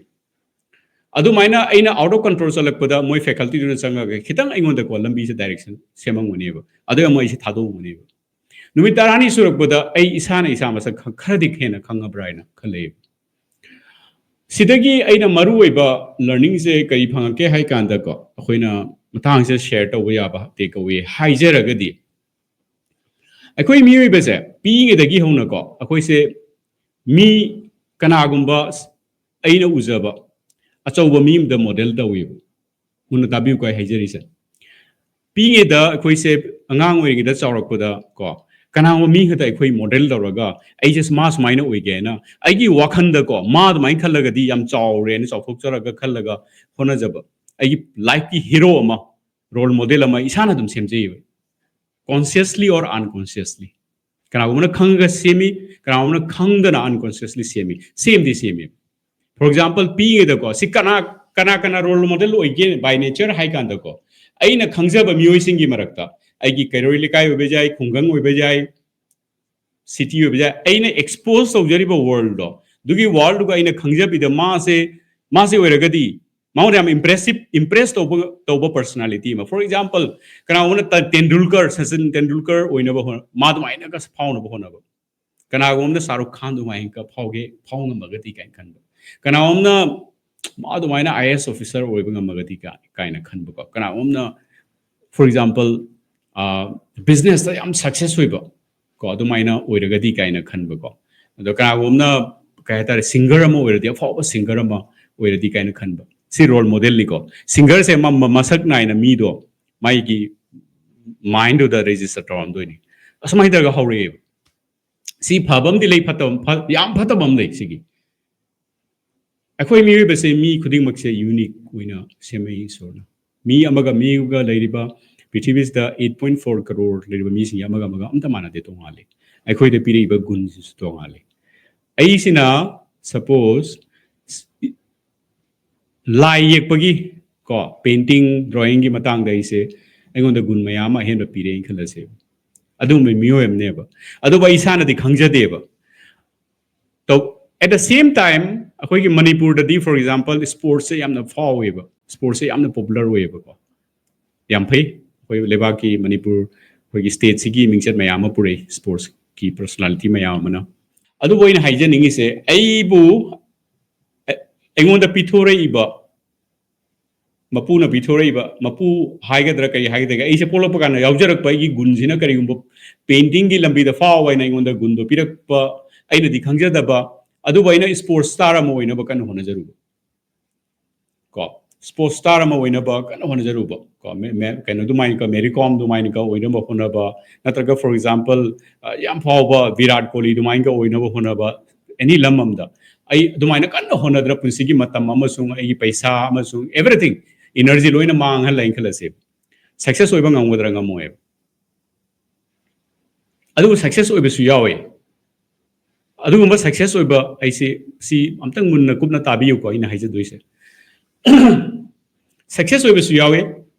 ꯑꯗꯨꯃꯥꯏꯅ ꯑꯩꯅ out of control ꯆꯠꯂꯛꯄꯗ ꯃꯣꯏ facultyꯗꯨꯅ ꯆꯪꯉꯒ ꯈꯤꯇꯪ ꯑꯩꯉꯣꯟꯗꯀꯣ ꯂꯝꯕꯤꯁꯦ direction ꯁꯦꯝꯃꯝꯒꯅꯦꯕ꯫ ꯑꯗꯨꯒ ꯑꯃꯨꯛ ꯑꯩꯁꯦ ꯊꯥꯗꯣꯛꯑꯝꯒꯅꯦꯕ꯫ ꯅꯨꯃꯤꯠ ꯇꯔꯥꯅꯤ ꯁꯨꯔꯛꯄꯗ ꯑꯩ ꯏꯁꯥꯅ ꯏꯁꯥ ꯃꯁꯛ ꯈ-, ꯈꯔꯗꯤ ꯍꯦꯟꯅ ꯈꯪꯉꯕ꯭ꯔꯥ ꯍꯥꯏꯅ ꯈꯜꯂꯛꯑꯦꯕ꯫ ꯁꯤꯗꯒꯤ ꯑꯩꯅ ꯃꯔꯨꯑꯣꯏꯕ learningꯁꯦ ꯀꯔꯤ ꯐꯪꯉꯛꯀꯦ ꯍꯥꯏ ꯀꯥꯟꯗꯀꯣ, ꯑꯩꯈꯣꯏꯅ ꯃꯇꯥꯡꯁꯤꯗ share ꯇꯧꯕ ꯌꯥꯕ take away ꯍꯥꯏꯖꯔꯒꯗꯤ, ꯑꯩꯈꯣꯏ ꯃꯤꯑꯣꯏꯕꯁꯦ ꯄꯤꯛꯏꯉꯩꯗꯒꯤ ꯍꯧꯅꯀꯣ, ꯑꯩꯈꯣꯏꯁꯦ ꯃꯤ ꯀꯅꯥꯒꯨꯝꯕ ꯑꯩꯅ ꯎꯖꯕ ꯑꯆꯧꯕ ꯃꯤ ꯑꯃꯗ model ꯇꯧꯋꯦꯕ꯫ ꯃꯨꯟꯅ ꯇꯥꯕꯤꯌꯨꯀꯣ ꯑꯩ ꯍꯥꯏꯖꯔꯤꯁꯦ꯫ ꯄꯤꯛꯏꯉꯩꯗ ꯑꯩꯈꯣꯏꯁꯦ ꯑꯉꯥꯡ ꯑꯣꯏꯔꯤꯉꯩꯗ ꯆꯥꯎꯔꯛꯄꯗ ꯀꯣ, ꯀꯅꯥꯒꯨꯝꯕ ꯃꯤ ꯈꯛꯇ ꯑꯩꯈꯣꯏ ꯃꯣꯗꯦꯜ ꯇꯧꯔꯒ ꯑꯩꯁꯦ ꯃꯥ ꯁꯨꯃꯥꯏꯅ ꯑꯣꯏꯒꯦꯅ ꯑꯩꯒꯤ ꯋꯥꯈꯜꯗꯀꯣ ꯃꯥ ꯑꯗꯨꯃꯥꯏꯅ ꯈꯜꯂꯒꯗꯤ ꯌꯥꯝ ꯆꯥꯎꯔꯦꯅ ꯆꯥꯎꯊꯣꯛꯆꯔꯒ ꯈꯜꯂꯒ ꯍꯣꯠꯅꯖꯕ, ꯑꯩꯒꯤ ꯂꯥꯏꯐꯀꯤ ꯍꯤꯔꯣ ꯑꯃ, ꯔꯣꯜ ꯃꯣꯗꯦꯜ ꯑꯃ ꯏꯁꯥꯅ ꯑꯗꯨꯝ ꯁꯦꯝꯖꯩꯌꯦꯕ, consciously or unconsciously꯫ ꯀꯅꯥꯒꯨꯝꯕꯅ ꯈꯪꯉꯒ ꯁꯦꯝꯃꯤ, ꯀꯅꯥꯒꯨꯝꯕꯅ ꯈꯪꯗꯅ unconsciously ꯁꯦꯝꯃꯤ, ꯁꯦꯝꯗꯤ ꯁꯦꯝꯃꯤ꯫ For example, ꯄꯤꯛꯏꯉꯩꯗꯀꯣ ꯁꯤ ꯀꯅꯥ ꯀꯅꯥ ꯀꯅꯥ ꯔꯣꯜ ꯃꯣꯗꯦꯜ ꯑꯣꯏꯒꯦ by nature ꯍꯥꯏ ꯀꯥꯟꯗꯀꯣ, ꯑꯩꯅ ꯈꯪꯖꯕ ꯃꯤꯑꯣꯏꯁꯤꯡꯒꯤ ꯃꯔꯛꯇ ꯑꯩꯒꯤ ꯀꯩꯔꯣꯏ ꯂꯩꯀꯥꯏ ꯑꯣꯏꯕ ꯌꯥꯏ, ꯈꯨꯡꯒꯪ ꯑꯣꯏꯕ ꯌꯥꯏ, ꯁꯤꯇꯤ ꯑꯣꯏꯕ ꯌꯥꯏ, ꯑꯩꯅ ꯑꯦꯛꯁꯄꯣꯖ ꯇꯧꯖꯔꯤꯕ ꯋꯥꯔꯜꯗꯣ, ꯑꯗꯨꯒꯤ ꯋꯥꯔꯜꯗꯨꯒ ꯑꯩꯅ ꯈꯪꯖꯕꯤꯗ ꯃꯥꯁꯦ ꯃꯥꯁꯦ ꯑꯣꯏꯔꯒꯗꯤ ꯃꯉꯣꯟꯗ ꯌꯥꯝ ꯏꯝꯄ꯭ꯔꯦꯁꯤꯞ ꯏꯝꯄ꯭ꯔꯦꯁ ꯇꯧꯕ ꯇꯧꯕ ꯄꯔꯁꯅꯥꯂꯤꯇꯤ ꯑꯃ꯫ For example, ꯀꯅꯥꯒꯨꯝꯕꯅ ꯇ- ꯇꯦꯟꯗꯨꯜꯀꯔ, ꯁꯆꯤꯟ ꯇꯦꯟꯗꯨꯜꯀꯔ ꯑꯣꯏꯅꯕ ꯍꯣꯠꯅ ꯃꯥ ꯑꯗꯨꯃꯥꯏꯅꯒ ꯐꯥꯎꯅꯕ ꯍꯣꯠꯅꯕ, ꯀꯅꯥꯒꯨꯝꯕꯅ ꯁꯥꯔꯨꯈ ꯈꯥꯟ ꯑꯗꯨꯃꯥꯏꯅꯒ ꯐꯥꯎꯒꯦ ꯐꯥꯎ ꯉꯝꯃꯒꯗꯤ ꯀꯥꯏꯅ ꯈꯟꯕ, ꯀꯅꯥꯒꯨꯝꯕꯅ ꯃꯥ ꯑꯗꯨꯃꯥꯏꯅ ꯑꯥꯏ ꯑꯦ ꯑꯦꯁ ꯑꯣꯐꯤꯁꯔ ꯑꯣꯏꯕ ꯉꯝꯃꯒꯗꯤ ꯀꯥꯏ- ꯀꯥꯏꯅ ꯈꯟꯕꯀꯣ, ꯀꯅꯥꯒꯨꯝꯕꯅ, for example, ꯕꯤꯖꯤꯅꯦꯁꯇ ꯌꯥꯝ ꯁꯛꯁꯦꯁ ꯑꯣꯏꯕ ꯀꯣ, ꯑꯗꯨꯃꯥꯏꯅ ꯑꯣꯏꯔꯒꯗꯤ ꯀꯥꯏꯅ ꯈꯟꯕꯀꯣ꯫ ꯑꯗꯣ ꯀꯅꯥꯒꯨꯝꯕꯅ ꯀꯩ ꯍꯥꯏꯇꯥꯔꯦ, ꯁꯤꯡꯒꯔ ꯑꯃ ꯑꯣꯏꯔꯗꯤ, ꯑꯐꯥꯎꯕ ꯁꯤꯡꯒꯔ ꯑꯃ ꯑꯣꯏꯔꯗꯤ ꯀꯥꯏꯅ ꯈꯟꯕ, ꯁꯤ ꯔꯣꯜ ꯃꯣꯗꯦꯜꯅꯤꯀꯣ꯫ ꯁꯤꯡꯒꯔꯁꯦ ꯃꯁꯛ ꯅꯥꯏꯅ ꯃꯤꯗꯣ ꯃꯥꯒꯤ ꯃꯥꯏꯟꯗꯨꯗ ꯔꯦꯖꯤꯁꯇꯔ ꯇꯧꯔꯝꯗꯣꯏꯅꯤ꯫ ꯑꯁꯨꯃꯥꯏꯅ ꯇꯧꯔꯒ ꯍꯧꯔꯛꯑꯦꯕ꯫ ꯁꯤ ꯐꯕ ꯑꯃꯗꯤ ꯂꯩ, ꯐꯠꯇꯕ ꯐ- ꯌꯥꯝ ꯐꯠꯇꯕ ꯑꯃ ꯂꯩ ꯁꯤꯒꯤ꯫ ꯑꯩꯈꯣꯏ ꯃꯤꯑꯣꯏꯕꯁꯦ, ꯃꯤ ꯈꯨꯗꯤꯡꯃꯛꯁꯦ ꯌꯨꯅꯤꯛ ꯑꯣꯏꯅ ꯁꯦꯝꯃꯛꯏ ꯏꯁꯣꯔꯅ꯫ ꯃꯤ ꯑꯃꯒ ꯃꯤꯒ ꯂꯩꯔꯤꯕ ꯄ꯭ꯔꯤꯊꯤꯕꯤꯁꯤꯗ eight point four crore ꯂꯩꯔꯤꯕ ꯃꯤꯁꯤꯡꯁꯦ ꯑꯃꯒ ꯑꯃꯒ ꯑꯝꯇ ꯃꯥꯟꯅꯗꯦ, ꯇꯣꯉꯥꯜꯂꯤ꯫ ꯑꯩꯈꯣꯏꯗ ꯄꯤꯔꯛꯏꯕ ꯒꯨꯟꯁꯤꯁꯨ ꯇꯣꯉꯥꯜꯂꯤ꯫ ꯑꯩꯁꯤꯅ, ꯁꯄꯣꯁ, ꯂꯥꯏ ꯌꯦꯛꯄꯒꯤ ꯀꯣ, ꯄꯦꯟꯇꯤꯡ, ꯗ꯭ꯔꯣꯌꯤꯡꯒꯤ ꯃꯇꯥꯡꯗ ꯑꯩꯁꯦ, ꯑꯩꯉꯣꯟꯗ ꯒꯨꯟ ꯃꯌꯥꯝ ꯑꯃ ꯑꯍꯦꯟꯕ ꯄꯤꯔꯛꯑꯦꯅ ꯈꯜꯂꯁꯦꯕ꯫ ꯑꯗꯨꯒꯨꯝꯕ ꯃꯤꯑꯣꯏ ꯑꯃꯅꯦꯕ꯫ ꯑꯗꯨꯕꯨ ꯑꯩ ꯏꯁꯥꯅꯗꯤ ꯈꯪꯖꯗꯦꯕ꯫ At the same time, ꯑꯩꯈꯣꯏꯒꯤ ꯃꯅꯤꯄꯨꯔꯗꯗꯤ, for example, ꯁ꯭ꯄꯣꯔꯠꯁꯁꯦ ꯌꯥꯝꯅ ꯐꯥꯎꯋꯦꯕ, ꯁ꯭ꯄꯣꯔꯠꯁꯁꯦ ꯌꯥꯝꯅ ꯄꯣꯄꯨꯂꯔ ꯑꯣꯏꯌꯦꯕꯀꯣ꯫ ꯌꯥꯝ ꯐꯩ꯫ ꯑꯩꯈꯣꯏ ꯂꯩꯕꯥꯛꯀꯤ, ꯃꯅꯤꯄꯨꯔ, ꯑꯩꯈꯣꯏꯒꯤ ꯁ꯭ꯇꯦꯠꯁꯤꯒꯤ ꯃꯤꯡꯆꯠ ꯃꯌꯥꯝ ꯑꯃ ꯄꯨꯔꯛꯏ, ꯁ꯭ꯄꯣꯔꯠꯁꯀꯤ ꯄꯔꯁꯣꯅꯥꯂꯤꯇꯤ ꯃꯌꯥꯝ ꯑꯃꯅ꯫ ꯑꯗꯨꯕꯨ ꯑꯩꯅ ꯍꯥꯏꯖꯅꯤꯡꯉꯤꯁꯦ, ꯑꯩꯕꯨ, ꯑꯩꯉꯣꯟꯗ ꯄꯤꯊꯣꯔꯛꯏꯕ, ꯃꯄꯨꯅ ꯄꯤꯊꯣꯔꯛꯏꯕ, ꯃꯄꯨ ꯍꯥꯏꯒꯗ꯭ꯔꯥ ꯀꯔꯤ ꯍꯥꯏꯒꯗꯒꯦ, ꯑꯩꯁꯦ ꯄꯣꯛꯂꯛꯄ ꯀꯥꯟꯗ ꯌꯥꯎꯖꯔꯛꯄ ꯑꯩꯒꯤ ꯒꯨꯟꯁꯤꯅ ꯀꯔꯤꯒꯨꯝꯕ ꯄꯦꯟꯇꯤꯡꯒꯤ ꯂꯝꯕꯤꯗ ꯐꯥꯎ ꯍꯥꯏꯅ ꯑꯩꯉꯣꯟꯗ ꯒꯨꯟꯗꯣ ꯄꯤꯔꯛꯄ, ꯑꯩꯅꯗꯤ ꯈꯪꯖꯗꯕ, ꯑꯗꯨꯕꯨ ꯑꯩꯅ ꯁ꯭ꯄꯣꯔꯠꯁ ꯁ꯭ꯇꯥꯔ ꯑꯃ ꯑꯣꯏꯅꯕ ꯀꯟꯅ ꯍꯣꯠꯅꯖꯔꯨꯕ꯫ ꯀꯣ, ꯁ꯭ꯄꯣꯔꯠꯁ ꯁ꯭ꯇꯥꯔ ꯑꯃ ꯑꯣꯏꯅꯕ ꯀꯟꯅ ꯍꯣꯠꯅꯖꯔꯨꯕ ꯀꯣ, ꯃꯦ- ꯃꯦ- ꯀꯩꯅꯣ ꯑꯗꯨꯃꯥꯏꯅ ꯀꯣ, ꯃꯦꯔꯤ ꯀꯣꯝ ꯑꯗꯨꯃꯥꯏꯅ ꯀꯣ ꯑꯣꯏꯅꯕ ꯍꯣꯠꯅꯕ, ꯅꯠꯇ꯭ꯔꯒ for example, ꯑ, ꯌꯥꯝ ꯐꯥꯎꯕ ꯚꯤꯔꯥꯠ ꯀꯣꯂꯤ ꯑꯗꯨꯃꯥꯏꯅ ꯀꯣ ꯑꯣꯏꯅꯕ ꯍꯣꯠꯅꯕ, ꯑꯦꯅꯤ ꯂꯝ ꯑꯃꯗ ꯑꯩ ꯑꯗꯨꯃꯥꯏꯅ ꯀꯟꯅ ꯍꯣꯠꯅꯗꯅ ꯄꯨꯟꯁꯤꯒꯤ ꯃꯇꯝ ꯑꯃꯁꯨꯡ ꯑꯩꯒꯤ ꯄꯩꯁꯥ ꯑꯃꯁꯨꯡ everything, energy ꯂꯣꯏꯅ ꯃꯥꯡꯍꯜꯂꯦꯅ ꯈꯜꯂꯁꯦ, ꯁꯛꯁꯦꯁ ꯑꯣꯏꯕ ꯉꯝꯒꯗ꯭ꯔꯥ? ꯉꯝꯃꯣꯏꯕ꯫ ꯑꯗꯨꯕꯨ ꯁꯛꯁꯦꯁ ꯑꯣꯏꯕꯁꯨ ꯌꯥꯎꯋꯦ꯫ ꯑꯗꯨꯒꯨꯝꯕ ꯁꯛꯁꯦꯁ ꯑꯣꯏꯕ ꯑꯩꯁꯦ, ꯁꯤ ꯑꯝꯇꯪ ꯃꯨꯟꯅ ꯀꯨꯞꯅ ꯇꯥꯕꯤꯌꯨꯀꯣ, ꯑꯩꯅ ꯍꯥꯏꯖꯗꯣꯏꯁꯦ꯫ ꯁꯛꯁꯦꯁ ꯑꯣꯏꯕꯁꯨ ꯌꯥꯎꯋꯦ꯫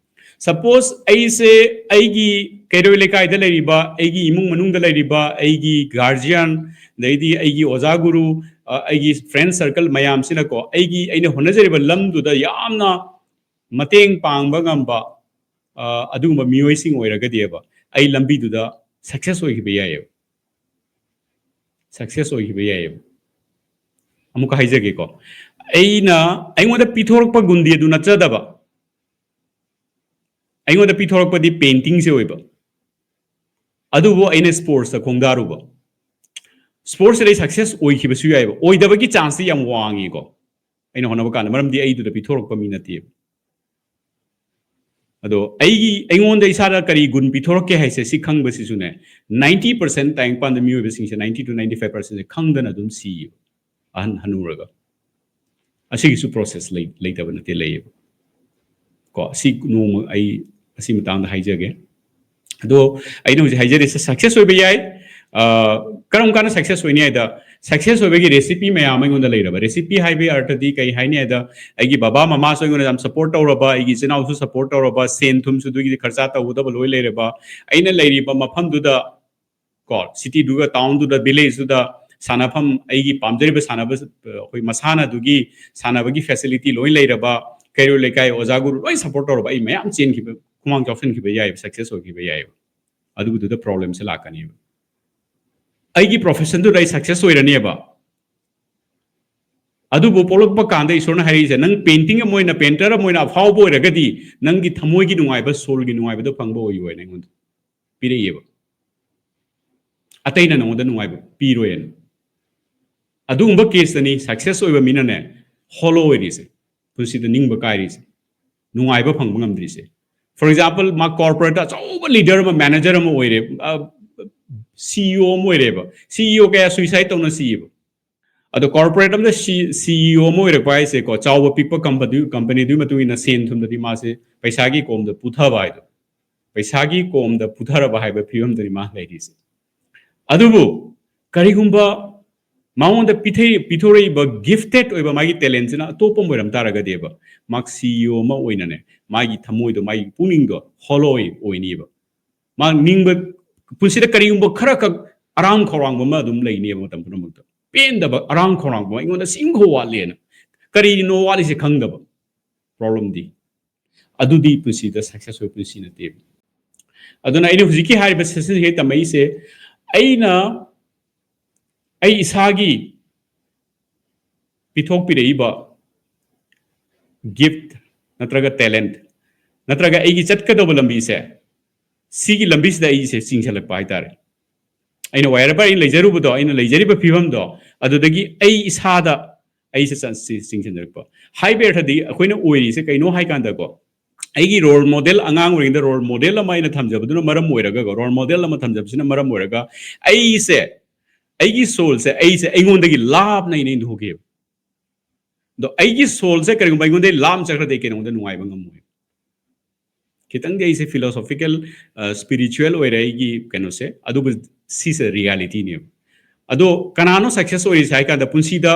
ꯁꯄꯣꯁ ꯑꯩꯁꯦ ꯑꯩꯒꯤ ꯀꯩꯔꯣꯏ ꯂꯩꯀꯥꯏꯗ ꯂꯩꯔꯤꯕ, ꯑꯩꯒꯤ ꯏꯃꯨꯡ ꯃꯅꯨꯡꯗ ꯂꯩꯔꯤꯕ, ꯑꯩꯒꯤ ꯒꯥꯔꯖꯤꯌꯟ, ꯑꯗꯩꯗꯤ ꯑꯩꯒꯤ ꯑꯣꯖꯥ ꯒꯨꯔꯨ, ꯑ, ꯑꯩꯒꯤ ꯐ꯭ꯔꯦꯟ ꯁꯔꯀꯜ ꯃꯌꯥꯝꯁꯤꯅꯀꯣ, ꯑꯩꯒꯤ, ꯑꯩꯅ ꯍꯣꯠꯅꯖꯔꯤꯕ ꯂꯝꯗꯨꯗ ꯌꯥꯝꯅ ꯃꯇꯦꯡ ꯄꯥꯡꯕ ꯉꯝꯕ, ꯑ, ꯑꯗꯨꯒꯨꯝꯕ ꯃꯤꯑꯣꯏꯁꯤꯡ ꯑꯣꯏꯔꯒꯗꯤꯕ, ꯑꯩ ꯂꯝꯕꯤꯗꯨꯗ ꯁꯛꯁꯦꯁ ꯑꯣꯏꯈꯤꯕ ꯌꯥꯏꯌꯦꯕ꯫ ꯁꯛꯁꯦꯁ ꯑꯣꯏꯈꯤꯕ ꯌꯥꯏꯌꯦꯕ꯫ ꯑꯃꯨꯛꯀ ꯍꯥꯏꯖꯒꯦꯀꯣ, ꯑꯩꯅ, ꯑꯩꯉꯣꯟꯗ ꯄꯤꯊꯣꯔꯛꯄ ꯒꯨꯟꯗꯤ ꯑꯗꯨ ꯅꯠꯆꯗꯕ, ꯑꯩꯉꯣꯟꯗ ꯄꯤꯊꯣꯔꯛꯄꯗꯤ ꯄꯦꯟꯇꯤꯡꯁꯦ ꯑꯣꯏꯕ, ꯑꯗꯨꯕꯨ ꯑꯩꯅ ꯁ꯭ꯄꯣꯔꯠꯁꯇ ꯈꯣꯡꯗꯥꯔꯨꯕ, ꯁ꯭ꯄꯣꯔꯠꯁꯁꯤꯗ ꯑꯩ ꯁꯛꯁꯦꯁ ꯑꯣꯏꯈꯤꯕꯁꯨ ꯌꯥꯏꯌꯦꯕ꯫ ꯑꯣꯏꯗꯕꯒꯤ ꯆꯥꯟꯁꯇꯤ ꯌꯥꯝ ꯋꯥꯡꯉꯤꯀꯣ, ꯑꯩꯅ ꯍꯣꯠꯅꯕ ꯀꯥꯟꯗ, ꯃꯔꯝꯗꯤ ꯑꯩꯗꯨꯗ ꯄꯤꯊꯣꯔꯛꯄ ꯃꯤ ꯅꯠꯇꯦꯕ꯫ ꯑꯗꯣ ꯑꯩꯒꯤ, ꯑꯩꯉꯣꯟꯗ ꯏꯁꯥꯗ ꯀꯔꯤ ꯒꯨꯟ ꯄꯤꯊꯣꯔꯛꯀꯦ ꯍꯥꯏꯁꯦ, ꯁꯤ ꯈꯪꯕꯁꯤꯁꯨꯅꯦ, ninety percent ꯇꯥꯏꯕꯪꯄꯥꯟꯗ ꯃꯤꯑꯣꯏꯕꯁꯤꯡꯁꯦ, ninety to ninety five percent ꯁꯦ ꯈꯪꯗꯅ ꯑꯗꯨꯝ ꯁꯤꯌꯦꯕ, ꯑꯍꯟ ꯍꯅꯨꯔꯒ꯫ ꯑꯁꯤꯒꯤꯁꯨ ꯄ꯭ꯔꯣꯁꯦꯁ ꯂꯩ-, ꯂꯩꯇꯕ ꯅꯠꯇꯦ, ꯂꯩꯌꯦꯕ꯫ ꯀꯣ, ꯁꯤ ꯅꯣꯡꯃ ꯑꯩ ꯑꯁꯤ ꯃꯇꯥꯡꯗ ꯍꯥꯏꯖꯒꯦ꯫ ꯑꯗꯣ ꯑꯩꯅ ꯍꯧꯖꯤꯛ ꯍꯥꯏꯖꯔꯤꯁꯦ ꯁꯛꯁꯦꯁ ꯑꯣꯏꯕ ꯌꯥꯏ꯫ ꯑ, ꯀꯔꯝ ꯀꯥꯟꯗ ꯁꯛꯁꯦꯁ ꯑꯣꯏꯅꯤ ꯍꯥꯏꯗ, ꯁꯛꯁꯦꯁ ꯑꯣꯏꯕꯒꯤ ꯔꯦꯁꯤꯄꯤ ꯃꯌꯥꯝ ꯑꯩꯉꯣꯟꯗ ꯂꯩꯔꯕ꯫ ꯔꯦꯁꯤꯄꯤ ꯍꯥꯏꯕꯒꯤ ꯑꯔꯊꯗꯤ ꯀꯩ ꯍꯥꯏꯅꯤ ꯍꯥꯏꯗ, ꯑꯩꯒꯤ ꯕꯕꯥ ꯃꯃꯥꯁꯨ ꯑꯩꯉꯣꯟꯗ ꯌꯥꯝ ꯁꯞꯄꯣꯔꯠ ꯇꯧꯔꯕ, ꯑꯩꯒꯤ ꯏꯆꯤꯟ ꯏꯅꯥꯎꯁꯨ ꯁꯞꯄꯣꯔꯠ ꯇꯧꯔꯕ, ꯁꯦꯟ ꯊꯨꯝꯁꯨ ꯑꯗꯨꯒꯤꯗꯤ ꯈꯔꯆꯥ ꯇꯧꯒꯗꯕ ꯂꯣꯏ ꯂꯩꯔꯕ, ꯑꯩꯅ ꯂꯩꯔꯤꯕ ꯃꯐꯝꯗꯨꯗ, ꯀꯣ, ꯁꯤꯇꯤꯗꯨꯒ, ꯇꯥꯎꯟꯗꯨꯗ, ꯚꯤꯂꯦꯖꯇꯨꯗ ꯁꯥꯟꯅꯐꯝ, ꯑꯩꯒꯤ ꯄꯥꯝꯖꯔꯤꯕ ꯁꯥꯟꯅꯕ, ꯑꯩꯈꯣꯏ ꯃꯁꯥꯟꯅꯗꯨꯒꯤ ꯁꯥꯟꯅꯕꯒꯤ ꯐꯦꯁꯤꯂꯤꯇꯤ ꯂꯣꯏ ꯂꯩꯔꯕ, ꯀꯩꯔꯣꯏ ꯂꯩꯀꯥꯏ, ꯑꯣꯖꯥ ꯒꯨꯔꯨ ꯂꯣꯏ ꯁꯞꯄꯣꯔꯠ ꯇꯧꯔꯕ, ꯑꯩ ꯃꯌꯥꯝ ꯆꯦꯟꯈꯤꯕ, ꯈꯨꯃꯥꯡ ꯆꯥꯎꯁꯤꯟꯈꯤꯕ ꯌꯥꯏꯑꯕ, ꯁꯛꯁꯦꯁ ꯑꯣꯏꯈꯤꯕ ꯌꯥꯏꯑꯕ꯫ ꯑꯗꯨꯒꯤꯗꯨꯗ ꯄ꯭ꯔꯣꯕ꯭ꯂꯦꯝꯁꯦ ꯂꯥꯛꯀꯅꯦꯕ꯫ ꯑꯩꯒꯤ ꯄ꯭ꯔꯣꯐꯦꯁꯟꯗꯨꯗ ꯑꯩ ꯁꯛꯁꯦꯁ ꯑꯣꯏꯔꯅꯦꯕ, ꯑꯗꯨꯕꯨ ꯄꯣꯛꯂꯛꯄ ꯀꯥꯟꯗ ꯏꯁꯣꯔꯅ ꯍꯥꯏꯔꯛꯏꯁꯦ, "ꯅꯪ ꯄꯦꯟꯇꯤꯡ ꯑꯃ ꯑꯣꯏꯅ, ꯄꯦꯟꯇꯔ ꯑꯃ ꯑꯣꯏꯅ ꯑꯐꯥꯎꯕ ꯑꯣꯏꯔꯒꯗꯤ, ꯅꯪꯒꯤ ꯊꯃꯣꯏꯒꯤ ꯅꯨꯡꯉꯥꯏꯕ, ꯁꯣꯜꯒꯤ ꯅꯨꯡꯉꯥꯏꯕꯗꯣ ꯐꯪꯕ ꯑꯣꯏꯌꯨ" ꯍꯥꯏꯅ ꯑꯩꯉꯣꯟꯗ ꯄꯤꯔꯛꯏꯑꯕ꯫ ꯑꯇꯩꯅ ꯅꯉꯣꯟꯗ ꯅꯨꯡꯉꯥꯏꯕ ꯄꯤꯔꯣꯏꯅ꯫ ꯑꯗꯨꯒꯨꯝꯕ ꯀꯦꯁꯇꯅꯤ ꯁꯛꯁꯦꯁ ꯑꯣꯏꯕ ꯃꯤꯅꯅꯦ ꯍꯣꯂꯣ ꯑꯣꯏꯔꯤꯁꯦ, ꯄꯨꯟꯁꯤꯗ ꯅꯤꯡꯕ ꯀꯥꯏꯔꯤꯁꯦ, ꯅꯨꯡꯉꯥꯏꯕ ꯐꯪꯕ ꯉꯝꯗ꯭ꯔꯤꯁꯦ꯫ For example, ꯃꯥ corporate ꯑꯆꯧꯕ leader ꯑꯃ, manager ꯑꯃ ꯑꯣꯏꯔꯦ, CEO ꯑꯃ ꯑꯣꯏꯔꯦꯕ꯫ CEO ꯀꯌꯥ suicide ꯇꯧꯅ ꯁꯤꯌꯦꯕ꯫ ꯑꯗꯣ corporate ꯑꯃꯗ CEO ꯑꯃ ꯑꯣꯏꯔꯛꯄ ꯍꯥꯏꯁꯦꯀꯣ, ꯆꯥꯎꯕ ꯄꯤꯛꯄ company, companyꯗꯨꯒꯤ ꯃꯇꯨꯡ ꯏꯟꯅ ꯁꯦꯟ ꯊꯨꯝꯗꯗꯤ ꯃꯥꯁꯦ ꯄꯩꯁꯥꯒꯤ ꯀꯣꯝꯗ ꯄꯨꯊꯕ ꯍꯥꯏꯗꯣ, ꯄꯩꯁꯥꯒꯤ ꯀꯣꯝꯗ ꯄꯨꯊꯔꯕ ꯍꯥꯏꯕ ꯐꯤꯕꯝꯗꯅꯤ ꯃꯥ ꯂꯩꯔꯤꯁꯦ꯫ ꯑꯗꯨꯕꯨ ꯀꯔꯤꯒꯨꯝꯕ ꯃꯉꯣꯟꯗ ꯄꯤꯊꯩ-, ꯄꯤꯊꯣꯔꯛꯏꯕ gifted ꯑꯣꯏꯕ ꯃꯥꯒꯤ talentꯁꯤꯅ ꯑꯇꯣꯞꯄ ꯑꯃ ꯑꯣꯏꯔꯝ ꯇꯥꯔꯒꯗꯤꯕ, ꯃꯥ CEO ꯑꯃ ꯑꯣꯏꯅꯅꯦ, ꯃꯥꯒꯤ ꯊꯃꯣꯏꯗꯣ, ꯃꯥꯒꯤ ꯄꯨꯛꯅꯤꯡꯗꯣ hollow ꯑꯣꯏꯅꯤꯕ꯫ ꯃꯥ ꯅꯤꯡꯕ, ꯄꯨꯟꯁꯤꯗ ꯀꯔꯤꯒꯨꯝꯕ ꯈꯔꯈꯛ ꯑꯔꯥꯝ ꯈꯧꯔꯥꯡꯕ ꯑꯃ ꯑꯗꯨꯝ ꯂꯩꯅꯦꯕ ꯃꯇꯝ ꯄꯨꯝꯅꯃꯛꯇ꯫ ꯄꯦꯟꯗꯕ, ꯑꯔꯥꯝ ꯈꯧꯔꯥꯡꯕ, ꯑꯩꯉꯣꯟꯗ ꯁꯤꯃꯈꯛ ꯋꯥꯠꯂꯦꯅ꯫ ꯀꯔꯤꯅꯣ ꯋꯥꯠꯂꯤꯁꯦ ꯈꯪꯗꯕ problemꯗꯤ꯫ ꯑꯗꯨꯗꯤ ꯄꯨꯟꯁꯤꯗ success ꯑꯣꯏꯕ ꯄꯨꯟꯁꯤ ꯅꯠꯇꯦꯕ꯫ ꯑꯗꯨꯅ ꯑꯩꯅ ꯍꯧꯖꯤꯛꯀꯤ ꯍꯥꯏꯔꯤꯕ sessionꯁꯤꯗ ꯇꯝꯃꯛꯏꯁꯦ, ꯑꯩꯅ ꯑꯩ ꯏꯁꯥꯒꯤ ꯄꯤꯊꯣꯛꯄꯤꯔꯛꯏꯕ gift ꯅꯠꯇ꯭ꯔꯒ talent ꯅꯠꯇ꯭ꯔꯒ ꯑꯩꯒꯤ ꯆꯠꯀꯗꯧꯕ ꯂꯝꯕꯤꯁꯦ, ꯁꯤꯒꯤ ꯂꯝꯕꯤꯁꯤꯗ ꯑꯩꯁꯦ ꯆꯤꯡꯁꯤꯜꯂꯛꯄ ꯍꯥꯏꯇꯥꯔꯦ꯫ ꯑꯩꯅ wherever ꯑꯩꯅ ꯂꯩꯖꯔꯨꯕꯗꯣ, ꯑꯩꯅ ꯂꯩꯖꯔꯤꯕ ꯐꯤꯕꯝꯗꯣ, ꯑꯗꯨꯗꯒꯤ ꯑꯩ ꯏꯁꯥꯗ ꯑꯩꯁꯦ ꯆ-, ꯆꯤ-, ꯆꯤꯡꯁꯤꯟꯖꯔꯛꯄ꯫ ꯍꯥꯏꯕ ꯑꯔꯊꯗꯤ ꯑꯩꯈꯣꯏꯅ ꯑꯣꯏꯔꯤꯁꯦ ꯀꯩꯅꯣ ꯍꯥꯏ ꯀꯥꯟꯗꯀꯣ, ꯑꯩꯒꯤ role model, ꯑꯉꯥꯡ ꯑꯣꯏꯔꯤꯉꯩꯗ role model ꯑꯃ ꯑꯩꯅ ꯊꯝꯖꯕꯗꯨꯅ ꯃꯔꯝ ꯑꯣꯏꯔꯒꯀꯣ, role model ꯑꯃ ꯊꯝꯖꯕꯁꯤꯅ ꯃꯔꯝ ꯑꯣꯏꯔꯒ ꯑꯩꯁꯦ, ꯑꯩꯒꯤ soulꯁꯦ, ꯑꯩꯁꯦ ꯑꯩꯉꯣꯟꯗꯒꯤ ꯂꯥꯞꯅ ꯑꯩꯅ ꯏꯟꯊꯣꯛꯈꯤꯑꯕ꯫ ꯑꯗꯣ ꯑꯩꯒꯤ soulꯁꯦ ꯀꯔꯤꯒꯨꯝꯕ ꯑꯩꯉꯣꯟꯗꯩ ꯂꯥꯞꯅ ꯆꯠꯈ꯭ꯔꯗꯤ ꯑꯩ ꯀꯩꯅꯣꯝꯗ ꯅꯨꯡꯉꯥꯏꯕ ꯉꯝꯃꯣꯏ꯫ ꯈꯤꯇꯪꯗꯤ ꯑꯩꯁꯦ philosophical, ꯑ, spiritual ꯑꯣꯏꯔꯦ ꯑꯩꯒꯤ ꯀꯩꯅꯣꯁꯦ, ꯑꯗꯨꯕꯨ ꯁꯤꯁꯦ realityꯅꯦꯕ꯫ ꯑꯗꯣ ꯀꯅꯥꯅꯣ success ꯑꯣꯏꯔꯤꯁꯦ ꯍꯥꯏ ꯀꯥꯟꯗ, ꯄꯨꯟꯁꯤꯗ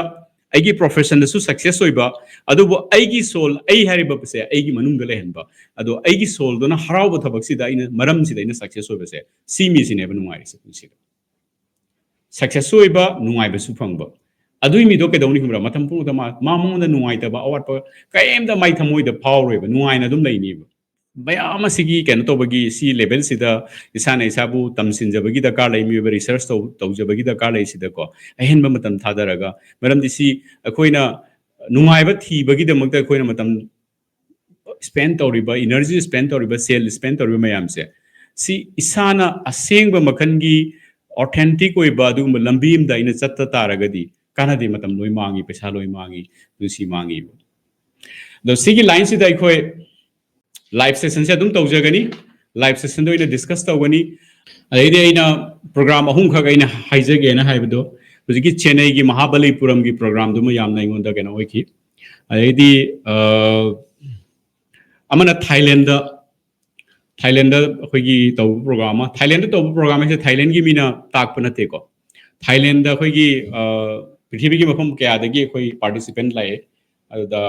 ꯑꯩꯒꯤ professionꯗꯁꯨ success ꯑꯣꯏꯕ, ꯑꯗꯨꯕꯨ ꯑꯩꯒꯤ soul, ꯑꯩ ꯍꯥꯏꯔꯤꯕꯁꯦ ꯑꯩꯒꯤ ꯃꯅꯨꯡꯗ ꯂꯩꯍꯟꯕ, ꯑꯗꯣ ꯑꯩꯒꯤ soulꯗꯨꯅ ꯍꯔꯥꯎꯕ ꯊꯕꯛꯁꯤꯗ ꯑꯩꯅ, ꯃꯔꯝꯁꯤꯗ ꯑꯩꯅ success ꯑꯣꯏꯕꯁꯦ, ꯁꯤ ꯃꯤꯁꯤꯅꯦꯕ ꯅꯨꯡꯉꯥꯏꯔꯤꯁꯦ ꯄꯨꯟꯁꯤꯗ꯫ Success ꯑꯣꯏꯕ, ꯅꯨꯡꯉꯥꯏꯕꯁꯨ ꯐꯪꯕ꯫ ꯑꯗꯨꯒꯤ ꯃꯤꯗꯣ ꯀꯩꯗꯧꯅꯤ ꯈꯪꯕ꯭ꯔꯥ? ꯃꯇꯝ ꯄꯨꯝꯕꯗ ꯃꯥ, ꯃꯥ ꯃꯉꯣꯟꯗ ꯅꯨꯡꯉꯥꯏꯇꯕ, ꯑꯋꯥꯠꯄ ꯀꯔꯤꯝꯇ ꯃꯥꯏ ꯊꯃꯣꯏꯗ ꯐꯥꯎꯔꯣꯏꯕ, ꯅꯨꯡꯉꯥꯏꯅ ꯑꯗꯨꯝ ꯂꯩꯅꯤꯕ꯫ ꯃꯌꯥꯝ ꯑꯃ ꯁꯤꯒꯤ ꯀꯩꯅꯣ ꯇꯧꯕꯒꯤ, ꯁꯤ levelꯁꯤꯗ ꯏꯁꯥꯅ ꯏꯁꯥꯕꯨ ꯇꯝꯁꯤꯟꯖꯕꯒꯤ ꯗꯔꯀꯥꯔ ꯂꯩ, ꯃꯤꯑꯣꯏꯕ research ꯇꯧ-, ꯇꯧꯖꯕꯒꯤ ꯗꯔꯀꯥꯔ ꯂꯩ ꯁꯤꯗꯀꯣ, ꯑꯍꯦꯟꯕ ꯃꯇꯝ ꯊꯥꯗꯔꯒ꯫ ꯃꯔꯝꯗꯤ ꯁꯤ ꯑꯩꯈꯣꯏꯅ ꯅꯨꯡꯉꯥꯏꯕ ꯊꯤꯕꯒꯤꯗꯃꯛꯇ ꯑꯩꯈꯣꯏꯅ ꯃꯇꯝ spend ꯇꯧꯔꯤꯕ, energy spend ꯇꯧꯔꯤꯕ, ꯁꯦꯜ spend ꯇꯧꯔꯤꯕ ꯃꯌꯥꯝꯁꯦ, ꯁꯤ ꯏꯁꯥꯅ ꯑꯁꯦꯡꯕ ꯃꯈꯜꯒꯤ authentic ꯑꯣꯏꯕ ꯑꯗꯨꯒꯨꯝꯕ ꯂꯝꯕꯤ ꯑꯃꯗ ꯑꯩꯅ ꯆꯠꯇ ꯇꯥꯔꯒꯗꯤ ꯀꯥꯟꯅꯗꯦ, ꯃꯇꯝ ꯂꯣꯏ ꯃꯥꯡꯉꯤ, ꯄꯩꯁꯥ ꯂꯣꯏ ꯃꯥꯡꯉꯤ, ꯄꯨꯟꯁꯤ ꯃꯥꯡꯉꯤꯕ꯫ ꯑꯗꯣ ꯁꯤꯒꯤ ꯂꯥꯏꯟꯁꯤꯗ ꯑꯩꯈꯣꯏ ꯂꯥꯏꯚ ꯁꯦꯁꯟꯁꯦ ꯑꯗꯨꯝ ꯇꯧꯖꯒꯅꯤ꯫ ꯂꯥꯏꯚ ꯁꯦꯁꯟꯗ ꯑꯣꯏꯅ ꯗꯤꯁꯀꯁ ꯇꯧꯒꯅꯤ꯫ ꯑꯗꯩꯗꯤ ꯑꯩꯅ ꯄ꯭ꯔꯣꯒ꯭ꯔꯥꯝ ꯑꯍꯨꯝꯈꯛ ꯑꯩꯅ ꯍꯥꯏꯖꯒꯦꯅ ꯍꯥꯏꯕꯗꯣ, ꯍꯧꯖꯤꯛꯀꯤ ꯆꯦꯟꯅꯩꯒꯤ ꯃꯍꯥꯕꯂꯤꯄꯨꯔꯝꯒꯤ ꯄ꯭ꯔꯣꯒ꯭ꯔꯥꯝꯗꯨꯃ ꯌꯥꯝꯅ ꯑꯩꯉꯣꯟꯗ ꯀꯩꯅꯣ ꯑꯣꯏꯈꯤ꯫ ꯑꯗꯩꯗꯤ ꯑ, ꯑꯃꯅ ꯊꯥꯏꯂꯦꯟꯗ, ꯊꯥꯏꯂꯦꯟꯗ ꯑꯩꯈꯣꯏꯒꯤ ꯇꯧꯕ ꯄ꯭ꯔꯣꯒ꯭ꯔꯥꯝ ꯑꯃ, ꯊꯥꯏꯂꯦꯟꯗ ꯇꯧꯕ ꯄ꯭ꯔꯣꯒ꯭ꯔꯥꯝ ꯍꯥꯏꯁꯦ ꯊꯥꯏꯂꯦꯟꯒꯤ ꯃꯤꯅ ꯇꯥꯛꯄ ꯅꯠꯇꯦꯀꯣ꯫ ꯊꯥꯏꯂꯦꯟꯗ ꯑꯩꯈꯣꯏꯒꯤ ꯑ, ꯄ꯭ꯔꯤꯊꯤꯕꯤꯒꯤ ꯃꯐꯝ ꯀꯌꯥꯗꯒꯤ ꯑꯩꯈꯣꯏ ꯄꯥꯔꯇꯤꯁꯤꯄꯦꯟꯠ ꯂꯥꯛꯑꯦ꯫ ꯑꯗꯨꯗ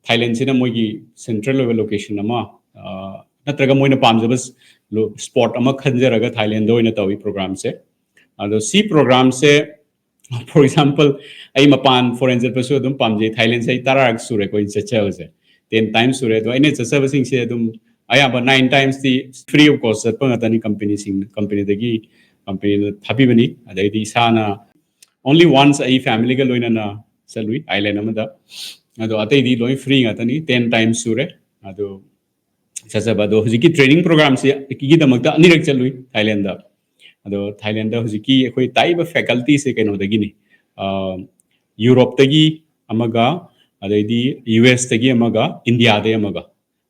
ꯊꯥꯏꯂꯦꯟꯁꯤꯅ ꯃꯣꯏꯒꯤ ꯁꯦꯟꯇ꯭ꯔꯦꯜ ꯑꯣꯏꯕ ꯂꯣꯀꯦꯁꯟ ꯑꯃ, ꯑ, ꯅꯠꯇ꯭ꯔꯒ ꯃꯣꯏꯅ ꯄꯥꯝꯖꯕ ꯁ꯭ꯄꯣꯠ ꯑꯃ ꯈꯟꯖꯔꯒ ꯊꯥꯏꯂꯦꯟꯗ ꯑꯣꯏꯅ ꯇꯧꯏ ꯄ꯭ꯔꯣꯒ꯭ꯔꯥꯝꯁꯦ꯫ ꯑꯗꯣ ꯁꯤ ꯄ꯭ꯔꯣꯒ꯭ꯔꯥꯝꯁꯦ, ꯐꯣꯔ ꯑꯦꯛꯖꯥꯝꯄꯜ, ꯑꯩ ꯃꯄꯥꯟ ꯐꯣꯔꯦꯟ ꯆꯠꯄꯁꯨ ꯑꯗꯨꯝ ꯄꯥꯝꯖꯩ꯫ ꯊꯥꯏꯂꯦꯟꯁꯦ ꯑꯩ ꯇꯔꯥꯔꯛ ꯁꯨꯔꯦꯀꯣ ꯑꯩꯅ ꯆꯠꯆꯕꯁꯦ, ꯇꯦꯟ ꯇꯥꯏꯝꯁ ꯁꯨꯔꯦ꯫ ꯑꯗꯣ ꯑꯩꯅ ꯆꯠꯆꯕꯁꯤꯡꯁꯦ ꯑꯗꯨꯝ ꯑꯌꯥꯝꯕ ꯅꯥꯏꯟ ꯇꯥꯏꯝꯁꯇꯤ ꯐ꯭ꯔꯤ ꯑꯣꯐ ꯀꯣꯁ ꯆꯠꯄ ꯉꯥꯛꯇꯅꯤ꯫ ꯀꯝꯄꯅꯤꯁꯤꯡ, ꯀꯝꯄꯅꯤꯗꯒꯤ, ꯀꯝꯄꯅꯤꯅ ꯊꯥꯕꯤꯕꯅꯤ꯫ ꯑꯗꯩꯗꯤ ꯏꯁꯥꯅ only once ꯑꯩ ꯐꯦꯃꯤꯂꯤꯒ ꯂꯣꯏꯅꯅ ꯆꯠꯂꯨꯏ ꯑꯥꯏꯂꯦꯟ ꯑꯃꯗ꯫ ꯑꯗꯣ ꯑꯇꯩꯗꯤ ꯂꯣꯏ ꯐ꯭ꯔꯤ ꯉꯥꯛꯇꯅꯤ, ꯇꯦꯟ ꯇꯥꯏꯝꯁ ꯁꯨꯔꯦ꯫ ꯑꯗꯣ ꯆꯠꯆꯕ꯫ ꯑꯗꯣ ꯍꯧꯖꯤꯛꯀꯤ ꯇ꯭ꯔꯦꯅꯤꯡ ꯄ꯭ꯔꯣꯒ꯭ꯔꯥꯝꯁꯤꯒꯤꯗꯃꯛꯇ ꯑꯅꯤꯔꯛ ꯆꯠꯂꯨꯏ ꯊꯥꯏꯂꯦꯟꯗ꯫ ꯑꯗꯣ ꯊꯥꯏꯂꯦꯟꯗ ꯍꯧꯖꯤꯛꯀꯤ ꯑꯩꯈꯣꯏ ꯇꯥꯛꯏꯕ ꯐꯦꯀꯜꯇꯤꯁꯦ ꯀꯩꯅꯣꯗꯒꯤꯅꯤ, ꯑ, ꯌꯨꯔꯣꯞꯇꯒꯤ ꯑꯃꯒ, ꯑꯗꯩꯗꯤ ꯌꯨ ꯑꯦꯁꯇꯒꯤ ꯑꯃꯒ, ꯏꯟꯗꯤꯌꯥꯗꯒꯤ ꯑꯃꯒ,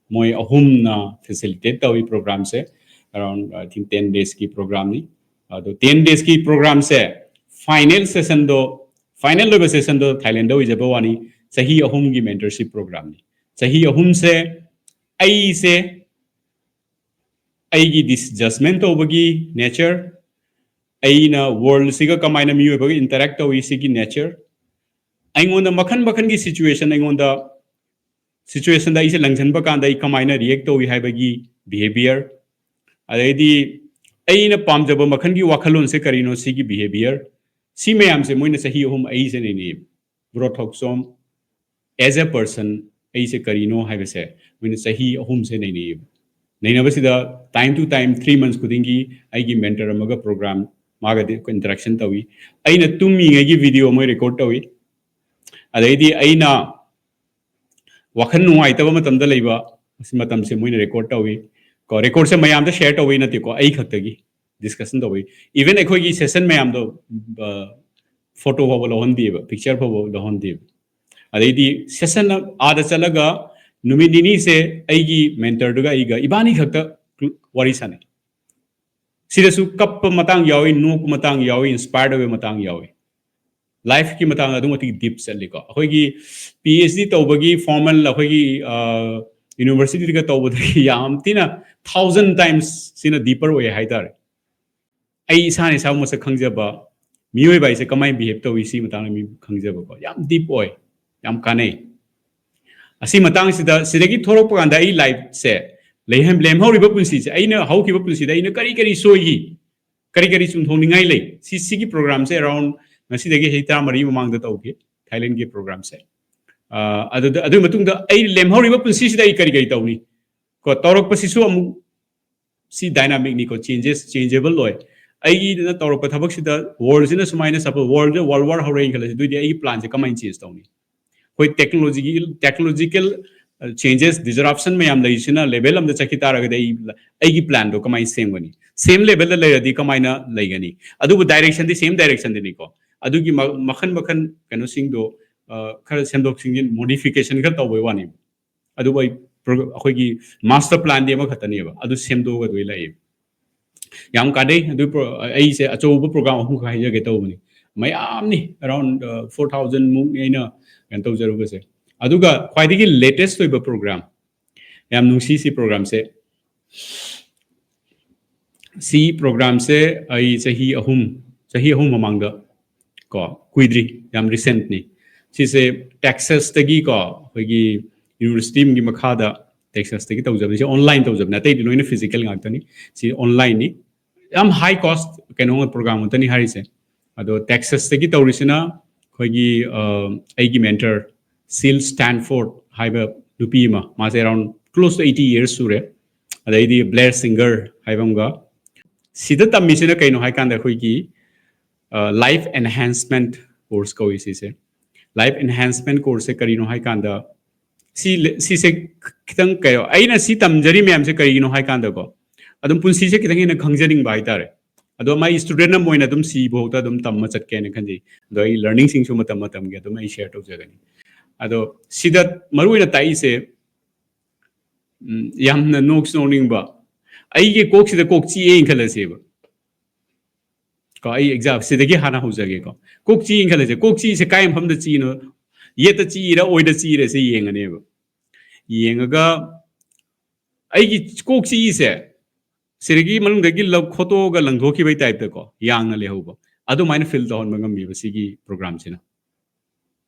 ꯃꯣꯏ ꯑꯍꯨꯝꯅ ꯐꯦꯁꯤꯂꯤꯇꯦꯠ ꯇꯧꯏ ꯄ꯭ꯔꯣꯒ꯭ꯔꯥꯝꯁꯦ꯫ Around, I think, ten ꯗꯦꯖꯀꯤ ꯄ꯭ꯔꯣꯒ꯭ꯔꯥꯝꯅꯤ꯫ ꯑꯗꯣ ꯇꯦꯟ ꯗꯦꯖꯀꯤ ꯄ꯭ꯔꯣꯒ꯭ꯔꯥꯝꯁꯦ, ꯐꯥꯏꯅꯦꯜ ꯁꯦꯁꯟꯗꯣ, ꯐꯥꯏꯅꯦꯜ ꯑꯣꯏꯕ ꯁꯦꯁꯟꯗꯣ ꯊꯥꯏꯂꯦꯟꯗ ꯑꯣꯏꯖꯕ ꯋꯥꯅꯤ꯫ ꯆꯍꯤ ꯑꯍꯨꯝꯒꯤ ꯃꯦꯟꯇꯔꯁꯤꯞ ꯄ꯭ꯔꯣꯒ꯭ꯔꯥꯝꯅꯤ꯫ ꯆꯍꯤ ꯑꯍꯨꯝꯁꯦ ꯑꯩꯁꯦ ꯑꯩꯒꯤ ꯗꯤꯁ ꯖꯁꯃꯦꯟ ꯇꯧꯕꯒꯤ ꯅꯦꯆꯔ, ꯑꯩꯅ ꯋꯥꯔꯜꯁꯤꯒ ꯀꯃꯥꯏꯅ ꯃꯤꯑꯣꯏꯕꯒ ꯏꯟꯇꯔꯦꯛ ꯇꯧꯏ ꯁꯤꯒꯤ ꯅꯦꯆꯔ, ꯑꯩꯉꯣꯟꯗ ꯃꯈꯟ ꯃꯈꯟꯒꯤ ꯁꯤꯆꯨꯋꯦꯁꯟ, ꯑꯩꯉꯣꯟꯗ ꯁꯤꯆꯨꯋꯦꯁꯟꯗ ꯑꯩꯁꯦ ꯂꯪꯁꯤꯟꯕ ꯀꯥꯟꯗ ꯑꯩ ꯀꯃꯥꯏꯅ ꯔꯤꯌꯦꯛ ꯇꯧꯏ ꯍꯥꯏꯕꯒꯤ ꯕꯤꯍꯦꯕꯤꯌꯔ, ꯑꯗꯩꯗꯤ ꯑꯩꯅ ꯄꯥꯝꯖꯕ ꯃꯈꯜꯒꯤ ꯋꯥꯈꯜꯂꯣꯟꯁꯦ ꯀꯔꯤꯅꯣ ꯁꯤꯒꯤ ꯕꯤꯍꯦꯕꯤꯌꯔ, ꯁꯤ ꯃꯌꯥꯝꯁꯦ ꯃꯣꯏꯅ ꯆꯍꯤ ꯑꯍꯨꯝ ꯑꯩꯁꯦ ꯅꯩꯅꯩꯌꯦꯕ꯫ ꯕ꯭ꯔꯣ ꯊꯣꯛꯆꯣꯝ, as a person, ꯑꯩꯁꯦ ꯀꯔꯤꯅꯣ ꯍꯥꯏꯕꯁꯦ ꯃꯣꯏꯅ ꯆꯍꯤ ꯑꯍꯨꯝꯁꯦ ꯅꯩꯅꯩꯌꯦꯕ꯫ ꯅꯩꯅꯕꯁꯤꯗ time to time, three months ꯈꯨꯗꯤꯡꯒꯤ ꯑꯩꯒꯤ ꯃꯦꯟꯇꯔ ꯑꯃꯒ ꯄ꯭ꯔꯣꯒ꯭ꯔꯥꯝ, ꯃꯥꯒꯗꯤ ꯏꯟꯇꯔꯦꯛꯁꯟ ꯇꯧꯏ꯫ ꯑꯩꯅ ꯇꯨꯝꯃꯤꯉꯩꯒꯤ ꯚꯤꯗꯤꯑꯣ ꯃꯣꯏ ꯔꯦꯀꯣꯔꯗ ꯇꯧꯏ꯫ ꯑꯗꯩꯗꯤ ꯑꯩꯅ ꯋꯥꯈꯜ ꯅꯨꯡꯉꯥꯏꯇꯕ ꯃꯇꯝꯗ ꯂꯩꯕ ꯃꯇꯝꯁꯦ ꯃꯣꯏꯅ ꯔꯦꯀꯣꯔꯗ ꯇꯧꯏ꯫ ꯀꯣ, ꯔꯦꯀꯣꯔꯗꯁꯦ ꯃꯌꯥꯝꯗ ꯁꯦꯌꯔ ꯇꯧꯕꯩ ꯅꯠꯇꯦꯀꯣ, ꯑꯩ ꯈꯛꯇꯒꯤ ꯗꯤꯁꯀꯁꯟ ꯇꯧꯕꯩ꯫ ꯏꯚꯟ ꯑꯩꯈꯣꯏꯒꯤ ꯁꯦꯁꯟ ꯃꯌꯥꯝꯗꯣ, ꯑ, ꯐꯣꯇꯣ ꯐꯥꯎꯕ ꯂꯧꯍꯟꯗꯦꯕ, ꯄꯤꯛꯆꯔ ꯐꯥꯎꯕ ꯂꯧꯍꯟꯗꯦꯕ꯫ ꯑꯗꯩꯗꯤ session ꯑꯥꯗ ꯆꯠꯂꯒ ꯅꯨꯃꯤꯠ ꯅꯤꯅꯤꯁꯦ ꯑꯩꯒꯤ mentorꯗꯨꯒ ꯑꯩꯒ ꯏꯕꯥꯅꯤ ꯈꯛꯇ ꯋꯥꯔꯤ ꯁꯥꯟꯅꯩ꯫ ꯁꯤꯗꯁꯨ ꯀꯞꯄ ꯃꯇꯥꯡ ꯌꯥꯎꯏ, ꯅꯣꯛꯄ ꯃꯇꯥꯡ ꯌꯥꯎꯏ, inspired ꯑꯣꯏꯕ ꯃꯇꯥꯡ ꯌꯥꯎꯏ꯫ Lifeꯀꯤ ꯃꯇꯥꯡꯗ ꯑꯗꯨꯛ ꯃꯇꯤꯛ deep ꯆꯠꯂꯤꯀꯣ꯫ ꯑꯩꯈꯣꯏꯒꯤ PhD ꯇꯧꯕꯒꯤ formal ꯑꯩꯈꯣꯏꯒꯤ universityꯗꯒ ꯇꯧꯕꯗꯒꯤ ꯌꯥꯝ ꯊꯤꯅ thousand times ꯁꯤꯅ deeper ꯑꯣꯏ ꯍꯥꯏꯇꯥꯔꯦ꯫ ꯑꯩ ꯏꯁꯥꯅ ꯏꯁꯥꯕꯨ ꯃꯁꯛ ꯈꯪꯖꯕ, ꯃꯤꯑꯣꯏꯕ ꯍꯥꯏꯁꯦ ꯀꯃꯥꯏꯅ behave ꯇꯧꯏ ꯁꯤ ꯃꯇꯥꯡꯗ ꯃꯤ ꯈꯪꯖꯕꯀꯣ, ꯌꯥꯝ deep ꯑꯣꯏ, ꯌꯥꯝ ꯀꯥꯟꯅꯩ꯫ ꯑꯁꯤ ꯃꯇꯥꯡꯁꯤꯗ, ꯁꯤꯗꯒꯤ ꯊꯣꯛꯂꯛꯄ ꯀꯥꯟꯗ ꯑꯩ lifeꯁꯦ, ꯂꯩꯍꯟ-, ꯂꯦꯝꯍꯧꯔꯤꯕ ꯄꯨꯟꯁꯤꯁꯦ, ꯑꯩꯅ ꯍꯧꯈꯤꯕ ꯄꯨꯟꯁꯤꯗ ꯑꯩꯅ ꯀꯔꯤ ꯀꯔꯤ ꯁꯣꯏꯈꯤ, ꯀꯔꯤ ꯀꯔꯤ ꯆꯨꯝꯊꯣꯛꯅꯤꯡꯉꯥꯏ ꯂꯩ, ꯁꯤ, ꯁꯤꯒꯤ programꯁꯦ around ꯉꯁꯤꯗꯒꯤ ꯆꯍꯤ ꯇꯔꯥꯃꯔꯤ ꯃꯃꯥꯡꯗ ꯇꯧꯈꯤ, Thailandꯒꯤ programꯁꯦ꯫ ꯑ, ꯑꯗꯨꯗ, ꯑꯗꯨꯒꯤ ꯃꯇꯨꯡꯗ ꯑꯩ ꯂꯦꯝꯍꯧꯔꯤꯕ ꯄꯨꯟꯁꯤꯁꯤꯗ ꯑꯩ ꯀꯔꯤ ꯀꯔꯤ ꯇꯧꯅꯤ? ꯀꯣ, ꯇꯧꯔꯛꯄꯁꯤꯁꯨ ꯑꯃꯨꯛ ꯁꯤ dynamicꯅꯤꯀꯣ, changes, changeable ꯑꯣꯏ꯫ ꯑꯩꯒꯤꯅ ꯇꯧꯔꯛꯄ ꯊꯕꯛꯁꯤꯗ worldꯁꯤꯅ ꯁꯨꯃꯥꯏꯅ suppose worldꯗ world war ꯍꯧꯔꯛꯑꯦꯅ ꯈꯜꯂꯁꯤ, ꯑꯗꯨꯏꯗꯤ ꯑꯩꯒꯤ planꯁꯦ ꯀꯃꯥꯏꯅ change ꯇꯧꯅꯤ? ꯑꯩꯈꯣꯏ technologyꯒꯤ, technological changes, disruption ꯃꯌꯥꯝ ꯂꯩꯔꯤꯁꯤꯅ level ꯑꯃꯗ ꯆꯠꯈꯤ ꯇꯥꯔꯒꯗꯤ ꯑꯩ, ꯑꯩꯒꯤ planꯗꯣ ꯀꯃꯥꯏꯅ ꯁꯦꯝꯒꯅꯤ? Same levelꯗ ꯂꯩꯔꯗꯤ ꯀꯃꯥꯏꯅ ꯂꯩꯒꯅꯤ? ꯑꯗꯨꯕꯨ directionꯗꯤ same directionꯗꯅꯤꯀꯣ꯫ ꯑꯗꯨꯒꯤ ꯃ-, ꯃꯈꯟ ꯃꯈꯟ ꯀꯩꯅꯣꯁꯤꯡꯗꯣ, ꯑ, ꯈꯔ ꯁꯦꯝꯗꯣꯛ ꯁꯦꯝꯖꯤꯟ, modification ꯈꯔ ꯇꯧꯕꯩ ꯋꯥꯅꯤ꯫ ꯑꯗꯨꯕꯨ ꯑꯩ ꯄ꯭ꯔꯣ-, ꯑꯩꯈꯣꯏꯒꯤ master planꯗꯤ ꯑꯃꯈꯛꯇꯅꯦꯕ, ꯑꯗꯨ ꯁꯦꯝꯗꯣꯛꯑꯒ ꯑꯗꯨ ꯂꯥꯛꯑꯦ꯫ ꯌꯥꯝ ꯀꯥꯟꯅꯩ꯫ ꯑꯗꯨ ꯄ꯭ꯔꯣ-, ꯑꯩꯁꯦ ꯑꯆꯧꯕ program ꯑꯍꯨꯝꯈꯛ ꯍꯥꯏꯖꯒꯦ ꯇꯧꯕꯅꯤ꯫ ꯃꯌꯥꯝꯅꯤ, around, ꯑ, four thousand ꯃꯨꯛꯅꯤ ꯑꯩꯅ ꯀꯩꯅꯣ ꯇꯧꯖꯔꯨꯕꯁꯦ꯫ ꯑꯗꯨꯒ ꯈ꯭ꯋꯥꯏꯗꯒꯤ latest ꯑꯣꯏꯕ program, ꯌꯥꯝ ꯅꯨꯡꯁꯤ ꯁꯤ programꯁꯦ꯫ ꯁꯤ programꯁꯦ ꯑꯩ ꯆꯍꯤ ꯑꯍꯨꯝ, ꯆꯍꯤ ꯑꯍꯨꯝ ꯃꯃꯥꯡꯗ ꯀꯣ, ꯀꯨꯏꯗ꯭ꯔꯤ, ꯌꯥꯝ recentꯅꯤ꯫ ꯁꯤꯁꯦ Texasꯇꯒꯤ ꯀꯣ, ꯑꯩꯈꯣꯏꯒꯤ university ꯑꯃꯒꯤ ꯃꯈꯥꯗ Texasꯇꯒꯤ ꯇꯧꯖꯕꯅꯤ꯫ ꯁꯤ online ꯇꯧꯖꯕꯅꯤ, ꯑꯇꯩꯗꯤ ꯂꯣꯏꯅ physical ꯉꯥꯛꯇꯅꯤ꯫ ꯁꯤ onlineꯅꯤ꯫ ꯌꯥꯝ high cost ꯀꯩꯅꯣ program ꯉꯥꯛꯇꯅꯤ ꯍꯥꯏꯔꯤꯁꯦ꯫ ꯑꯗꯣ Texasꯇꯒꯤ ꯇꯧꯔꯤꯁꯤꯅ ꯑꯩꯈꯣꯏꯒꯤ, ꯑ, ꯑꯩꯒꯤ mentor Jill Stanford ꯍꯥꯏꯕ ꯅꯨꯄꯤ ꯑꯃ, ꯃꯥꯁꯦ around close to eighty years ꯁꯨꯔꯦ꯫ ꯑꯗꯩꯗꯤ Blair Singer ꯍꯥꯏꯕ ꯑꯃꯒ꯫ ꯁꯤꯗ ꯇꯝꯃꯤꯁꯤꯅ ꯀꯩꯅꯣ ꯍꯥꯏꯀꯥꯟꯗ ꯑꯩꯈꯣꯏꯒꯤ, ꯑ, life enhancement course ꯀꯧꯏ ꯁꯤꯁꯦ꯫ Life enhancement courseꯁꯦ ꯀꯔꯤꯅꯣ ꯍꯥꯏꯀꯥꯟꯗ ꯁꯤ, ꯁꯤꯁꯦ ꯈꯤꯇꯪ ꯀꯩꯅꯣ, ꯑꯩꯅ ꯁꯤ ꯇꯝꯖꯔꯤ ꯃꯌꯥꯝꯁꯦ ꯀꯔꯤꯒꯤꯅꯣ ꯍꯥꯏꯀꯥꯟꯗꯀꯣ, ꯑꯗꯨꯝ ꯄꯨꯟꯁꯤꯁꯦ ꯈꯤꯇꯪ ꯍꯦꯟꯅ ꯈꯪꯖꯅꯤꯡꯕ ꯍꯥꯏꯇꯥꯔꯦ꯫ ꯑꯗꯣ my student ꯑꯃ ꯑꯣꯏꯅ ꯑꯗꯨꯝ ꯁꯤꯐꯥꯎꯗ ꯑꯗꯨꯝ ꯇꯝꯃ ꯆꯠꯀꯦꯅ ꯈꯟꯖꯩ꯫ ꯑꯗꯣ ꯑꯩ learningꯁꯤꯡꯁꯨ ꯃꯇꯝ ꯃꯇꯝꯒꯤ ꯑꯗꯨꯝ ꯑꯩ share ꯇꯧꯖꯒꯅꯤ꯫ ꯑꯗꯣ ꯁꯤꯗ ꯃꯔꯨ ꯑꯣꯏꯅ ꯇꯥꯛꯏꯁꯦ, ꯎꯝ, ꯌꯥꯝꯅ ꯅꯣꯛꯁꯨ ꯅꯣꯛꯅꯤꯡꯕ, ꯑꯩꯒꯤ ꯀꯣꯛꯁꯤꯗ ꯀꯣꯛ ꯆꯤꯛꯑꯦꯅ ꯈꯜꯂꯁꯦꯕ꯫ ꯀꯣ, ꯑꯩ ꯑꯦꯛꯖꯥꯝ ꯁꯤꯗꯒꯤ ꯍꯥꯟꯅ ꯍꯧꯖꯒꯦꯀꯣ꯫ ꯀꯣꯛ ꯆꯤꯛꯑꯦꯅ ꯈꯜꯂꯁꯦ, ꯀꯣꯛ ꯆꯤꯛꯏꯁꯦ ꯀꯥꯏ ꯃꯐꯝꯗ ꯆꯤꯛꯏꯅꯣ? ꯌꯦꯠꯇ ꯆꯤꯛꯏꯔ, ꯑꯣꯏꯗ ꯆꯤꯛꯏꯔ ꯁꯤ ꯌꯦꯡꯉꯅꯦꯕ꯫ ꯌꯦꯡꯉꯒ ꯑꯩꯒꯤ ꯀꯣꯛ ꯆꯤꯛꯏꯁꯦ ꯁꯤꯗꯒꯤ ꯃꯅꯨꯡꯗꯒꯤ ꯂꯧ-, ꯈꯣꯠꯇꯣꯛꯑꯒ ꯂꯪꯊꯣꯛꯈꯤꯕꯩ ꯇꯥꯏꯞꯇꯀꯣ, ꯌꯥꯡꯅ ꯂꯩꯍꯧꯕ, ꯑꯗꯨꯃꯥꯏꯅ ꯐꯤꯜ ꯇꯧꯍꯟꯕ ꯉꯝꯃꯦꯕ ꯁꯤꯒꯤ ꯄ꯭ꯔꯣꯒ꯭ꯔꯥꯝꯁꯤꯅ꯫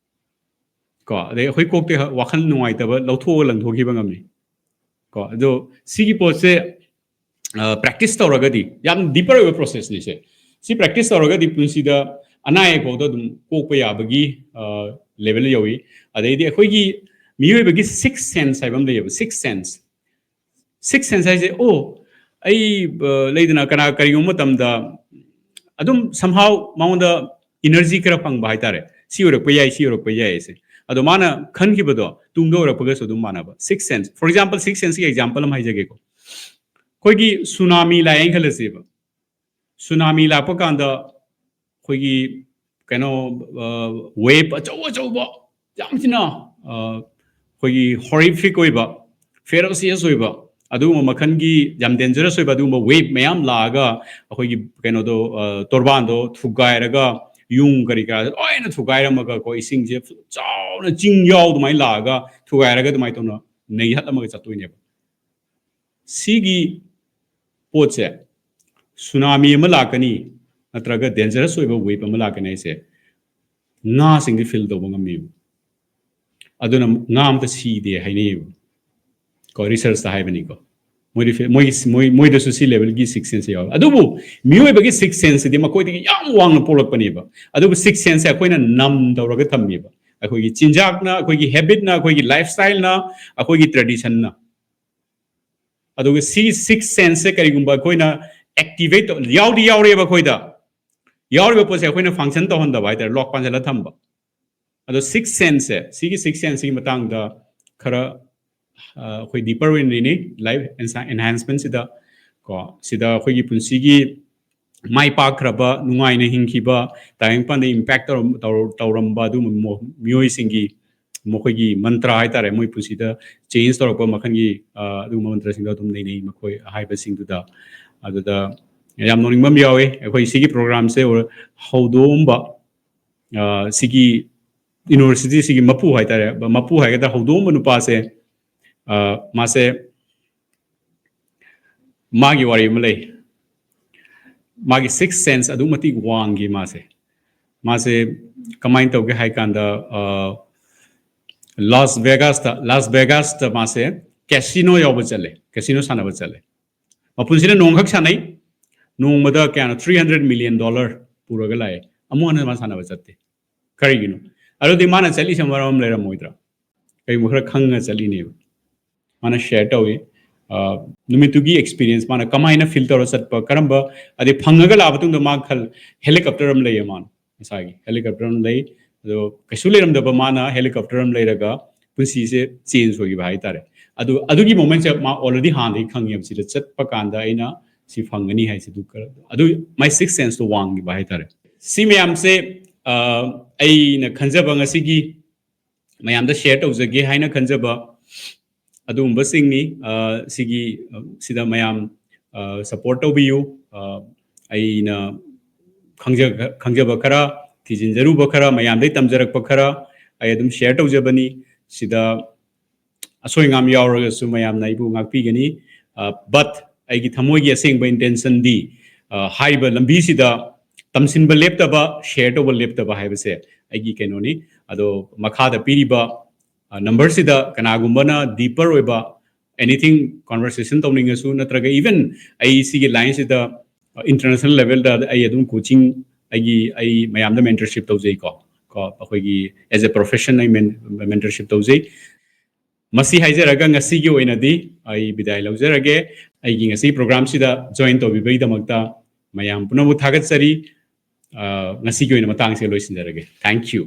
ꯀꯣ, ꯑꯗꯩ ꯑꯩꯈꯣꯏ ꯀꯣꯛꯇ ꯋꯥꯈꯜ ꯅꯨꯡꯉꯥꯏꯇꯕ ꯂꯧꯊꯣꯛꯑꯒ ꯂꯪꯊꯣꯛꯈꯤꯕ ꯉꯝꯃꯤ꯫ ꯀꯣ, ꯑꯗꯣ ꯁꯤꯒꯤ ꯄꯣꯠꯁꯦ ꯄ꯭ꯔꯦꯛꯇꯤꯁ ꯇꯧꯔꯒꯗꯤ, ꯌꯥꯝ ꯗꯤꯄꯔ ꯑꯣꯏꯕ ꯄ꯭ꯔꯣꯁꯦꯁꯅꯤ ꯁꯦ꯫ ꯁꯤ ꯄ꯭ꯔꯦꯛꯇꯤꯁ ꯇꯧꯔꯒꯗꯤ ꯄꯨꯟꯁꯤꯗ ꯑꯅꯥ ꯑꯌꯦꯛ ꯐꯥꯎꯗ ꯑꯗꯨꯝ ꯀꯣꯛꯄ ꯌꯥꯕꯒꯤ ꯂꯦꯚꯦꯜ ꯌꯧꯏ꯫ ꯑꯗꯩꯗꯤ ꯑꯩꯈꯣꯏꯒꯤ ꯃꯤꯑꯣꯏꯕꯒꯤ ꯁꯤꯛꯁ ꯁꯦꯟꯁ ꯍꯥꯏꯕ ꯑꯃ ꯂꯩꯌꯦꯕ, ꯁꯤꯛꯁ ꯁꯦꯟꯁ꯫ ꯁꯤꯛꯁ ꯁꯦꯟꯁ ꯍꯥꯏꯁꯦ, ꯑꯣ, ꯑꯩ, ꯑ, ꯂꯩꯗꯅ, ꯀꯅꯥ, ꯀꯔꯤꯒꯨꯝꯕ ꯃꯇꯝꯗ ꯑꯗꯨꯝ somehow ꯃꯉꯣꯟꯗ ꯏꯅꯔꯖꯤ ꯈꯔ ꯐꯪꯕ ꯍꯥꯏꯇꯥꯔꯦ, ꯁꯤ ꯑꯣꯏꯔꯛꯄ ꯌꯥꯏ, ꯁꯤ ꯑꯣꯏꯔꯛꯄ ꯌꯥꯏ ꯁꯦ꯫ ꯑꯗꯣ ꯃꯥꯅ ꯈꯟꯈꯤꯕꯗꯣ ꯇꯨꯡꯗ ꯑꯣꯏꯔꯛꯄꯒꯁꯨ ꯑꯗꯨꯝ ꯃꯥꯟꯅꯕ꯫ Six sense, for example, six ꯁꯦꯟꯁꯀꯤ ꯑꯦꯛꯖꯥꯝꯄꯜ ꯑꯃ ꯍꯥꯏꯖꯒꯦꯀꯣ꯫ ꯑꯩꯈꯣꯏꯒꯤ ꯁꯨꯅꯥꯃꯤ ꯂꯥꯛꯑꯦꯅ ꯈꯜꯂꯁꯦꯕ꯫ ꯁꯨꯅꯥꯃꯤ ꯂꯥꯛꯄ ꯀꯥꯟꯗ ꯑꯩꯈꯣꯏꯒꯤ ꯀꯩꯅꯣ, ꯋꯦꯞ ꯑꯆꯧ ꯑꯆꯧꯕ, ꯌꯥꯝ ꯊꯤꯅ, ꯑ, ꯑꯩꯈꯣꯏꯒꯤ ꯍꯣꯔꯤꯐꯤꯛ ꯑꯣꯏꯕ, ꯐꯦꯔꯣꯁꯤꯌꯁ ꯑꯣꯏꯕ, ꯑꯗꯨꯒꯨꯝꯕ ꯃꯈꯜꯒꯤ ꯌꯥꯝ ꯗꯦꯟꯖꯔꯁ ꯑꯣꯏꯕ ꯑꯗꯨꯒꯨꯝꯕ ꯋꯦꯞ ꯃꯌꯥꯝ ꯂꯥꯛꯑꯒ ꯑꯩꯈꯣꯏꯒꯤ ꯀꯩꯅꯣꯗꯣ, ꯑ, ꯇꯣꯔꯕꯥꯟꯗꯣ ꯊꯨꯒꯥꯏꯔꯒ, ꯌꯨꯝ ꯀꯔꯤ ꯀꯔꯥ ꯂꯣꯏꯅ ꯊꯨꯒꯥꯏꯔꯝꯃꯒ, ꯑꯩꯈꯣꯏ ꯏꯁꯤꯡꯁꯦ ꯆꯥꯎꯅ ꯆꯤꯡ ꯌꯥꯎ ꯑꯗꯨꯃꯥꯏꯅ ꯂꯥꯛꯑꯒ ꯊꯨꯒꯥꯏꯔꯒ ꯑꯗꯨꯃꯥꯏꯅ ꯇꯧꯅ ꯅꯩꯍꯠꯂꯝꯃꯒ ꯆꯠꯇꯣꯏꯅꯦꯕ꯫ ꯁꯤꯒꯤ ꯄꯣꯠꯁꯦ, ꯁꯨꯅꯥꯃꯤ ꯑꯃ ꯂꯥꯛꯀꯅꯤ ꯅꯠꯇ꯭ꯔꯒ ꯗꯦꯟꯖꯔꯁ ꯑꯣꯏꯕ ꯋꯦꯞ ꯑꯃ ꯂꯥꯛꯀꯅꯤ ꯍꯥꯏꯁꯦ, ꯉꯥꯁꯤꯡꯗꯤ ꯐꯤꯜ ꯇꯧꯕ ꯉꯝꯃꯦꯕ꯫ ꯑꯗꯨꯅ ꯉꯥ ꯑꯝꯇ ꯁꯤꯗꯦ ꯍꯥꯏꯅꯩꯌꯦꯕ꯫ ꯀꯣ, ꯔꯤꯁꯔꯁꯇ ꯍꯥꯏꯕꯅꯤꯀꯣ꯫ ꯃꯣꯏꯗꯤ ꯐꯤ-, ꯃꯣꯏꯒꯤ, ꯃꯣꯏ, ꯃꯣꯏꯗꯁꯨ ꯁꯤ ꯂꯦꯚꯦꯜꯒꯤ ꯁꯤꯛꯁ ꯁꯦꯟꯁꯁꯦ ꯌꯥꯎꯋꯦ꯫ ꯑꯗꯨꯕꯨ ꯃꯤꯑꯣꯏꯕꯒꯤ ꯁꯤꯛꯁ ꯁꯦꯟꯁꯁꯤꯗꯤ ꯃꯈꯣꯏꯗꯒꯤ ꯌꯥꯝ ꯋꯥꯡꯅ ꯄꯣꯛꯂꯛꯄꯅꯦꯕ꯫ ꯑꯗꯨꯕꯨ ꯁꯤꯛꯁ ꯁꯦꯟꯁꯁꯦ ꯑꯩꯈꯣꯏꯅ ꯅꯝ ꯇꯧꯔꯒ ꯊꯝꯃꯦꯕ꯫ ꯑꯩꯈꯣꯏꯒꯤ ꯆꯤꯟꯖꯥꯛꯅ, ꯑꯩꯈꯣꯏꯒꯤ ꯍꯦꯕꯤꯠꯅ, ꯑꯩꯈꯣꯏꯒꯤ ꯂꯥꯏꯐ ꯁ꯭ꯇꯥꯏꯜꯅ, ꯑꯩꯈꯣꯏꯒꯤ ꯇ꯭ꯔꯦꯗꯤꯁꯟꯅ꯫ ꯑꯗꯨꯒ ꯁꯤ ꯁꯤꯛꯁ ꯁꯦꯟꯁꯁꯦ ꯀꯔꯤꯒꯨꯝꯕ ꯑꯩꯈꯣꯏꯅ ꯑꯦꯛꯇꯤꯚꯦꯠ ꯇꯧ-, ꯌꯥꯎꯗꯤ ꯌꯥꯎꯔꯦꯕ ꯑꯩꯈꯣꯏꯗ, ꯌꯥꯎꯔꯤꯕ ꯄꯣꯠꯁꯦ ꯑꯩꯈꯣꯏꯅ ꯐꯪꯁꯟ ꯇꯧꯍꯟꯗꯕ ꯍꯥꯏꯇꯥꯔꯦ, ꯂꯣꯛ ꯄꯥꯟꯁꯤꯜꯂ ꯊꯝꯕ꯫ ꯑꯗꯣ ꯁꯤꯛꯁ ꯁꯦꯟꯁꯁꯦ, ꯁꯤꯒꯤ ꯁꯤꯛꯁ ꯁꯦꯟꯁꯁꯤꯒꯤ ꯃꯇꯥꯡꯗ ꯈꯔ, ꯑ, ꯑꯩꯈꯣꯏ ꯗꯤꯄꯔ ꯑꯣꯏꯅ ꯅꯩꯅꯩ, ꯂꯥꯏꯐ ꯑꯦꯟꯍꯥꯟꯁꯃꯦꯟꯁꯤꯗ ꯀꯣ, ꯁꯤꯗ ꯑꯩꯈꯣꯏꯒꯤ ꯄꯨꯟꯁꯤꯒꯤ ꯃꯥꯏ ꯄꯥꯛꯈ꯭ꯔꯕ, ꯅꯨꯡꯉꯥꯏꯅ ꯍꯤꯡꯈꯤꯕ, ꯇꯥꯏꯕꯪꯄꯥꯟꯗ ꯏꯝꯄꯦꯛ ꯇꯧꯔꯝ-, ꯇꯧꯔ-, ꯇꯧꯔꯝꯕ ꯑꯗꯨꯒꯨꯝꯕ ꯃꯣ-, ꯃꯤꯑꯣꯏꯁꯤꯡꯒꯤ, ꯃꯈꯣꯏꯒꯤ ꯃꯟꯇ꯭ꯔ ꯍꯥꯏꯇꯥꯔꯦ, ꯃꯣꯏ ꯄꯨꯟꯁꯤꯗ ꯆꯦꯟꯖ ꯇꯧꯔꯛꯄ ꯃꯈꯜꯒꯤ ꯑ, ꯑꯗꯨꯒꯨꯝꯕ ꯃꯟꯇ꯭ꯔꯁꯤꯡꯗꯣ ꯑꯗꯨꯝ ꯅꯩꯅꯩ ꯃꯈꯣꯏ ꯍꯥꯏꯕꯁꯤꯡꯗꯨꯗ꯫ ꯑꯗꯨꯗ ꯌꯥꯝ ꯅꯣꯛꯅꯤꯡꯕ ꯑꯃ ꯌꯥꯎꯋꯦ꯫ ꯑꯩꯈꯣꯏ ꯁꯤꯒꯤ ꯄ꯭ꯔꯣꯒ꯭ꯔꯥꯝꯁꯦ ꯍꯧꯗꯣꯛꯑꯝꯕ ꯑ, ꯁꯤꯒꯤ ꯌꯨꯅꯤꯚꯔꯁꯤꯇꯤꯁꯤꯒꯤ ꯃꯄꯨ ꯍꯥꯏꯇꯥꯔꯦ, ꯃꯄꯨ ꯍꯥꯏꯒꯗ꯭ꯔꯥ, ꯍꯧꯗꯣꯛꯑꯝꯕ ꯅꯨꯄꯥꯁꯦ ꯑ, ꯃꯥꯁꯦ ꯃꯥꯒꯤ ꯋꯥꯔꯤ ꯑꯃ ꯂꯩ꯫ ꯃꯥꯒꯤ ꯁꯤꯛꯁ ꯁꯦꯟꯁ ꯑꯗꯨꯛ ꯃꯇꯤꯛ ꯋꯥꯡꯈꯤ ꯃꯥꯁꯦ꯫ ꯃꯥꯁꯦ ꯀꯃꯥꯏꯅ ꯇꯧꯒꯦ ꯍꯥꯏ ꯀꯥꯟꯗ ꯂꯥꯁ ꯚꯦꯒꯥꯁꯇ ꯂꯥꯁ ꯚꯦꯒꯥꯁꯇ ꯃꯥꯁꯦ ꯀꯦꯁꯤꯅꯣ ꯌꯥꯎꯕ ꯆꯠꯂꯦ, ꯀꯦꯁꯤꯅꯣ ꯁꯥꯟꯅꯕ ꯆꯠꯂꯦ꯫ ꯃꯄꯨꯟꯁꯤꯗ ꯅꯣꯡꯈꯛ ꯁꯥꯟꯅꯩ, ꯅꯣꯡꯃꯗ ꯀꯌꯥꯅꯣ, ꯊ꯭ꯔꯤ ꯍꯟꯗ꯭ꯔꯦꯠ ꯃꯤꯂꯤꯌꯟ ꯗꯣꯂꯔ ꯄꯨꯔꯒ ꯂꯥꯛꯑꯦ꯫ ꯑꯃꯨꯛ ꯍꯟꯅ ꯃꯥ ꯁꯥꯟꯅꯕ ꯆꯠꯇꯦ꯫ ꯀꯔꯤꯒꯤꯅꯣ? ꯑꯗꯨꯗꯤ ꯃꯥꯅ ꯆꯠꯂꯤꯁꯦ ꯃꯔꯝ ꯑꯃ ꯂꯩꯔꯝꯃꯣꯏꯗ꯭ꯔꯥ? ꯀꯩꯒꯨꯝꯕ ꯈꯔ ꯈꯪꯉ ꯆꯠꯂꯤꯅꯦꯕ꯫ ꯃꯥꯅ ꯁꯤꯌꯔ ꯇꯧꯏ꯫ ꯑ, ꯅꯨꯃꯤꯠꯇꯨꯒꯤ ꯑꯦꯛꯁꯄꯤꯔꯤꯌꯦꯟꯁ ꯃꯥꯅ ꯀꯃꯥꯏꯅ ꯐꯤꯜ ꯇꯧꯔ ꯆꯠꯄ, ꯀꯔꯝꯕ, ꯑꯗꯩ ꯐꯪꯉꯒ ꯂꯥꯛꯑ ꯃꯇꯨꯡꯗ ꯃꯥ ꯈꯜ ꯍꯦꯂꯤꯀꯣꯞꯇꯔ ꯑꯃ ꯂꯩꯌꯦ, ꯃꯥꯅ ꯃꯁꯥꯒꯤ ꯍꯦꯂꯤꯀꯣꯞꯇꯔ ꯑꯃ ꯂꯩ꯫ ꯑꯗꯣ ꯀꯩꯁꯨ ꯂꯩꯔꯝꯗꯕ ꯃꯥꯅ ꯍꯦꯂꯤꯀꯣꯞꯇꯔ ꯑꯃ ꯂꯩꯔꯒ ꯄꯨꯟꯁꯤꯁꯦ ꯆꯦꯟꯖ ꯑꯣꯏꯈꯤꯕ ꯍꯥꯏꯇꯥꯔꯦ꯫ ꯑꯗꯨ ꯑꯗꯨꯒꯤ ꯃꯣꯃꯦꯟꯁꯦ ꯃꯥ ꯑꯣꯜꯔꯦꯗꯤ ꯍꯥꯟꯅꯗꯒꯤ ꯈꯪꯉꯦꯕ, ꯁꯤꯗ ꯆꯠꯄ ꯀꯥꯟꯗ ꯑꯩꯅ ꯁꯤ ꯐꯪꯒꯅꯤ ꯍꯥꯏꯁꯤꯗꯨ ꯀ-, ꯑꯗꯨ ꯃꯥꯏ ꯁꯤꯛꯁ ꯁꯦꯟꯁꯇꯣ ꯋꯥꯡꯈꯤꯕ ꯍꯥꯏꯇꯥꯔꯦ꯫ ꯁꯤ ꯃꯌꯥꯝꯁꯦ ꯑ, ꯑꯩꯅ ꯈꯟꯖꯕ ꯉꯁꯤꯒꯤ ꯃꯌꯥꯝꯗ ꯁꯤꯌꯔ ꯇꯧꯖꯒꯦ ꯍꯥꯏꯅ ꯈꯟꯖꯕ ꯑꯗꯨꯒꯨꯝꯕꯁꯤꯡꯅꯤ꯫ ꯑ, ꯁꯤꯒꯤ ꯑ, ꯁꯤꯗ ꯃꯌꯥꯝ ꯁꯄꯣꯔꯠ ꯇꯧꯕꯤꯌꯨ꯫ ꯑ, ꯑꯩꯅ ꯈꯪꯖ-, ꯈꯪꯖꯕ ꯈꯔ, ꯊꯤꯖꯤꯟꯖꯔꯨꯕ ꯈꯔ, ꯃꯌꯥꯝꯗꯩ ꯇꯝꯖꯔꯛꯄ ꯈꯔ ꯑꯩ ꯑꯗꯨꯝ ꯁꯤꯌꯔ ꯇꯧꯖꯕꯅꯤ꯫ ꯁꯤꯗ ꯑꯁꯣꯏ ꯑꯉꯥꯝ ꯌꯥꯎꯔꯒꯁꯨ ꯃꯌꯥꯝꯅ ꯑꯩꯕꯨ ꯉꯥꯛꯄꯤꯒꯅꯤ꯫ ꯕꯠ ꯑꯩꯒꯤ ꯊꯃꯣꯏꯒꯤ ꯑꯁꯦꯡꯕ ꯏꯟꯇꯦꯟꯁꯟꯗꯤ, ꯑ, ꯍꯥꯏꯔꯤꯕ ꯂꯝꯕꯤꯁꯤꯗ ꯇꯝꯁꯤꯟꯕ ꯂꯦꯞꯇꯕ, ꯁꯤꯌꯔ ꯇꯧꯕ ꯂꯦꯞꯇꯕ ꯍꯥꯏꯕꯁꯦ ꯑꯩꯒꯤ ꯀꯩꯅꯣꯅꯤ꯫ ꯑꯗꯣ ꯃꯈꯥꯗ ꯄꯤꯔꯤꯕ ꯅꯝꯕꯔꯁꯤꯗ ꯀꯅꯥꯒꯨꯝꯕꯅ ꯗꯤꯄꯔ ꯑꯣꯏꯕ ꯑꯦꯅꯤꯊꯤꯡ ꯀꯣꯟꯚꯔꯁꯦꯁꯟ ꯇꯧꯅꯤꯡꯉꯁꯨ, ꯅꯠꯇ꯭ꯔꯒ ꯏꯚꯟ ꯑꯩ ꯁꯤꯒꯤ ꯂꯥꯏꯟꯁꯤꯗ ꯏꯟꯇꯔꯅꯦꯁꯅꯦꯜ ꯂꯦꯚꯦꯜꯗ ꯑꯩ ꯑꯗꯨꯝ ꯀꯣꯆꯤꯡ, ꯑꯩꯒꯤ, ꯑꯩ ꯃꯌꯥꯝꯗ ꯃꯦꯟꯇꯔꯁꯤꯞ ꯇꯧꯖꯩꯀꯣ꯫ ꯀꯣ, ꯑꯩꯈꯣꯏꯒꯤ ꯑꯦꯖ ꯑꯦ ꯄ꯭ꯔꯣꯐꯦꯁꯟ ꯑꯩ ꯃꯦꯟꯇꯔꯁꯤꯞ ꯇꯧꯖꯩ꯫ ꯃꯁꯤ ꯍꯥꯏꯖꯔꯒ ꯉꯁꯤꯒꯤ ꯑꯣꯏꯅꯗꯤ ꯑꯩ ꯕꯤꯗꯥꯏ ꯂꯧꯖꯔꯒꯦ꯫ ꯑꯩꯒꯤ ꯉꯁꯤ ꯄ꯭ꯔꯣꯒ꯭ꯔꯥꯝꯁꯤꯗ ꯖꯣꯏꯟ ꯇꯧꯕꯤꯕꯒꯤꯗꯃꯛꯇ ꯃꯌꯥꯝ ꯄꯨꯝꯅꯃꯛ ꯊꯥꯒꯠꯆꯔꯤ꯫ ꯑ, ꯉꯁꯤꯒꯤ ꯑꯣꯏꯅ ꯃꯇꯥꯡꯁꯦ ꯂꯣꯏꯁꯤꯟꯖꯔꯒꯦ꯫ Thank you꯫